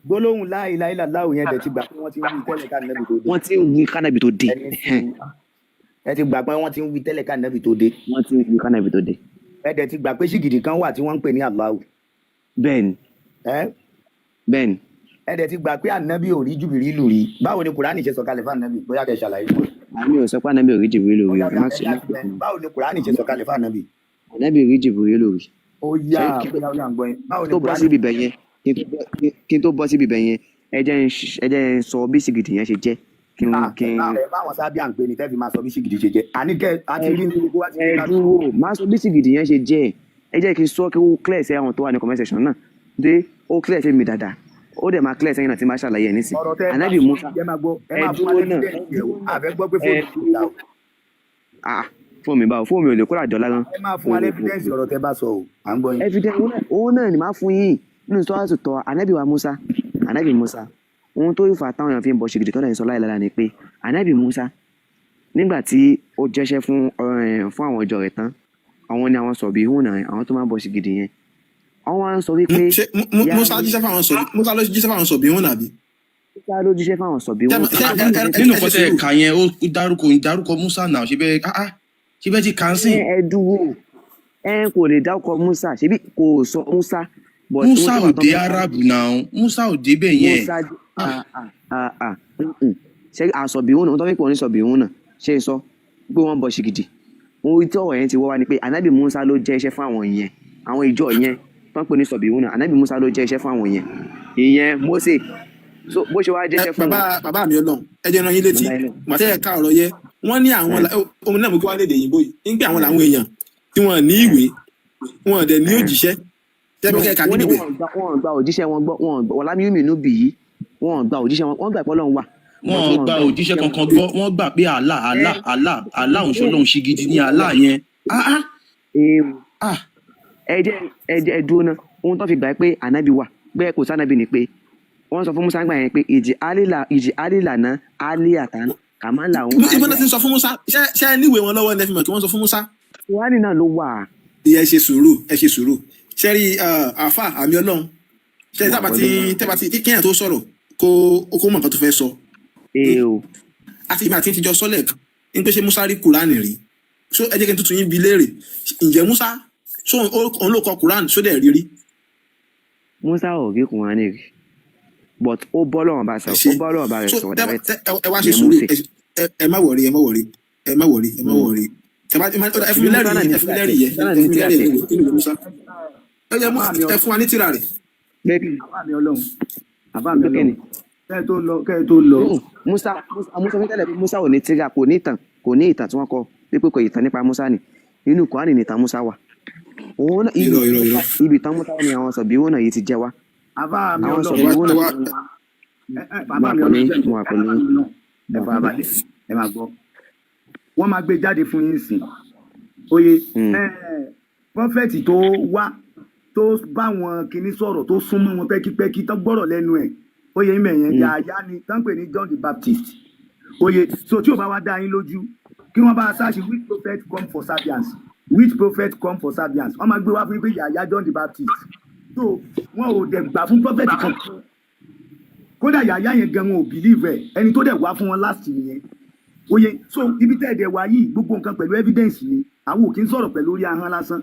Gbólóhùn la ilaha illallah yẹn dẹ̀ ti gbà pé wọ́n ti ń wí tẹ́lẹ̀ ká ànábì tó dé. Wọ́n ti ń wí kánábì tó dé. Ẹ ní sùúrù, ẹ ti gbà pé wọ́n ti ń wí tẹ́lẹ̀ ká ànábì tó dé. Wọ́n ti ń wí kánábì tó dé. Ẹ dẹ̀ ti gbà pé ṣìgìdì kan wà tí wọ́n ń pè ní Allahu. Bẹ́ẹ̀ni. Ẹ Bẹ́ẹ̀ni. Ẹ dẹ̀ ti gbà pé ànábì ò rí jùbìrí lù rí. Báwo ni Kùránì ṣe sọ̀kalẹ̀ fún ànábì? Bóyá kẹ́ ṣàlàyé fún wa. Àmì ò sọ pé ànábì ò rí jìbìrì lórí Bóyá o, ẹ má ẹ ṣe dá sí bẹ́ẹ̀. Báwo ni Kùránì ṣe sọ̀kalẹ̀ fún ànábì? Ànábì rí jìbìrì lórí. Ó yá. Ṣé kí Bóyá ó yà ń gbọ́ yín. Báwo ni tó bọ́ Kùránì síbi ibẹ̀ yẹn, kí n tó bọ́ síbi ibẹ̀ yẹn, ẹ jẹ́ n sọ bí sìgìdì yẹn ṣe jẹ́ kí n Ah, kí ẹ n bá ẹ bá àwọn sábíà ń pè ní tẹ́fì máa sọ bí ṣìgìdì ṣe jẹ́. Àní kẹ́ àti rí ní gbogbo wa ti ẹ rí ká. dúró, máa sọ bí sìgìdì yẹn ṣe jẹ́. Ẹ jẹ́ kí n sọ kí ó clear sí àwọn tó wà ní comment section náà dé. Ó clear sí mi dáadáa, ó dẹ̀ máa clear sẹ́yìn náà tí máa ṣàlàyé ẹ̀ nísìn. Ọ̀rọ̀ tẹ́ ẹ bá Ànábì sọ Musa ẹ máa gbọ́, ẹ ẹ máa fún wa dúró náà. l'evidence ẹ̀ o. Àfẹ́ gbọ́ pé Ẹ fóònù kò dá o. Ah, fóònù mi báwo? Fóònù mi ò lè kó àjọ lásán. Ẹ máa fún wa l'evidence ọ̀rọ̀ tẹ́ bá sọ o. À ń gbọ́ yín. Evidence òun náà ni máa fún yín nínú sọ́ọ́sì tọ́ ànábì wa Musa. Ànábì Musa, ohun tó fà táwọn èèyàn fi ń bọ ṣìgìdì tọ́lá ń sọ láìlára ni pé ànábì Musa, nígbà tí ó jẹ́ṣẹ́ fún àwọn ìjọ rẹ̀ tán, àwọn ni àwọn sọ̀bì hùnà, àwọn tó máa ń bọ ṣìgìdì yẹn, wọ́n wá ń sọ wípé Ṣé yá Musa jíṣẹ́ fáwọn sọ̀bí? Musa ló jíṣẹ́ fáwọn sọ̀bí wọn nàbí? Musa ló jíṣẹ́ fáwọn sọ̀bì Ṣé hùnà. ṣé ẹ ẹ ẹ Nínú ẹ nǹkan ṣe tẹ́ ẹ sùúrù. kà yẹn, ó dárúkọ Musa náà. Ṣe bẹ́ẹ̀, ah ah, ṣe bẹ́ẹ̀ ti kà ń sìn? Ẹ dúró, ẹ kò lè dárúkọ Musa, ṣebí kò sọ Musa, but ohun Musa tó ò wà tán dé fi Arab náà, Musa ò débẹ̀ yẹn. Musa Ah. ah ah ah ah ṣe àsọ̀bì hùnà, wọ́n tó fi pè wọ́n ní sọ̀bì hùnà, ṣe é sọ pé wọ́n ń bọ ṣìgìdì. Ohun tí ọ̀rọ̀ yẹn ti wọ́ wá ni pé ànábì Musa ló jẹ́ iṣẹ́ fún àwọn yẹn, àwọn ìjọ yẹn tó ń pè ní sọ̀bì hùnà. Ànábì Musa ló jẹ́ iṣẹ́ fún àwọn yẹn, ìyẹn Mósè. So bó ṣe wá Ẹ jẹ́ṣẹ́ fún bàbá wọn. Bàbá mi, Ọlọ́run, ẹ jẹ́ rán yín létí. Bàbá yẹn Màtẹ́ ẹ ká ọ̀rọ̀ yẹ wọ́n ní àwọn ohun náà mo kí wá lédè òyìnbó yìí ń pé àwọn làwọn èèyàn tí wọ́n ní ìwé, wọn dẹ̀ ní òjíṣẹ́ tẹ́bí kẹ́ ká Wọ́n ní níbi bẹ̀. Wọn gba òjíṣẹ́ wọn gbọ́, wọn gbà wọ́n lámì inú bì í, wọn gba òjíṣẹ́ wọn, wọ́n gbà pé Ọlọ́run wà, Wọn but ò wọn gba gba òjíṣẹ́ òjíṣẹ́ wọn. kankan gbọ́. Wọ́n gbà pé Allah, Allah, Allah, Allah òun ṣọlọ́run, ṣìgìdì ní Allah yẹn. Ah ah. Ewu. Ah. Ẹ jẹ́ ẹ dúró ná. Ohun tó fi gbà pé ànábì wà, pé kò sànábì ni pé Wọ́n sọ fún Musa gbà yẹn pé ìjì alila, ìjì alila náà aliatan kàmá làwọn Ibo náà alia. ti ń sọ fún Musa? Ṣé ẹ níwèé wọn lọ́wọ́ ní ẹ fi mọ̀ kí wọ́n sọ fún Musa? Kùránì náà ló wà. Ìyẹn, ẹ ṣe sùúrù, ẹ ṣe sùúrù. Ṣe rí àáfà àmì Ọlọ́run, ṣe Mo wà tábà pẹ̀lú tí yín. tẹ́bà tí kéèyàn tó sọ̀rọ̀ kó mọ̀ nǹkan tó fẹ́ sọ. Ee o. Àti ìmọ̀ àti ìtìjọ sọ́lẹ̀ kan ní pé ṣé Musa rí Kùránì rí? So ẹ jẹ́ kí n tuntun yín bi léèrè, ǹjẹ́ Musa ṣó òun ló kọ Kùránì, ṣó dẹ̀ rí rí? Musa ò rí Kùránì rí, but ó bọ́ lọ́wọ́n bá Ẹ sọ, ṣe. ó bọ́ lọ́wọ́n bá rẹ̀ So sọ̀rọ̀ tẹ́ direct. ẹ wá ṣe Ìyẹn sùúrù. Mósè. Ẹ má wọrí, ẹ má wọrí, ẹ má wọrí, ẹ má wọrí. Ẹ fún Ṣebí mi Musa lẹ́rìí náà yẹn, ní ẹ fún mi tírà lẹ́rìí tiẹ̀. yẹn, Musa náà ẹ ní fún mi tírà lẹ́rìí tiẹ̀. nínú ìwé Musa. Ẹ yẹ Àbá mi ẹ fún wa ní tírà rẹ̀. Pé kí ni? Àbá mi Ọlọ́run, àbá mi Pé kí Ọlọ́run, ni? kẹ́ ẹ tó lọ, kẹ́ ẹ tó lọ. Musa fẹ́ tẹ́lẹ̀ pé Musa ò ní tírà, kò ní ìtàn, kò ní ìtàn tí wọ́n kọ pé kò ìtàn nípa Musa ni. Inú Kùránì ni ìtàn Musa wà. Òun náà ibi Irọ́, irọ́, irọ́. Ibi ìtàn Musa ni àwọn sọ̀bí wọn náà yìí ti jẹ́ wá. Àbá mi Àwọn Ọlọ́run. sọ̀bí Ẹ wá wọn ẹ náà wá Ẹ mo bàbá wà mi pẹ̀lú Ọlọ́run, yín, mo wà pẹ̀lú bàbá yín. mi náà, ẹ farabalẹ̀, ẹ máa gbọ́. Wọ́n máa gbé jáde fún yín sìn oye. Prophet tó wá tó bá wọn kinní sọ̀rọ̀, tó súnmọ́ wọn pẹ́kípẹ́kí, tó gbọ́rọ̀ lẹ́nu ẹ̀, oyè ìmọ̀ yẹn, Yàyà ni tó ń pè ní John the Baptist. Oye, so tí ò bá wá dá yín lójú, kí wọ́n bá search "which prophet come for Sabians", "which prophet come for Sabians", wọ́n máa gbé wá fún yín pé Yàyà John the Baptist. So wọn ò dẹ̀ gbà fún prophet kankan. Kódà Yàyà yẹn gan, wọn ò believe ẹ̀. Ẹni tó dẹ̀ wá fún wọn last nìyẹn. Oye, so ibi tẹ́ ẹ̀ dẹ̀ wá yìí, gbogbo nǹkan pẹ̀lú evidence ni. Àwọn ò kí ń sọ̀rọ̀ pẹ̀lú orí ahọ́n lásán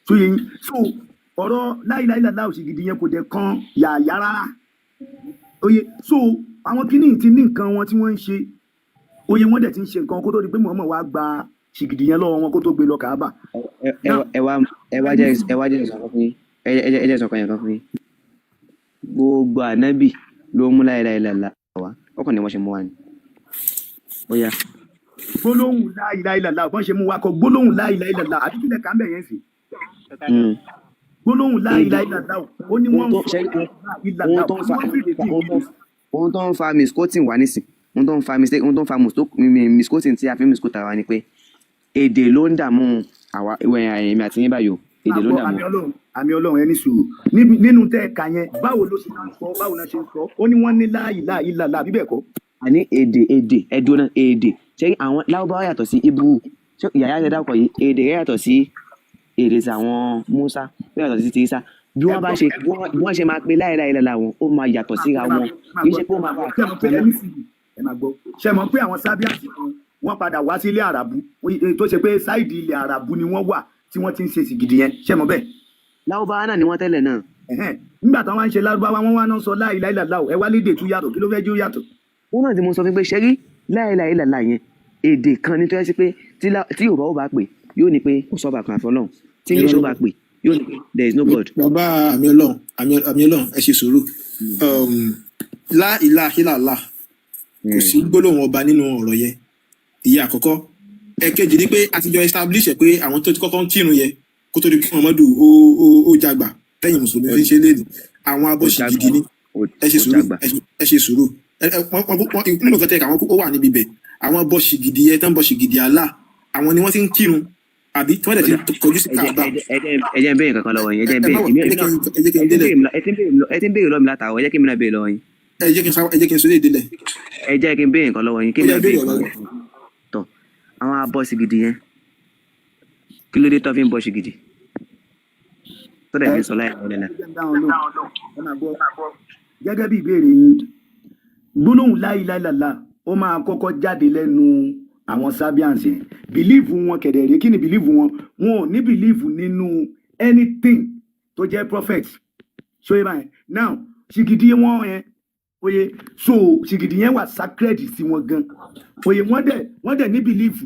tó yẹ yín. So ọ̀rọ̀ láìláìlàlá òsì gidi yẹn kò dẹ̀ kan Yàyà rárá. Oye, so àwọn kíní ti ní nǹkan wọn tí wọ́n ń ṣe. Oye, wọ́n dẹ̀ ti ń ṣe nǹkan kó tó di pé Muhammad wá gba ṣìgìdì yẹn lọ́wọ́ wọn kó tó gbé lọ Kàábà. Ẹ wá jẹ́ sọ̀kan fún yín. Ẹ jẹ́ sọ̀kan yẹn kan fún yín. Gbogbo ànábì ló mú láìláìlàlá wá, ọkàn ni wọ́n ṣe mú wa ni. Ó yá. Gbólóhùn láìláìlàlá, bọ́n ṣe mú wa kọ gbólóhùn láìláìlàlá, àbí kílẹ̀ kà ń bẹ̀ yẹn sí? Gbólóhùn Èdè láìláìlàlá, ó ní ohun wọ́n ń tó sọ ṣe láìláìlàlá ohun tó ń fa wọ́n fi lè dín ohun tó ń fa misquoting wá nísìn, ohun tó ń fa mistake, ohun tó ń fa misquoting tí a fi ń misquote ara wa ni pé èdè ló ń dààmú àwa ìwẹ̀ èmi àti yín báyìí o, èdè ló ń Àgbọ̀ dààmú. Àmì Ọlọ́run, àmì Ọlọ́run, ẹni sùúrù. Níbi nínú tẹ́ ẹ kà yẹn, báwo ló ṣe máa ń sọ? Báwo ló ṣe ń sọ? Ó ní wọ́n ní láìláìlàlá, àbí bẹ́ẹ̀ kọ́? Àní èdè ẹdùn náà, èdè ṣé àwọn Lárúbáwá yàtọ̀ sí Hebrew? Ṣé Yàyà ṣe dákọ̀ yìí, èdè rẹ̀ yàtọ̀ sí èdè tí àwọn Musa, ó yàtọ̀ sí ti Isa. Bí wọ́n bá ṣe bí wọ́n ṣe máa pe láìláìlàlá wọn, ó máa yàtọ̀ síra wọn, kì í ṣe pé ó máa bá Ṣé mọ̀ pé kan náà. Ẹni sùúrù, ẹ máa gbọ́. Ṣé mọ̀ pé àwọn Sábíàsì kan wọ́n padà wá sí ilé Àràbù, tó ṣe pé side ilẹ̀ Àràbù ni wọ́n wà tí wọ́n ti ń ṣe sìgìdì yẹn? Ṣé mọ̀ bẹ́ẹ̀? Lárúbáwá náà ni wọ́n tẹ́lẹ̀ náà. Ẹ̀hẹ́n. Nígbà táwọn ń ṣe Lárúbáwá, wọ́n wá náà sọ láìláìlàlá o. Ẹ wá lédè tún yàtọ̀, kí ló fẹ́ jẹ́ ó yàtọ̀? Wọn náà ti mo sọ fún pé ṣẹ́rí láìláìlàlá yẹn, èdè kan ní tó yẹ sí pé tí Yorùbá ó bá pè, yóò ní pé kò sọ́ba kan àfọlọ́hún. Tí English ó bá pè, yóò ní pé there is no God. Bàbá àmì Ọlọ́run, àmì Ọlọ́run, ẹ ṣe sùúrù. La ilaha illallah, kò sí gbólóhùn ọba nínú ọ̀rọ̀ yẹn, ìyẹn àkọ́kọ́. Ẹ̀kejì ni pé a ti jọ establish ẹ̀ pé àwọn tó ti kọ́kọ́ ń kírun yẹn kó tó di pé Muhammadu ó jagbà tẹ́yìn mùsùlùmí fi ń ṣe léde, àwọn abọ́sì gidi ni. Ẹ ṣe sùúrù, ẹ ṣe sùúrù. Nínú nǹkan tẹ́ àwọn ó wà níbi bẹ̀, àwọn bọ́sì gidi yẹn tán, bọ́sì gidi Allah, àwọn ni wọ́n ti ń kírun, àbí tí wọ́n dẹ̀ ti kọjú sí Ẹ jẹ́ Kaaba. Ẹ jẹ́ n béèrè kankan lọ́wọ́ yín. Ẹ jẹ́ n Ẹ béèrè má wọ èmi ẹ jẹ́ náà. kí n ẹ jẹ́ kí n délẹ̀. Ẹ ti ń béèrè lọ́wọ́ mi látàárọ̀, ẹ jẹ́ kí èmi náà béèrè lọ́wọ́ yín. Ẹ jẹ́ kí n sọ lé délẹ̀. Ẹ jẹ́ kí n béèrè nǹkan lọ́wọ́ yín kí Ó èmi yẹ náà béèrè béèrè ọ̀rọ̀ nǹkan rẹ̀. lọ́wọ́ yín. Tọ́ àwọn abọ́sì gidi yẹn, kí ló dé tó fi ń bọ́sì gidi tó dẹ̀ Ẹ fi ń sọ láì láì láì? Jẹ́ n dá wọn lóhùn. Ẹ máa gbọ́, gẹ́gẹ́ bí ìbéèrè yín, gbólóhùn láìláìlàlá, ó máa kọ́kọ́ jáde lẹ́nu àwọn Sabians yẹn. Belief wọn kẹ̀dẹ̀rẹ́, kí ni belief wọn? Wọn ò ní belief nínú anything tó jẹ́ prophet. So yé báyẹn now, ṣìgìdì wọn yẹn, oye, so ṣìgìdì yẹn wà sacred sí wọn gan. Oye, wọ́n dẹ̀ ní belief,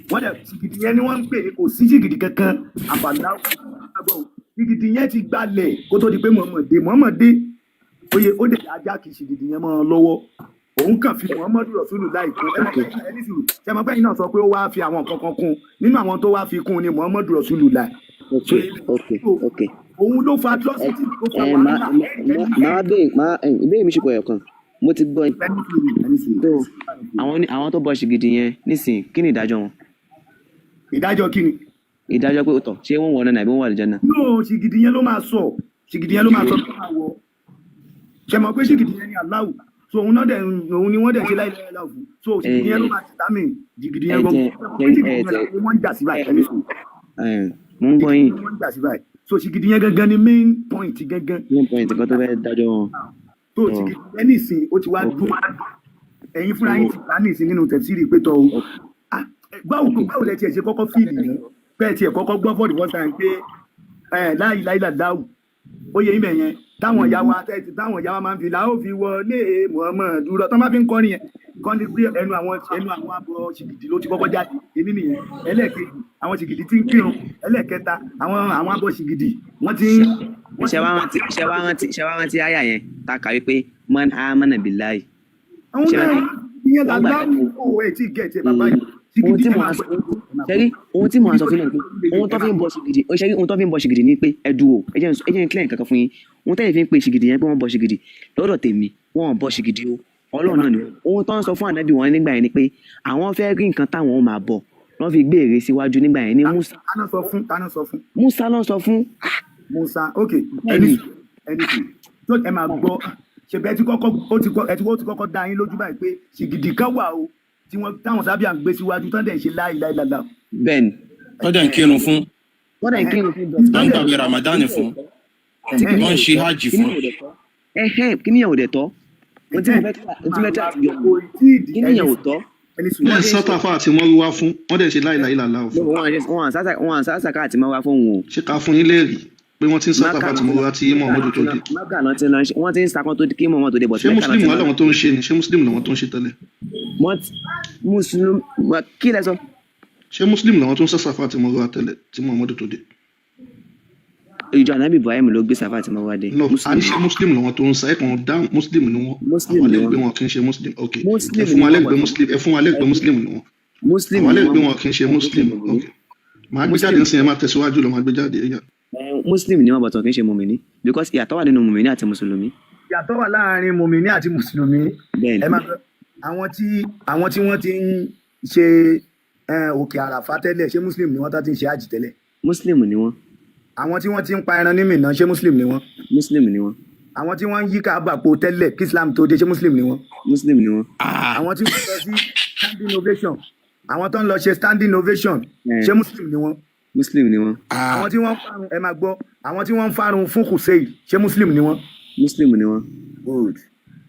wọ́n dẹ̀ ṣìgìdì yẹn ni wọ́n ń pè ní kò sí ṣìgìdì kankan àbàlá. Ṣìgìdì yẹn ti gbalẹ̀ kó tó di pé Muhammad dé. Muhammad dé, oye, ó dẹ̀ ajá kì í ṣìgìdì yẹn mọ́ ọ lọ́wọ́. Òun kàn fi Muhammadu Rasulu láì kún. Ẹ mọ̀ pé ẹni sùúrù, ṣe mọ̀ pé ẹ̀yin náà sọ pé ó wáá fi àwọn nǹkan kan kún? Nínú àwọn tó wáá fi kún ni Muhammadu Rasulu láì. Ok. Òun ló fa atrocity tó fa Ẹ wàhálà. Máa béèrè, máa ìbéèrè mi ṣe kọ̀ ẹ̀kan, mo ti gbọ́ yín. So àwọn ní àwọn tó bọ́ ṣìgìdì yẹn nísìnyí, kí ni ìdájọ́ wọn? Ìdájọ́ kí ni? Ìdájọ́ pé ó tọ̀, ṣé wọ́n wọ̀ náà àbí wọ́n wà lìjẹ́ náà? No, ṣìgìdì yẹn ló máa sọ, ṣìgìdì yẹn ló máa sọ tó máa wọ. Ṣe mọ̀ pé ṣìgìdì yẹn ni Allahu, so òun náà dẹ̀ òun ni wọ́n dẹ̀ ṣe láìláìláwù fún, so ṣìgìdì yẹn ló máa ti tàmí jìgìdì Ẹ yẹn jẹ́ gangan. Ṣe mọ̀ pé ṣìgìdì ẹ yẹn tẹ làwọn wọ́n ń jà sí báyìí, ẹni sùn ẹ mo ń gbọ́ ṣìgìdì yín. yẹn wọ́n ń jà sí báyìí, so ṣìgìdì yẹn gangan ni main point gangan. One point nǹkan tó fẹ́ dájọ́ wọn. Tó ṣìgìdì yẹn nìsín ó ti wá dún, ẹ̀yin fúnra yín ti gbà nìsín nínú tẹ̀síìrì pé tọ́ o. Ah, báwo lẹ tiẹ̀ ṣe kọ́kọ́ fíìlì yẹn bẹ́ẹ̀ tiẹ̀ kọ́kọ́ gbọ́ for the first time pé ẹ láìláìláìláwù ó yẹ ibẹ̀ yẹn táwọn ìyá wa táwọn ìyá wa máa ń fi làó fi wọlé Muhammad dúró tọ́ máa fi ń kọrin yẹn kọ́ ni pé ẹnu àwọn abọ́ ṣìgìdì ló ti kọ́kọ́ jáde. Èmi nìyẹn. Ẹlẹ́ẹ̀kejì, àwọn ṣìgìdì tí ń kírun. Ẹlẹ́ẹ̀kẹta, àwọn abọ́ ṣìgìdì wọ́n ti ń wọ́n Ṣe ti ń wá rántí, ṣe wá rántí àyà yẹn ta kà wípé man amana billahi. Àwọn Ṣe náà rántí ìyẹn wọ́n gbà làláwù ó ẹ̀ tí gẹ̀ẹ́tì ẹ̀ bàbá yìí ohun ṣìgìdì tí ẹ̀ mò máa ń sọ gbọ́, ẹ̀ máa ṣe gbọ́. Rí ohun tí mò ń sọ fún yín ni pé ohun tó fi ń bọ ṣìgìdì ó ṣe rí, ohun tó fi ń bọ ṣìgìdì ni pé ẹ dúró, ẹ jẹ́ n clear nǹkan kan fún yín. Ohun tẹ́lẹ̀ fi ń pe ṣìgìdì yẹn pé wọ́n bọ ṣìgìdì, lọ́dọ̀ tèmi wọ́n ò bọ ṣìgìdì o. Ọlọ́run náà ni ohun tó ń sọ fún ànábì wọn nígbà yẹn ni pé àwọn fẹ́ rí nǹkan táwọn ó máa bọ̀ wọ́n fi gbé ère síwájú nígbà yẹn ní Musa. Tánà sọ fún, tánà sọ fún? Musa ló ń sọ fún. Musa, ok. Bẹ́ẹ̀ Ẹni ni. sùn, ẹni sùn tó ẹ máa gbọ́ ṣe bẹ́ẹ̀ tí kọ́kọ́ ó ti kọ́ ẹ tí ó ti kọ́kọ́ dá yín lójú báyìí pé ṣìgìdì kan wà o tí wọ́n táwọn sábà ń gbé síwájú tán dẹ̀ ń ṣe láìláìláìlá. Bẹ́ẹ̀ ni. Wọ́n dẹ̀ ń kírun fún. Wọ́n dẹ̀ ń kírun fún. Wọ́n ń gbàwé Ramadan fún. Tí kìíní Wọ́n ń yẹn ò ṣe tọ́ hajj kíní fún. yẹn ò dẹ̀ tọ́, ẹ̀hẹ́n, kíní yẹn ò dẹ̀ tọ́. Ohun tí mo fẹ́ ohun tí mo fẹ́ try àti yọ Kò tí ì di kíní ẹni yẹn ò sùn tọ́. Ẹni sùn. Wọ́n Wọ́n ń ti ń sá ṣe tàfà àti mọ́rúwá fún, wọ́n dẹ̀ ń ṣe láìláìláìlá No, fún. wọn à ń sá sàká àti máa wá fóun o. Ṣé ká fún yín lẹ́rìí pé wọ́n ti ń sá Mákà tàfà àti náà ti lọ mọ́rúwá tí Muhammadu tó dé? Mákà náà ti lọ ń ṣe, wọ́n ti ń sakọ́ tó kí mọ̀mọ́ tó dé, but Ṣé Mẹ́kà náà muslim ti wà lọ. làwọn tó ń ṣe ni? Ṣé muslim làwọn tó ń ṣe tẹ́lẹ̀? Wọ́n ti mùsùlùmí kí lẹ sọ? Ṣé muslim làwọn tó ń sá sàfà àti mọ́rúwá tẹ́lẹ̀ tí Muhammadu tó dé? Ìjọ ànábì Ibrahim ló gbé Safa àti Marwa dé. No, a Muslim ní ṣé muslim làwọn tó ń sá? Ẹ kàn dáhùn, muslim ni wọ́n? Muslim Àwọn ni lè wọ́n. gbé wọn kì í ṣe muslim, ok. Ẹ Muslim fún ni wa wọ́n lẹ́rìí pé but muslim, ẹ fún wa lẹ́rìí pé muslim ni wọ́n. Muslim Àwọn ni lẹ́rìí pé wọ́n. wọn kì í ṣe muslim, ok. Màá gbé jáde Muslim nsìn, ẹ máa tẹ̀síwájú lọ, máa gbé jáde ẹ̀yà. Muslim ni wọ́n but wọn kì í ṣe mùmìnì because ìyàtọ̀ wà nínú mùmìnì àti mùsùlùmí. Ìyàtọ̀ wà láàrin mùmíní àti mùsùlùmí. Bẹ́ẹ̀ Ẹ ni. máa gbọ́, àwọn tí wọ́n ti ń ṣe òkè àràfà tẹ́lẹ̀, ṣé muslim ni wọ́n tá ti ń ṣe àjì tẹ́lẹ̀? Muslim ni wọ́n. Àwọn tí wọ́n ti ń pa ẹran ní Mínà, ṣé muslim ni wọ́n? Muslim ni wọ́n. Àwọn tí wọ́n ń yí káàbà po tẹ́lẹ̀ kí Islam tó dé, ṣé muslim ni wọ́n? Muslim ni wọ́n. Àwọn tí wọ́n lọ sí standing ovation, àwọn tó ń lọ ṣe standing ovation, ṣé muslim ni wọ́n? Muslim ni wọ́n. Àwọn tí wọ́n ń fárun, ẹ máa gbọ́, àwọn tí wọ́n ń fárun fún Hussein, ṣé muslim ni wọ́n? Muslim ni wọ́n. Good,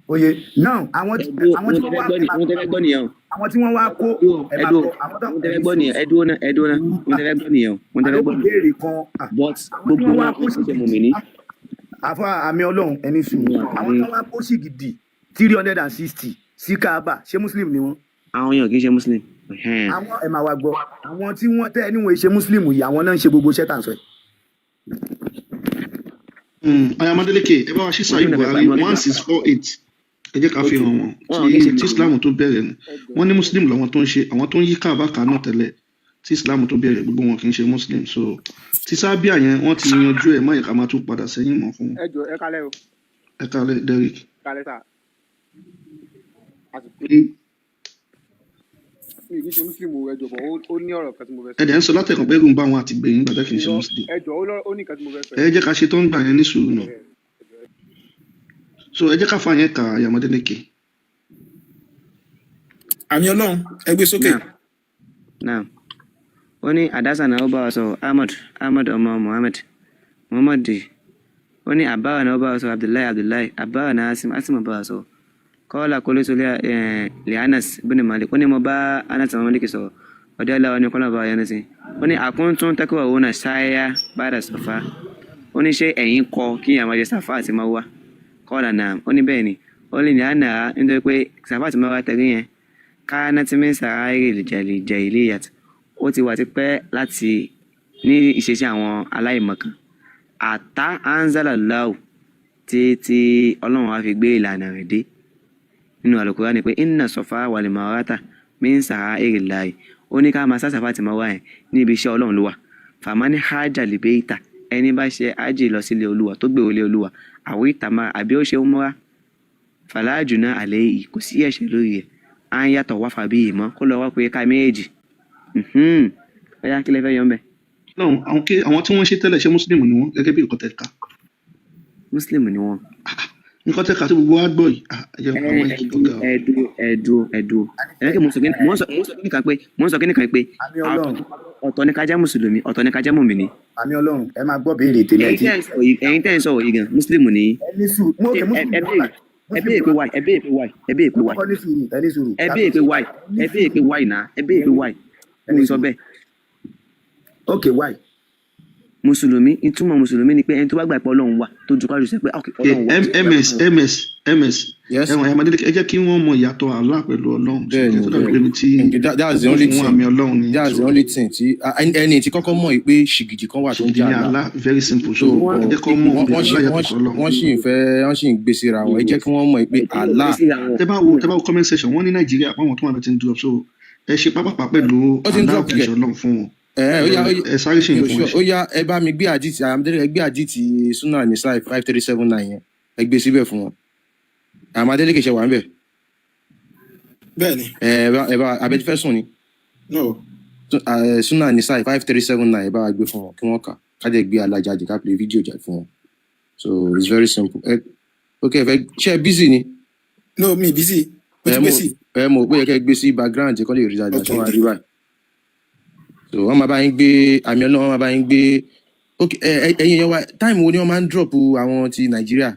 oye. Now àwọn tí Ẹ dúró, àwọn tí ohun wọ́n wá tẹ́fẹ́ gbọ́ ẹ ni máa ohun tẹ́fẹ́ gbọ́ nìyẹn o. Àwọn tí wọ́n wá kó Dúró, ẹ ẹ máa dúró, gbọ́ àwọn tó ohun tẹ́fẹ́ gbọ́ nìyẹn, ẹ dúró náà, ẹ dúró náà, ohun tẹ́fẹ́ gbọ́ nìyẹn o, ohun tẹ́fẹ́ gbọ́ Àdókò nìyẹn. béèrè kan. But Àwọn tí gbogbo wọ́n wá wọn kó kì í ṣe ṣìgìdì mùmìnì. Àfọ àmì Ọlọ́run, ẹni sùúrù. Wọn Àwọn ní tó wá kó ṣìgìdì 360 sí Kaaba, ṣé muslim ni wọ́n? Àwọn yẹn ò kì í ṣe muslim. Ẹ̀hẹ́n. Àwọn, ẹ máa wá gbọ́, àwọn tí wọ́n tẹ́ ẹ níwọ̀n ṣe muslim yìí, àwọn náà ń ṣe gbogbo iṣẹ́ tá à ń sọ yìí. Ayamadéleke, ẹ bá wa ṣí Ohun tí Sahih mo fẹ́ Buhari gbà 1648, ẹ jẹ́ ká fi hàn wọ́n. Wọn ò kì í ṣe Tí Islam tó bẹ̀rẹ̀ ni wọ́n ní muslim làwọn tó ń ṣe, àwọn tó ń yí káàbà ká náà tẹ́lẹ̀ tí Islam tó bẹ̀rẹ̀, gbogbo wọn kì í ṣe muslim. So ti sábíà yẹn wọ́n ti yanjú ẹ̀, má yẹ ká máa tún padà sẹ́yìn mọ́ fún wọn. Ẹ jọ, ẹ kalẹ o. Ẹ kálẹ̀, Derek. Kalẹ sà, àsìkò mi kì í ṣe muslim o, ẹ jọ bọ, ó ní ọ̀rọ̀ kan tí mo fẹ́ Ẹ sọ. dẹ̀ ń sọ látẹ̀kàn pé ẹ̀rù ń bá wọn àti gbẹ̀yìn gbàdá kì í ṣe Irọ́, muslim. ẹ jọ, ó ní nǹkan tí mo fẹ́ sọ. Ẹ jẹ́ ká ṣe tó ń gbà yẹn ní sùúrù náà. Ẹ jọ. So ẹ jẹ́ ká fa yẹn kà, Ayamadéleke. Àmì Ọlọ́run, ẹ gbé sókè. Naam, naam. Ó ní àdásà náà ó bá wa sọ̀rọ̀ Ahmad, Ahmad ọmọ Muhammad, Muhammad. Ó ní àbáwá náà ó bá wa sọ̀rọ̀ Abdullahi, Abdullahi àbáwá náà Asim, Asim bá wa sọ̀rọ̀. Kọ́lá kólótó lè Anas bin Malik. Ó ní mo bá Anas ọmọ Malik sọ̀rọ̀. Ọ̀dọ́ aláwa ní kọ́lá bá wa yẹnu sí. Ó ní àkúntún tẹ́kọ̀ọ́ òun náà ṣáyá bára sọ̀fà. Ó ní ṣé ẹ̀yin kọ kí àwọn jẹ Safa àti Marwa? Kọ́lá náà. Ó ní bẹ́ẹ̀ ni. Ó ní ní àná nítorí pé Safa àti Marwa tẹ̀lé yẹn kánátímí sàárè jahiliyat, ó ti wà tipẹ́ láti ní ìṣesí àwọn aláìmọ̀kan àtá anzalallahu tí Ọlọ́run á fi gbé ìlànà rẹ̀ dé nínú Al-Qur'ani pé inna Safa wal Marwata min sha'airillahi. Ó ní ká máa sá Safa àti Marwa yẹn, níbi iṣẹ́ Ọlọ́run ló wà. Famani hajja libeita, ẹni bá ṣe ájì lọ sílé Olúwa, tó gbèrò ilé Olúwa, àwí ìtàmà àbí ó ṣe umra, fala junaha alayhi, kò sí ẹ̀ṣẹ̀ lórí ẹ̀ à ń yàtọ̀ wá fàbí ìmọ̀ kó lọ wá pé ká méjì. Ọ̀yá, kí lẹ fẹ́ yọ ńbẹ̀? Náà àwọn tí wọ́n ṣe tẹ́lẹ̀, ṣé muslim ni wọ́n gẹ́gẹ́ bí nǹkan tẹ̀ ká? Muslim ni wọ́n. Nǹkan tẹ́ kà tí gbogbo wa gbọ́ yìí, ah, ẹ jẹ́ n pa máìkì ọ̀gá o. Ẹ dúró, ẹ dúró, ẹ dúró. Ẹ kí mo sọ kíní, mo ń sọ kíní kan pé, mo ń sọ kíní kan pé Àmì Ọlọ́run. Ọ̀tọ̀ ní ká jẹ́ mùsùlùmí, ọ̀tọ̀ ní ká jẹ́ mùmìnì. Àmì Ọlọ́run, ẹ máa gbọ́ béèrè tèmi. Ẹ̀yin Ẹ ti tẹ́ ń sọ̀rọ̀ yìí, ẹ̀yin tẹ́ ń sọ̀rọ̀ yìí gan, mùsùlùmí ni yín. Ẹ ní sùúrù mo kè Ẹ mùsùlùmí ẹ béèrè, ẹ béèrè pé why, ẹ béèrè pé why, ẹ béèrè pé why. Ẹ ní sùúrù, ẹ ní sùúrù. Ẹ béèrè pé why, ẹ béèrè pé why náà, ẹ béèrè pé why. Ẹ ní Mo sọ sùúrù. bẹ́ẹ̀. Ok, why? Mùsùlùmí, ìtumọ̀ mùsùlùmí ni pé ẹni tó bá gbà pé Ọlọ́run wà, tó ju kájú sẹ pé ok, Ọlọ́run wà. Ms ms ms. Yes. Ẹwọn ẹ̀yàmọ̀dé, ẹ jẹ́ kí wọ́n mọ ìyàtọ̀ Allah pẹ̀lú Ọlọ́run. Bẹ́ẹ̀ni. Tó dàbí pé mi tí That's the ó only fún thing. àmì Ọlọ́run ni. That's the only thing tí ẹni tí kọ́kọ́ mọ̀ yìí pé ṣìgìdì kan wà tó ń Ṣìgìdì jẹ́ ní Allah. Allah, very simple. So So ẹ jẹ́ kó mọ̀ wọ́n pé wọ́n sì Allah wọ́n yàtọ̀ sí Ọlọ́run. Wọ́n sì ń fẹ́, wọ́n sì ń gbé síra wọn. Ẹ jẹ́ kí wọ́n mọ̀ pé Allah. Tẹ bá wo comment section, wọ́n ní Nàìjíríà pàwọn tó wà lọ ti ń drop, so ẹ ṣe pápápá pẹ̀lú Ó ti ń Allah drop kì í kẹ̀. ṣe Ọlọ́run fún wọn. Ẹ ó yá, ó yá. Ẹ sáré ṣe Mi yẹn ò fún wọn. sure. Ó yá, ẹ bá mi gbé àdìtì àmọ́dé, ẹ gbé àdìtì Sunan Nisai 5379 yẹn, ẹ gbé síbẹ̀ fún wọn. Àmọ́dé kì í ṣe wà ń bẹ̀. Bẹ́ẹ̀ni. Ẹ bá abẹ́tí fẹ́ sùn ni. No. Sunan Nisai 5379, ẹ bá wa gbé fún wọn kí wọ́n kà, ká dẹ̀ gbé alájáde, ká play fídíò jáde fún wọn. So it's very simple. Ẹ ok, ẹ fẹ́ ṣe, ẹ busy ni? No, mi busy, mo Ẹ ti mo gbé sí. Ẹ mọ̀ pé yẹ kẹ́ gbé sí background kọ́ lè rí dáadáa. Ok. Tí wọ́n á rí báyìí, so wọ́n máa bá yín gbé àmì Ọlọ́run, wọ́n máa bá yín gbé. Ok, ẹ ẹ ẹ̀yin yẹn wá, time wo ni wọ́n máa ń drop àwọn ti Nàìjíríà?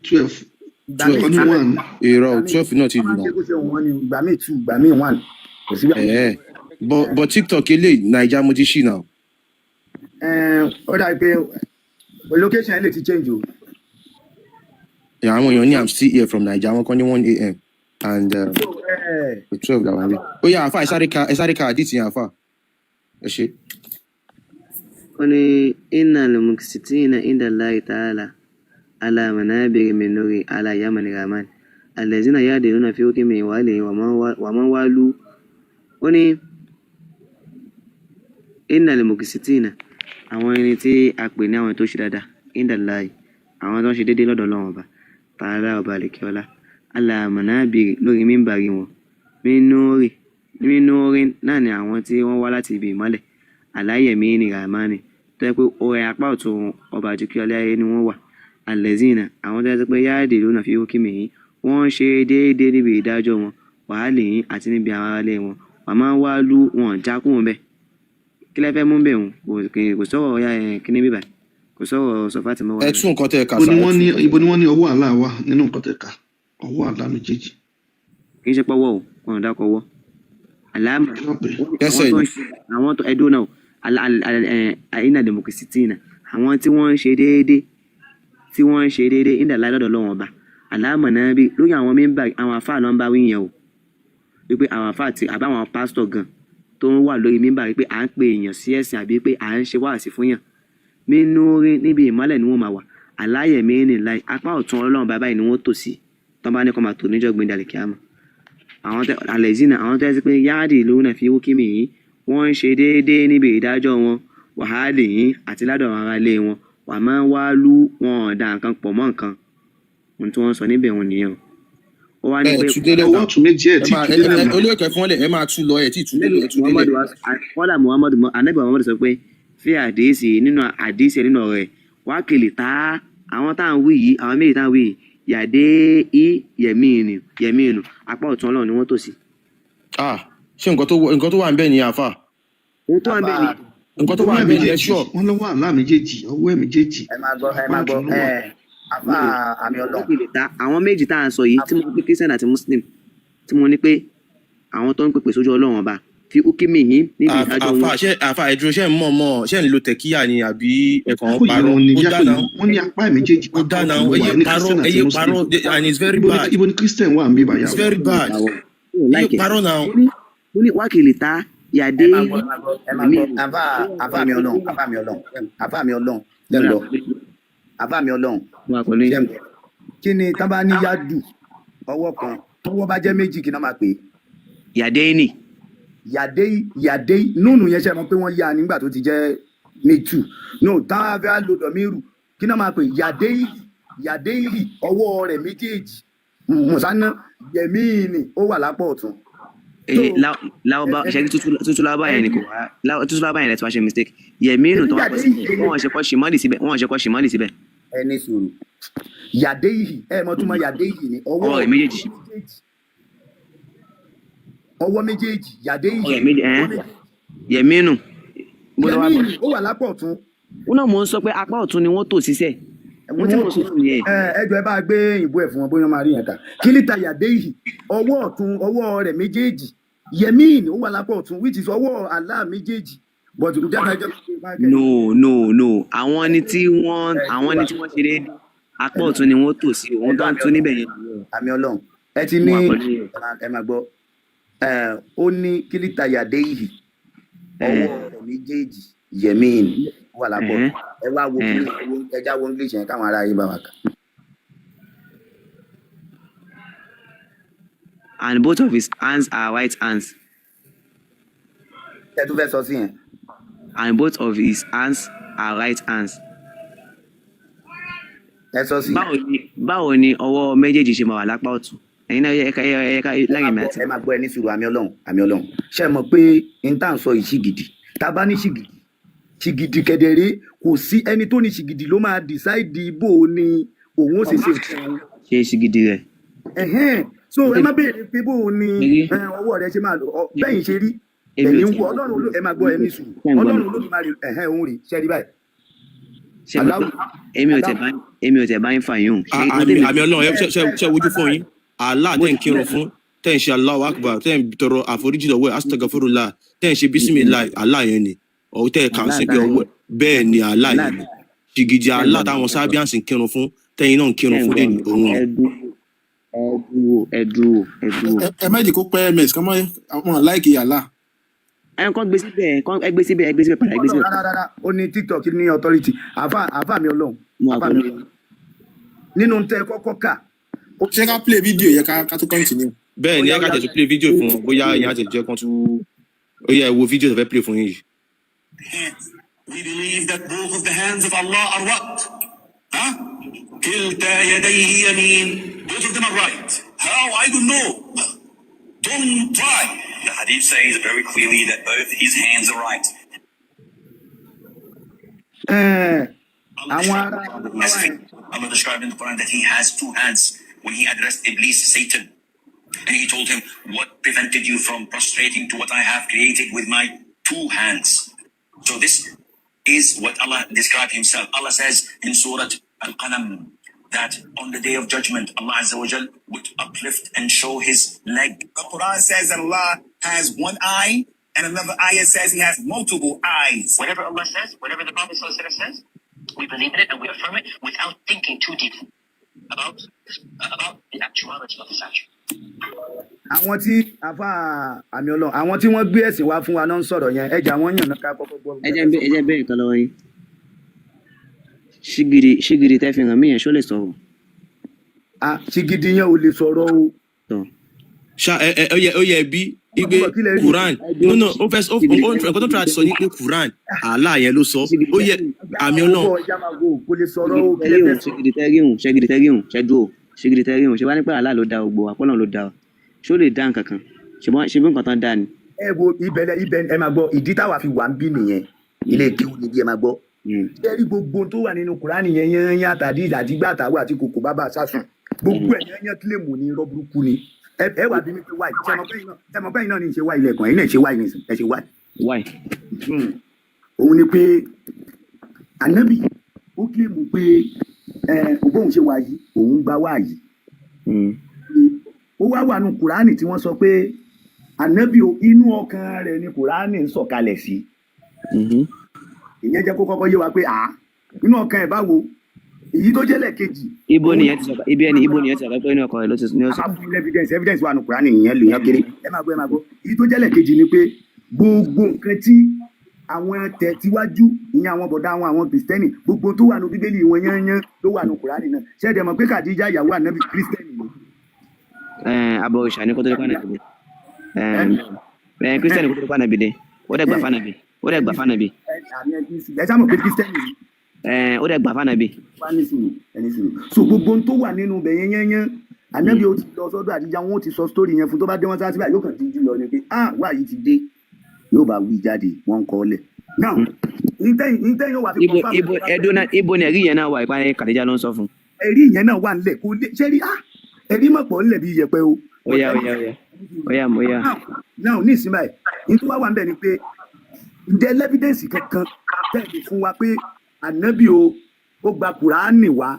12. Ìgbà míì 12. Ọdún two. one. Èrò Ìgbà míì 12 náà ti wọ́n lù máa ń náà. ṣe kó ṣe wọ́n ni, ìgbà míì two, ìgbà míì one, kò sí bí. Ẹ but TikTok eléyìí, Naija mo ti ṣì náà. Ẹ ó dàbí pé location ẹ lè ti change o. Àwọn èèyàn ní I'm still here from Naija, àwọn kan ní 1 a.m. and So ẹ 12 làwọn rí. Ó yá àáfà, ẹ sáré ka, ẹ sáré ka àdìtì yẹn, àáfà, ẹ ṣe. Ó ní inna al-muqsitina inda Allahi ta'ala ala manabiri min nuri ala yamani rahman allazina yadiluna fi hukmi walihi wa man walu. Ó ní inna al-muqsitina, àwọn ẹni tí a pè ní àwọn tó ṣe dáadáa, inda Allahi, àwọn tó ń ṣe déédéé lọ́dọ̀ Ọlọ́run ọba tààrà, ọba àlekèọlá, ala manabiri, lórí mímbàrí wọn, min nuri, min nuri náà ni àwọn tí wọ́n wá láti ibi ìmọ́lẹ̀, aláyẹ̀mí ní rahmani, tó yẹ pé ọrẹ apá ọ̀tún ọba àjẹkí ọláyé ni wọ́n wà, alẹ́zínà, àwọn tó yẹ pé yáàdì lónà fi hókìmì yìí, wọ́n ń ṣe déédéé níbi ìdájọ́ wọn, wàhálì yìí àti níbi àwọn aráalé wọn, wà máa ń wá lú wọn já kúrò bẹ́ẹ̀. Kí lẹ fẹ́ mú bẹ́ẹ̀? Hùn kò sọ̀rọ̀ ọ̀yà ẹ̀ kíní bíbà, kò sọ̀rọ̀ sọ̀fà tí mo wà Ẹ bẹ́ẹ̀. tún nǹkan tẹ ẹ kà Ibo sá, ni ẹ wọ́n tún ní nǹkan tẹ ibo ni wọ́n ní ọwọ́ Allah wà nínú nǹkan tẹ́ kà, ọwọ́ Allah méjèèjì? Kì í ṣe pọ́wọ́ o, wọn ò dákọ̀ ọwọ́ àlámà. Kí ló pè é? Àwọn Kẹsẹ̀ tó ni. ń ṣe, àwọn tó ẹdún náà iná democracy, àwọn tí wọ́n ń ṣe déédéé, tí wọ́n ń ṣe déédéé ìdá lọ́dọ̀ Ọlọ́run ọba, àlámà náà bí lórí àwọn mẹ́mbà, àwọn àfáà ló ń bá wí yẹn o, wípé àwọn àfáà tí àbáwọn pásítọ̀ gan tó ń wà lórí mímbà, wípé à ń pe èèyàn sí ẹ̀sìn àbí pé à ń ṣe wáàsí fún yàn, nínú rí níbi ìmọ́lẹ̀ ni wọ́n máa wà, aláyẹ̀mí ní láì apá ọ̀tún Ọlọ́run bàbá yìí ni wọ́n tò sí tọ́ bá ní kó máa tò níjọ́ gbẹ̀ndàlẹ̀ kíámà. Àwọn tẹ alẹ́zínà, àwọn tẹ́ sí pé yáàdì lóhùn náà fi wúkímì yìí, wọ́n ń ṣe déédéé níbi ìdájọ́ wọn, wàhálì yìí àti ládọ̀ àwọn aráalé wọn, wà máa ń wá lú wọn ọ̀dà nǹkan pọ̀ mọ́ nǹkan. Ohun tí wọ́n sọ níbẹ̀ wọn nìyẹn o. Ó wá ní Ẹ pé tú délẹ̀ Ọwọ́ náà. ọ̀tún méjì ẹ̀ Ẹ tí máa tú ẹ délẹ̀ ẹ náà. Olóòkè fún wọn lẹ, ẹ máa tú lọ, ẹ tí tú délẹ̀, ẹ tú Muhammadu délẹ̀. Kọ́lá Muhammadu, anabi Muhammadu sọ pé fi àdéhìsì nínú àdéhìsì nínú ọ̀rọ̀ ẹ̀ wákìlì tá àwọn tá à ń wí yìí, àwọn méjì tá à ń wí yìí, yàdé í yẹmí ìnù, yẹmí ìnù, apá ọ̀tún Ọlọ́run ni wọ́n tò sí. Ah, ṣé nǹkan tó wà ń bẹ̀ ni, àáfà? Ohun tó wà ń bẹ̀ ni. Nǹkan tó Ọwọ́ wà ẹ̀ ń bẹ̀ ni, ẹ méjèèjì ṣọ́. Wọ́n lọ́wọ́ Allah méjèèjì, ọwọ́ ẹ̀ méjèèjì Ẹ máa gbọ́, ẹ apá máa gbọ́. ọ̀tún ló wà. Ẹ àfa àmì Ọlọ́run. Wákìlì tá àwọn méjì tá à ń sọ yìí tí mo pé Christian àti Muslim, tí mo ní pé àwọn tó ń pèpè sójú Ọlọ́run ọba fi ukimi yìí níbi ìdájọ́ Àfà wọn. ṣe, àfà ẹdúró, ṣe ń mọ̀ mọ̀ ṣe ń lo tẹ̀kíyà ni àbí ẹ̀kàn ń Kó yé parọ́? wọn ni Ó yá pé dáná. wọ́n ní apá ẹ̀ méjèèjì, Ó apá dáná. ọ̀tún ló wà Ẹyẹ ní parọ́, Christian àti ẹyẹ Muslim. parọ́, and it's very Ibo ni bad. Ibo ni Christian wà ń bí báyà? It's very bad. Ò Ẹyẹ láìkẹ́. parọ́ náà. Mo ní wákìlì tá yàdé Ẹ máa gbọ́, ẹ máa gbọ́, ẹ máa yẹmí gbọ́. ìnù. Àfa àmì Ọlọ́run, àfa àmì Ọlọ́run, àfa àmì Ọlọ́run, ṣé ń gbọ́? Àfa àmì Ọlọ́run. Wà pẹ̀lú Ṣé yín. ń gbọ́? Kí ni tán bá ní yádù ọwọ́ kan, tọwọ́ bá jẹ́ méjì, kí náà máa pè é? Yàdé ní. Yàdé, yàdé núnù yẹn, ṣe mọ̀ pé wọ́n yá nígbà tó ti jẹ́ méjì no táwọn afẹ́ lo dọ̀míìrù, kí náà máa pè yàdé, yàdé ọwọ́ rẹ̀ méjèèjì, mùsànà yẹmíìnì, ó wà lápò ọ̀tún. Ee, láwọba ṣẹ́gi tútù láwọba yẹn ni kò wá tútù láwọba yẹn lẹ tí wàá ṣe mistake, yẹmí ìnù tó wà kọ síbẹ̀, wọ́n ṣe kọ́ ṣìmọ́lì síbẹ̀, wọ́n ṣe kọ́ ṣìmọ́lì síbẹ̀. Ẹ ní sùúrù. Yàdéyìí, ẹ mọ̀ túmọ̀ yàdéyìí ni ọwọ́ Ọwọ́ rẹ̀ méjèèjì. méjèèjì, ọwọ́ méjèèjì, yàdéyìí, Ọwọ́ rẹ̀ méjèèjì. ọwọ́ Ẹ̀hẹ́n. méjèèjì. Yẹ̀mínú bó ló wá bọ̀. Yẹmíìnì ó wà lápò ọ̀tún. Ó náà mò ń sọ pé apá ọ̀tún ni wọ́n tò sísẹ̀. Wọ́n tí Wọ́n mò ń sọ tò nìyẹn. Ẹ jọ̀ọ́, ẹ bá gbé ìbò ẹ̀ fún wọn, bóyá wọ́n máa rí yẹn kà. Kílítà yàdéyìí, ọwọ́ ọ̀tún, ọwọ́ rẹ̀ méjèèjì. Yẹmíìnì ó wà lápò ọ̀tún, which is ọwọ́ Allah méjèèjì, but jẹ́ ká jẹ́ ká No, no, no, àwọn ni tí wọ́n àwọn ni tí wọ́n ṣe déédéé, apá ọ̀tún ni wọ́n tò sí. Òun tó ń tún níbẹ̀ yẹn nìyẹn. Àmì Ọlọ́run, ẹ ti Mo ní wà pẹ̀lú yẹn. Ẹ máa gbọ́ ẹ, ó ní kílítà yàdéyìí, ọwọ́ rẹ̀ méjèèjì, yẹmíìnì ó wà lápò ọ̀tún. Ẹ wá wo kíní, ẹ já wo English yẹn káwọn ará yìí bá wa kà. And both of his hands are right hands. Ẹ tún fẹ́ sọ sí yẹn. And both of his hands are right hands. Ẹ sọ sí. Báwo ni ọwọ́ méjèèjì ṣe máa wà lápá ọ̀tún? Ẹ̀yin náà, ẹ ká ẹ ká Ẹ láyìn máa mi gbọ́ àti. Ẹ máa gbọ́, ẹ ní sùúrù. Àmì Ọlọ́run, àmì Ọlọ́run, ṣe é mọ̀ pé n tá à ń sọ yìí, ṣìgìdì tá a bá ní ṣìgìdì, ṣìgìdì kẹ̀dẹ̀rẹ́, kò sí ẹni tó ní ṣìgìdì ló máa decide bó o ní òun ó ṣe ṣe nǹkan òun. Ṣe ṣìgìdì rẹ̀. Ẹ̀hẹ́n. So ẹ má béèrè pé bó o ní Eré. Ọwọ́ rẹ ṣe máa lò bẹ́yìn ṣe rí Èmi ò ẹ̀yin ń tí wo Ọlọ́run ẹ máa gbọ́, ẹ ní sùúrù. Ṣé ń gbọ́ mi? Ọlọ́run Olódùmarè, ẹ̀hẹ́n, òun rè ṣe rí báyìí. Ṣé ń gbọ́? Aláwù Èmi ò tẹ̀ aláwù. bá èmi ò tẹ̀ bá yín fà yín o. Ṣé nǹkan Àmì tèmi àmì Ọlọ́run, ẹ ṣe ṣe wojú fún yín, Allah mo tẹ́ ń kírun fún, tẹ́ ń ṣe Allahu Akbar, tẹ́ ń tọrọ àforíjì lọ́wọ́ ẹ̀, astagfirullah, tẹ́ ń ṣe bismillah, Allah yẹn ni ọ̀hún tẹ́ ẹ̀ kà Allah sí pé tá ọwọ́ bẹ́ẹ̀ ni Allah Allah yẹn ni ṣìgìdì Ṣé ń Allah gbọ́ mi? táwọn sábíànsì ń kírun fún, tẹ́yìn náà ń Ṣé kírun ń fún gbọ́ lẹ́nu mi? òun ni. Ẹ dúró, ẹ dúró, ẹ dúró, ẹ dúró. Ẹ má jẹ́ kó pẹ́ ms kọ́ mọ́ àwọn láìkì Allah. Ẹ kàn gbé síbẹ̀, kàn ẹ gbé síbẹ̀, ẹ gbé síbẹ̀ padà, ẹ gbé Ọlọ́run síbẹ̀. Rárá, rárá, ó ní TikTok ní authority. Àfà mi Ọlọ́run, Mo wà àfà mi pẹ̀lú. Ọlọ́run, nínú tẹ kọ́kọ́ kà ó Ṣé ká play video yẹn ká tó continue? Bẹ́ẹ̀ ó ni yá ẹ ó ká yá tẹ̀ tún play video fún wọn, bóyá ìyẹn á tẹ̀ jẹ́ kán tún ó yẹ. Ẹ wo video tó fẹ́ play fún yín yìí. Hands. We believe that both of the hands of Allah are what? Huh? كلتا يديه يمين. Both of them are right. How? I don't know. Don't try. The hadith says very clearly that both his hands are right. Ẹ, Allah àwọn ará described, Lárúbáwá yẹn Allah described in the Quran that he has two hands when he addressed Iblis, Satan. And he told him, "What prevented you from prostrating to what I have created with my two hands?" So this is what Allah described himself. Allah says in Surah Al-Qalam that on the day of judgment, Allah Azza wa Jal would uplift and show his leg. The Quran says that Allah has one eye, and another ayah says he has multiple eyes. Whatever Allah says, whatever the Prophet ﷺ says, we believe in it and we affirm it without thinking too deeply about the actuality of this action. Àwọn tí àfà àmì Ọlọ́run, àwọn tí wọ́n gbé ẹ̀sìn wá fún wa náà ń sọ̀rọ̀ yẹn. Ẹjà wọn yàn náà, ká kọ́kọ́ gbọ́. Ẹ jẹ́ ń bẹ́ẹ̀ kan lọ́wọ́ yín. Ṣìgìdì tẹ́ fi hàn mí yẹn, ṣó lè sọ̀rọ̀? Ah, ṣìgìdì yẹn ò lè sọ̀rọ̀ o. Tọ̀. Ṣá ẹ ẹ ó yẹ bí igbe Kí lẹ rí? Quran. Ẹ dúró. No, ó fẹ́ ó Ṣìgìdì ó nǹkan tó try àti sọ ní pé Quran, Allah yẹn ló sọ. Ṣìgìdì Ó tẹ́ yẹ rí àmì Àwọn Ọlọ́run. bọ̀ ẹja máa wo, kò lè sọ̀rọ̀ o. Ṣìgìdì Kí tẹ́ lẹ rí fẹ́ hùn sọ? Ṣìgìdì tẹ́ rí hùn, ṣìgìdì tẹ́ rí hùn, ṣẹ́ dúró. Ṣìgìdì tẹ́ rí hùn, ṣe wá ní pé Allah ló dá gbogbo wa, pọ́nà ló dá wa, ṣó lè dá nǹkan kan? Ṣùgbọ́n ṣe bí nǹkan tán dá ni. Ẹ wo ibẹ̀, ibẹ̀, ẹ máa gbọ́, ìdí táwa fi wà ń bí nìyẹn, ilé kéwù ni bí. Ẹ máa gbọ́, ṣé rí gbogbo ohun tó wà nínú Kùránì yẹn yẹn yẹn, àtàdí àdígbà àtàwọn àti kòkò bàbá sásùn, gbogbo ẹ̀ yẹn yẹn, kílèmù ní irọ́ burúkú ni. Ẹ wà bí mi pé wáyé, ṣe mọ̀ pé yín náà ní ṣe wáyé lẹ́ẹ̀kan, ẹ̀yin náà ṣe wáyé nìsín, ẹ ṣe wáyé. Why? Òun ni pé ànábì ó kílèmù pé ẹ bóun ṣe wà yìí, òun gba wáyé. Ó wá wà nù Kùránì tí wọ́n sọ pé ànábì o, inú ọkàn rẹ̀ ni Kùránì ń sọ̀kalẹ̀ sí. Ìyẹn jẹ́ kó kọ́kọ́ yé wa pé à inú ọkàn ẹ̀ báwo. Èyí tó jẹ́ lẹ́ẹ̀kejì, Ibo òun nìyẹn ti sọ? Ibi ẹni ibo nìyẹn ti sọ pé inú ọkọ rẹ̀ ló ti ní ó sọ? A fún evidence, evidence wà nù Kùránì, ìyẹn lè yan kéré. Ẹ máa gbọ́, ẹ máa gbọ́, èyí tó jẹ́ lẹ́ẹ̀kejì ni pé gbogbo nǹkan tí àwọn tẹ̀ tíwájú, ìyẹn àwọn bọ̀dá àwọn kìrìsìtẹ́nì, gbogbo tó wà nù Bíbélì wọn yányán ló wà nù Kùránì náà. Ṣé ẹ dẹ̀ mọ̀ pé Kàdíjà, ìyàwó ànábì, kìrìsìtẹ́nì ni? Abọ òòṣà ní kó tó dé pànàbí dé. Ẹ Kírísítẹ́nì kó tó dé pànàbí dé, ó dẹ̀ gbà fànàbí, ó dẹ̀ gbà fànàbí. Àmì ẹ ṣá mọ̀ pé kìrìsìtẹ́nì ni. Ó dẹ̀ gbà fànàbí. Wá nísìnyí, ẹ nísìnyí, so gbogbo ohun tó wà nínú ibẹ̀ yẹn yẹn, ànábì ó ti lọ sọ́dọ̀ àdíjà, wọn ó ti sọ story yẹn fún. Tó bá dé wọn sáà síbà, yóò kàn díjú lọ ni pé ah, wá yìí ti dé, yóò bá wí jáde, wọn ń kọ́ ọ lẹ̀ now. Ntẹ́yìn yóò wá fi Ibo confirm ibo ẹdúnà, ibo ni ẹ̀rí yẹn náà wà? Ìpàdé Kàdíjà ló ń sọ fún. Ẹ̀rí ìyẹn náà wà nílẹ̀, kò lè ṣe rí. Ah, ẹ̀rí mọ̀ pọ̀ nílẹ̀ bí iyẹ̀pẹ̀ o. Ó yá, ó yá, ó yá, ó yá, ó yá. Now ní ìsinmi báyìí, ní tó wá wà níbẹ̀ ni pé, ǹjẹ́ l'evidence kankan tẹ̀lé fún wa pé ànábì o, ó gba Kùránì wá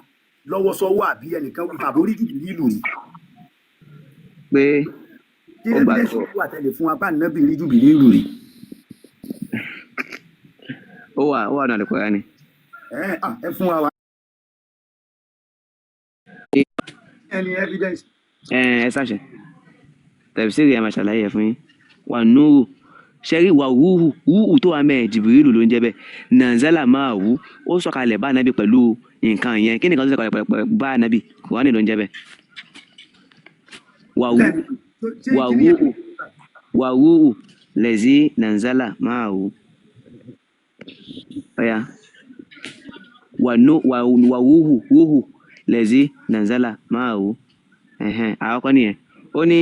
lọ́wọ́sọ́wọ́, àbí ẹnìkan wí, àbí orí jìbìrì ìlú rí? Pé Kí ó gbà evidence wà tẹ̀lé fún wa pé ànábì rí jìbìrì ìlú rí? Ó wà náà lè ni. Ẹ ah, ẹ fún wa wá ẹni evidence. Ẹ ṣàṣẹ tẹ̀síìrì, ẹ máa ṣàlàyé ẹ fún yín. Wà núrù ṣẹ́rí, wà rúhù, rúhù tó wà mẹ́ẹ̀, jìbìrìlù ló ń jẹ́ bẹ́ẹ̀. Nàzálà máa wú, ó sọ̀kalẹ̀ bá ànábì pẹ̀lú nǹkan yẹn. Kí nìkan tó sọ̀kalẹ̀ pẹ̀lú bá ànábì? Kùránì ló ń jẹ́ bẹ́ẹ̀. Wà wú Ṣé wà kí ni rúhù, wà rúhù lẹ́zí nàzálà máa wú. Ọ̀ya, wà nú wà wà rúhù, rúhù lẹ́zí nàzálà máa wú. Ẹ̀hẹ́n, àkọ́kọ́ nìyẹn. Ó ní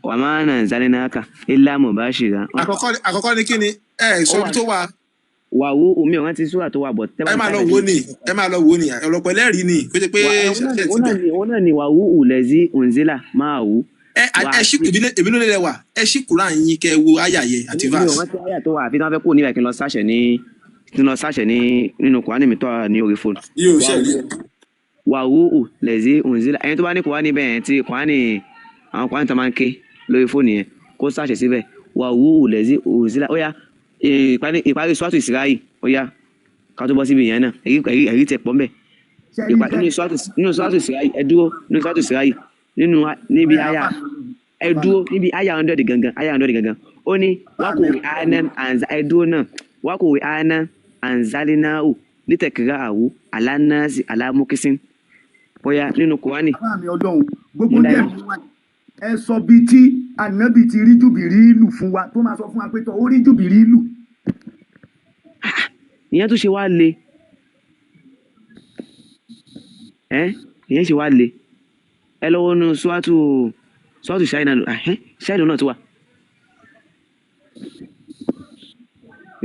wà má nàzálínàkà ilá mubashira. Àkọ́kọ́ ni kí ni ẹ sọ Ó wà ibi tó wà? Wà wú omi ò rántí súrà tó wà bọ̀ tẹ́ bá Ẹ ti máa lọ sábẹ̀ wò sí. ní, ẹ máa lọ wò ní, ọ̀pọ̀lọpọ̀ ẹlẹ́rìí ni kó jẹ́ pé Wà òun náà ṣe ni ti òun náà gbà. ni òun náà ni wà wú ùlẹ̀zí òǹzílà máa wú. Ẹ Wà ẹ ṣí èmi ló lè wà, ẹ ṣí Quran yín kẹ́ ẹ wo àyà yẹn àti Mi ò verse. rántí àyà tó wà, àfi tí wọ́n fẹ́ kúrò níbẹ̀ kí n lọ sáṣẹ̀ ní, kí n lọ sáṣẹ̀ ní nínú Kùránì mi tó wà ní orí fóònù. Yóò Wà ṣe rí. Wà wú ùlẹ̀zí òǹzílà. Ẹni tó bá ní Kùránì bẹ́ẹ̀ yẹn, tí Kùránì, àwọn Kùránì tó máa ń ké lórí fóònù yẹn, kó sáṣẹ̀ síbẹ̀. Wà wú ùlẹ̀zí òǹzílà. Ó yá, ìparí Suratu Isra'i. Ó yá, ká tó bọ́ síbi ìyẹn náà, ẹ̀rí tẹ̀ pọ̀ ńbẹ̀. Ṣé rí Nínú Suratu Isra'i, ẹ dúró, nínú Suratu Isra'i, nínú níbi àyà, ẹ dúró, níbi àyà 100 gangan, àyà 100 gangan, ó ní wákòwé anan anza. Ẹ dúró náà. Wákòwé anan anzalinahu lítẹ̀kìrá àwù alánàásì alámúkísín. Bóyá nínú Kùránì. Bàbá mi, Ọlọ́run gbogbo Mo dá díẹ̀ yín. mi wá, ẹ sọ bí tí ànábì ti rí jùbìrí ìlú fún wa, tó máa sọ fún wa pé tọ́ ó rí jùbìrí ìlú. Ìyẹn tó ṣe wá le ẹ, ìyẹn ṣe wá le. Ẹ lọ́wọ́ nínú Suratu ṣáínà, ṣáínà náà tó wà,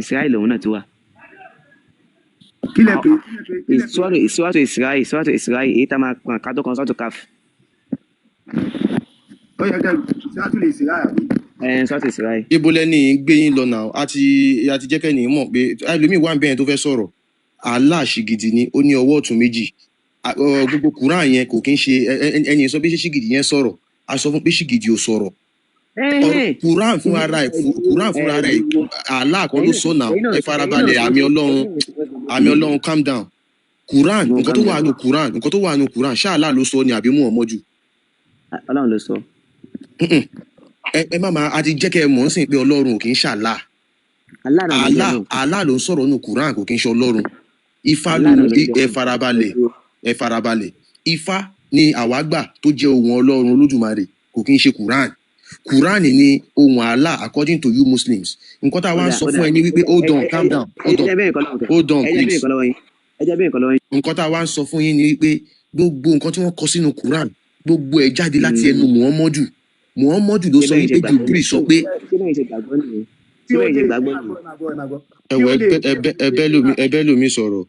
Israẹli òun náà tó wà. Kí lẹ pé, kí lẹ pé, kí lẹ pé? Suratu Isra'i, Suratu Isra'i, èyí tá máa kàn ká tó kan Suratu Kaf. Ó yẹ kẹ ṣáàtú lè ṣe àbí. Ẹ, Suratu Isra'i. Ibo lẹni yìí ń gbé yín lọ náà? Àti jẹ́ kẹ́ni mọ̀ pé ẹlòmíì wà ń bẹ́ẹ̀ tó fẹ́ sọ̀rọ̀. Allah ṣìgìdì ni, ó ní ọwọ́ ọ̀tún méjì. Gbogbo Quran yẹn kò kí ń ṣe ẹni sọ pé ṣé ṣìgìdì yẹn sọ̀rọ̀? A sọ fún pé ṣìgìdì ò sọ̀rọ̀. Ọ̀rọ̀ Quran fúnra ẹ̀, Quran fúnra rẹ̀, Allah kan ló sọ náà. Ẹ farabalẹ̀, àmì Ọlọ́run, àmì Ọlọ́run, calm down. Quran, Mo nǹkan tó calm wà down. nù Quran, nǹkan tó wà nù Quran, ṣáà Allah ló sọ ni àbí Muhammadu? Ọlọ́run ló sọ. Ẹ má máa, a ti jẹ́ kẹ́ ẹ mọ̀ ń sìn pé Ọlọ́run ò kì í ṣàlá. Allah náà ló ń jẹ́ Allah náà. Allah ló ń sọ̀rọ̀ nù Quran, kò kí ń ṣe Ọlọ́run. Ifá ló Allah náà ló ń jẹ́ ẹ náà. farabalẹ̀, ẹ farabalẹ̀. Ifá ni àwa gbà tó jẹ́ ohun Ọlọ́run Olódùmarè, kò kí ń ṣe Quran. Quran ni ohun Allah according to you Muslims. Nǹkan tá a wá ń Ó dà, sọ ó dà. fún ẹ ní wípé hold on, calm down, hold Ẹ on, jẹ́ bẹ́ẹ̀ kọ́ lọ́wọ́ kẹ́. hold on Ẹ jẹ́ bẹ́ẹ̀ please. kọ́ lọ́wọ́ yín. Ẹ jẹ́ bẹ́ẹ̀ kọ́ lọ́wọ́ yín. Nǹkan tá a wá ń sọ fún yín ni wípé gbogbo nǹkan tí wọ́n kọ sínú Quran, gbogbo ẹ̀ jáde láti ẹnu Muhammadu. Muhammadu ló Ṣé sọ bẹ́ẹ̀ ṣe wípé gbàgbọ́ Jibril sọ pé Ṣé bẹ́ẹ̀ ṣe gbàgbọ́ nìyẹn? Tí Ṣé ó bẹ́ẹ̀ ṣe lè gbàgbọ́ ẹ máa nìyẹn? gbọ́, ẹ máa gbọ́, ẹ máa gbọ́. Ẹ Kí wọ ó lè ẹbẹ ẹbẹ lómi, ẹbẹ lómi sọ̀rọ̀.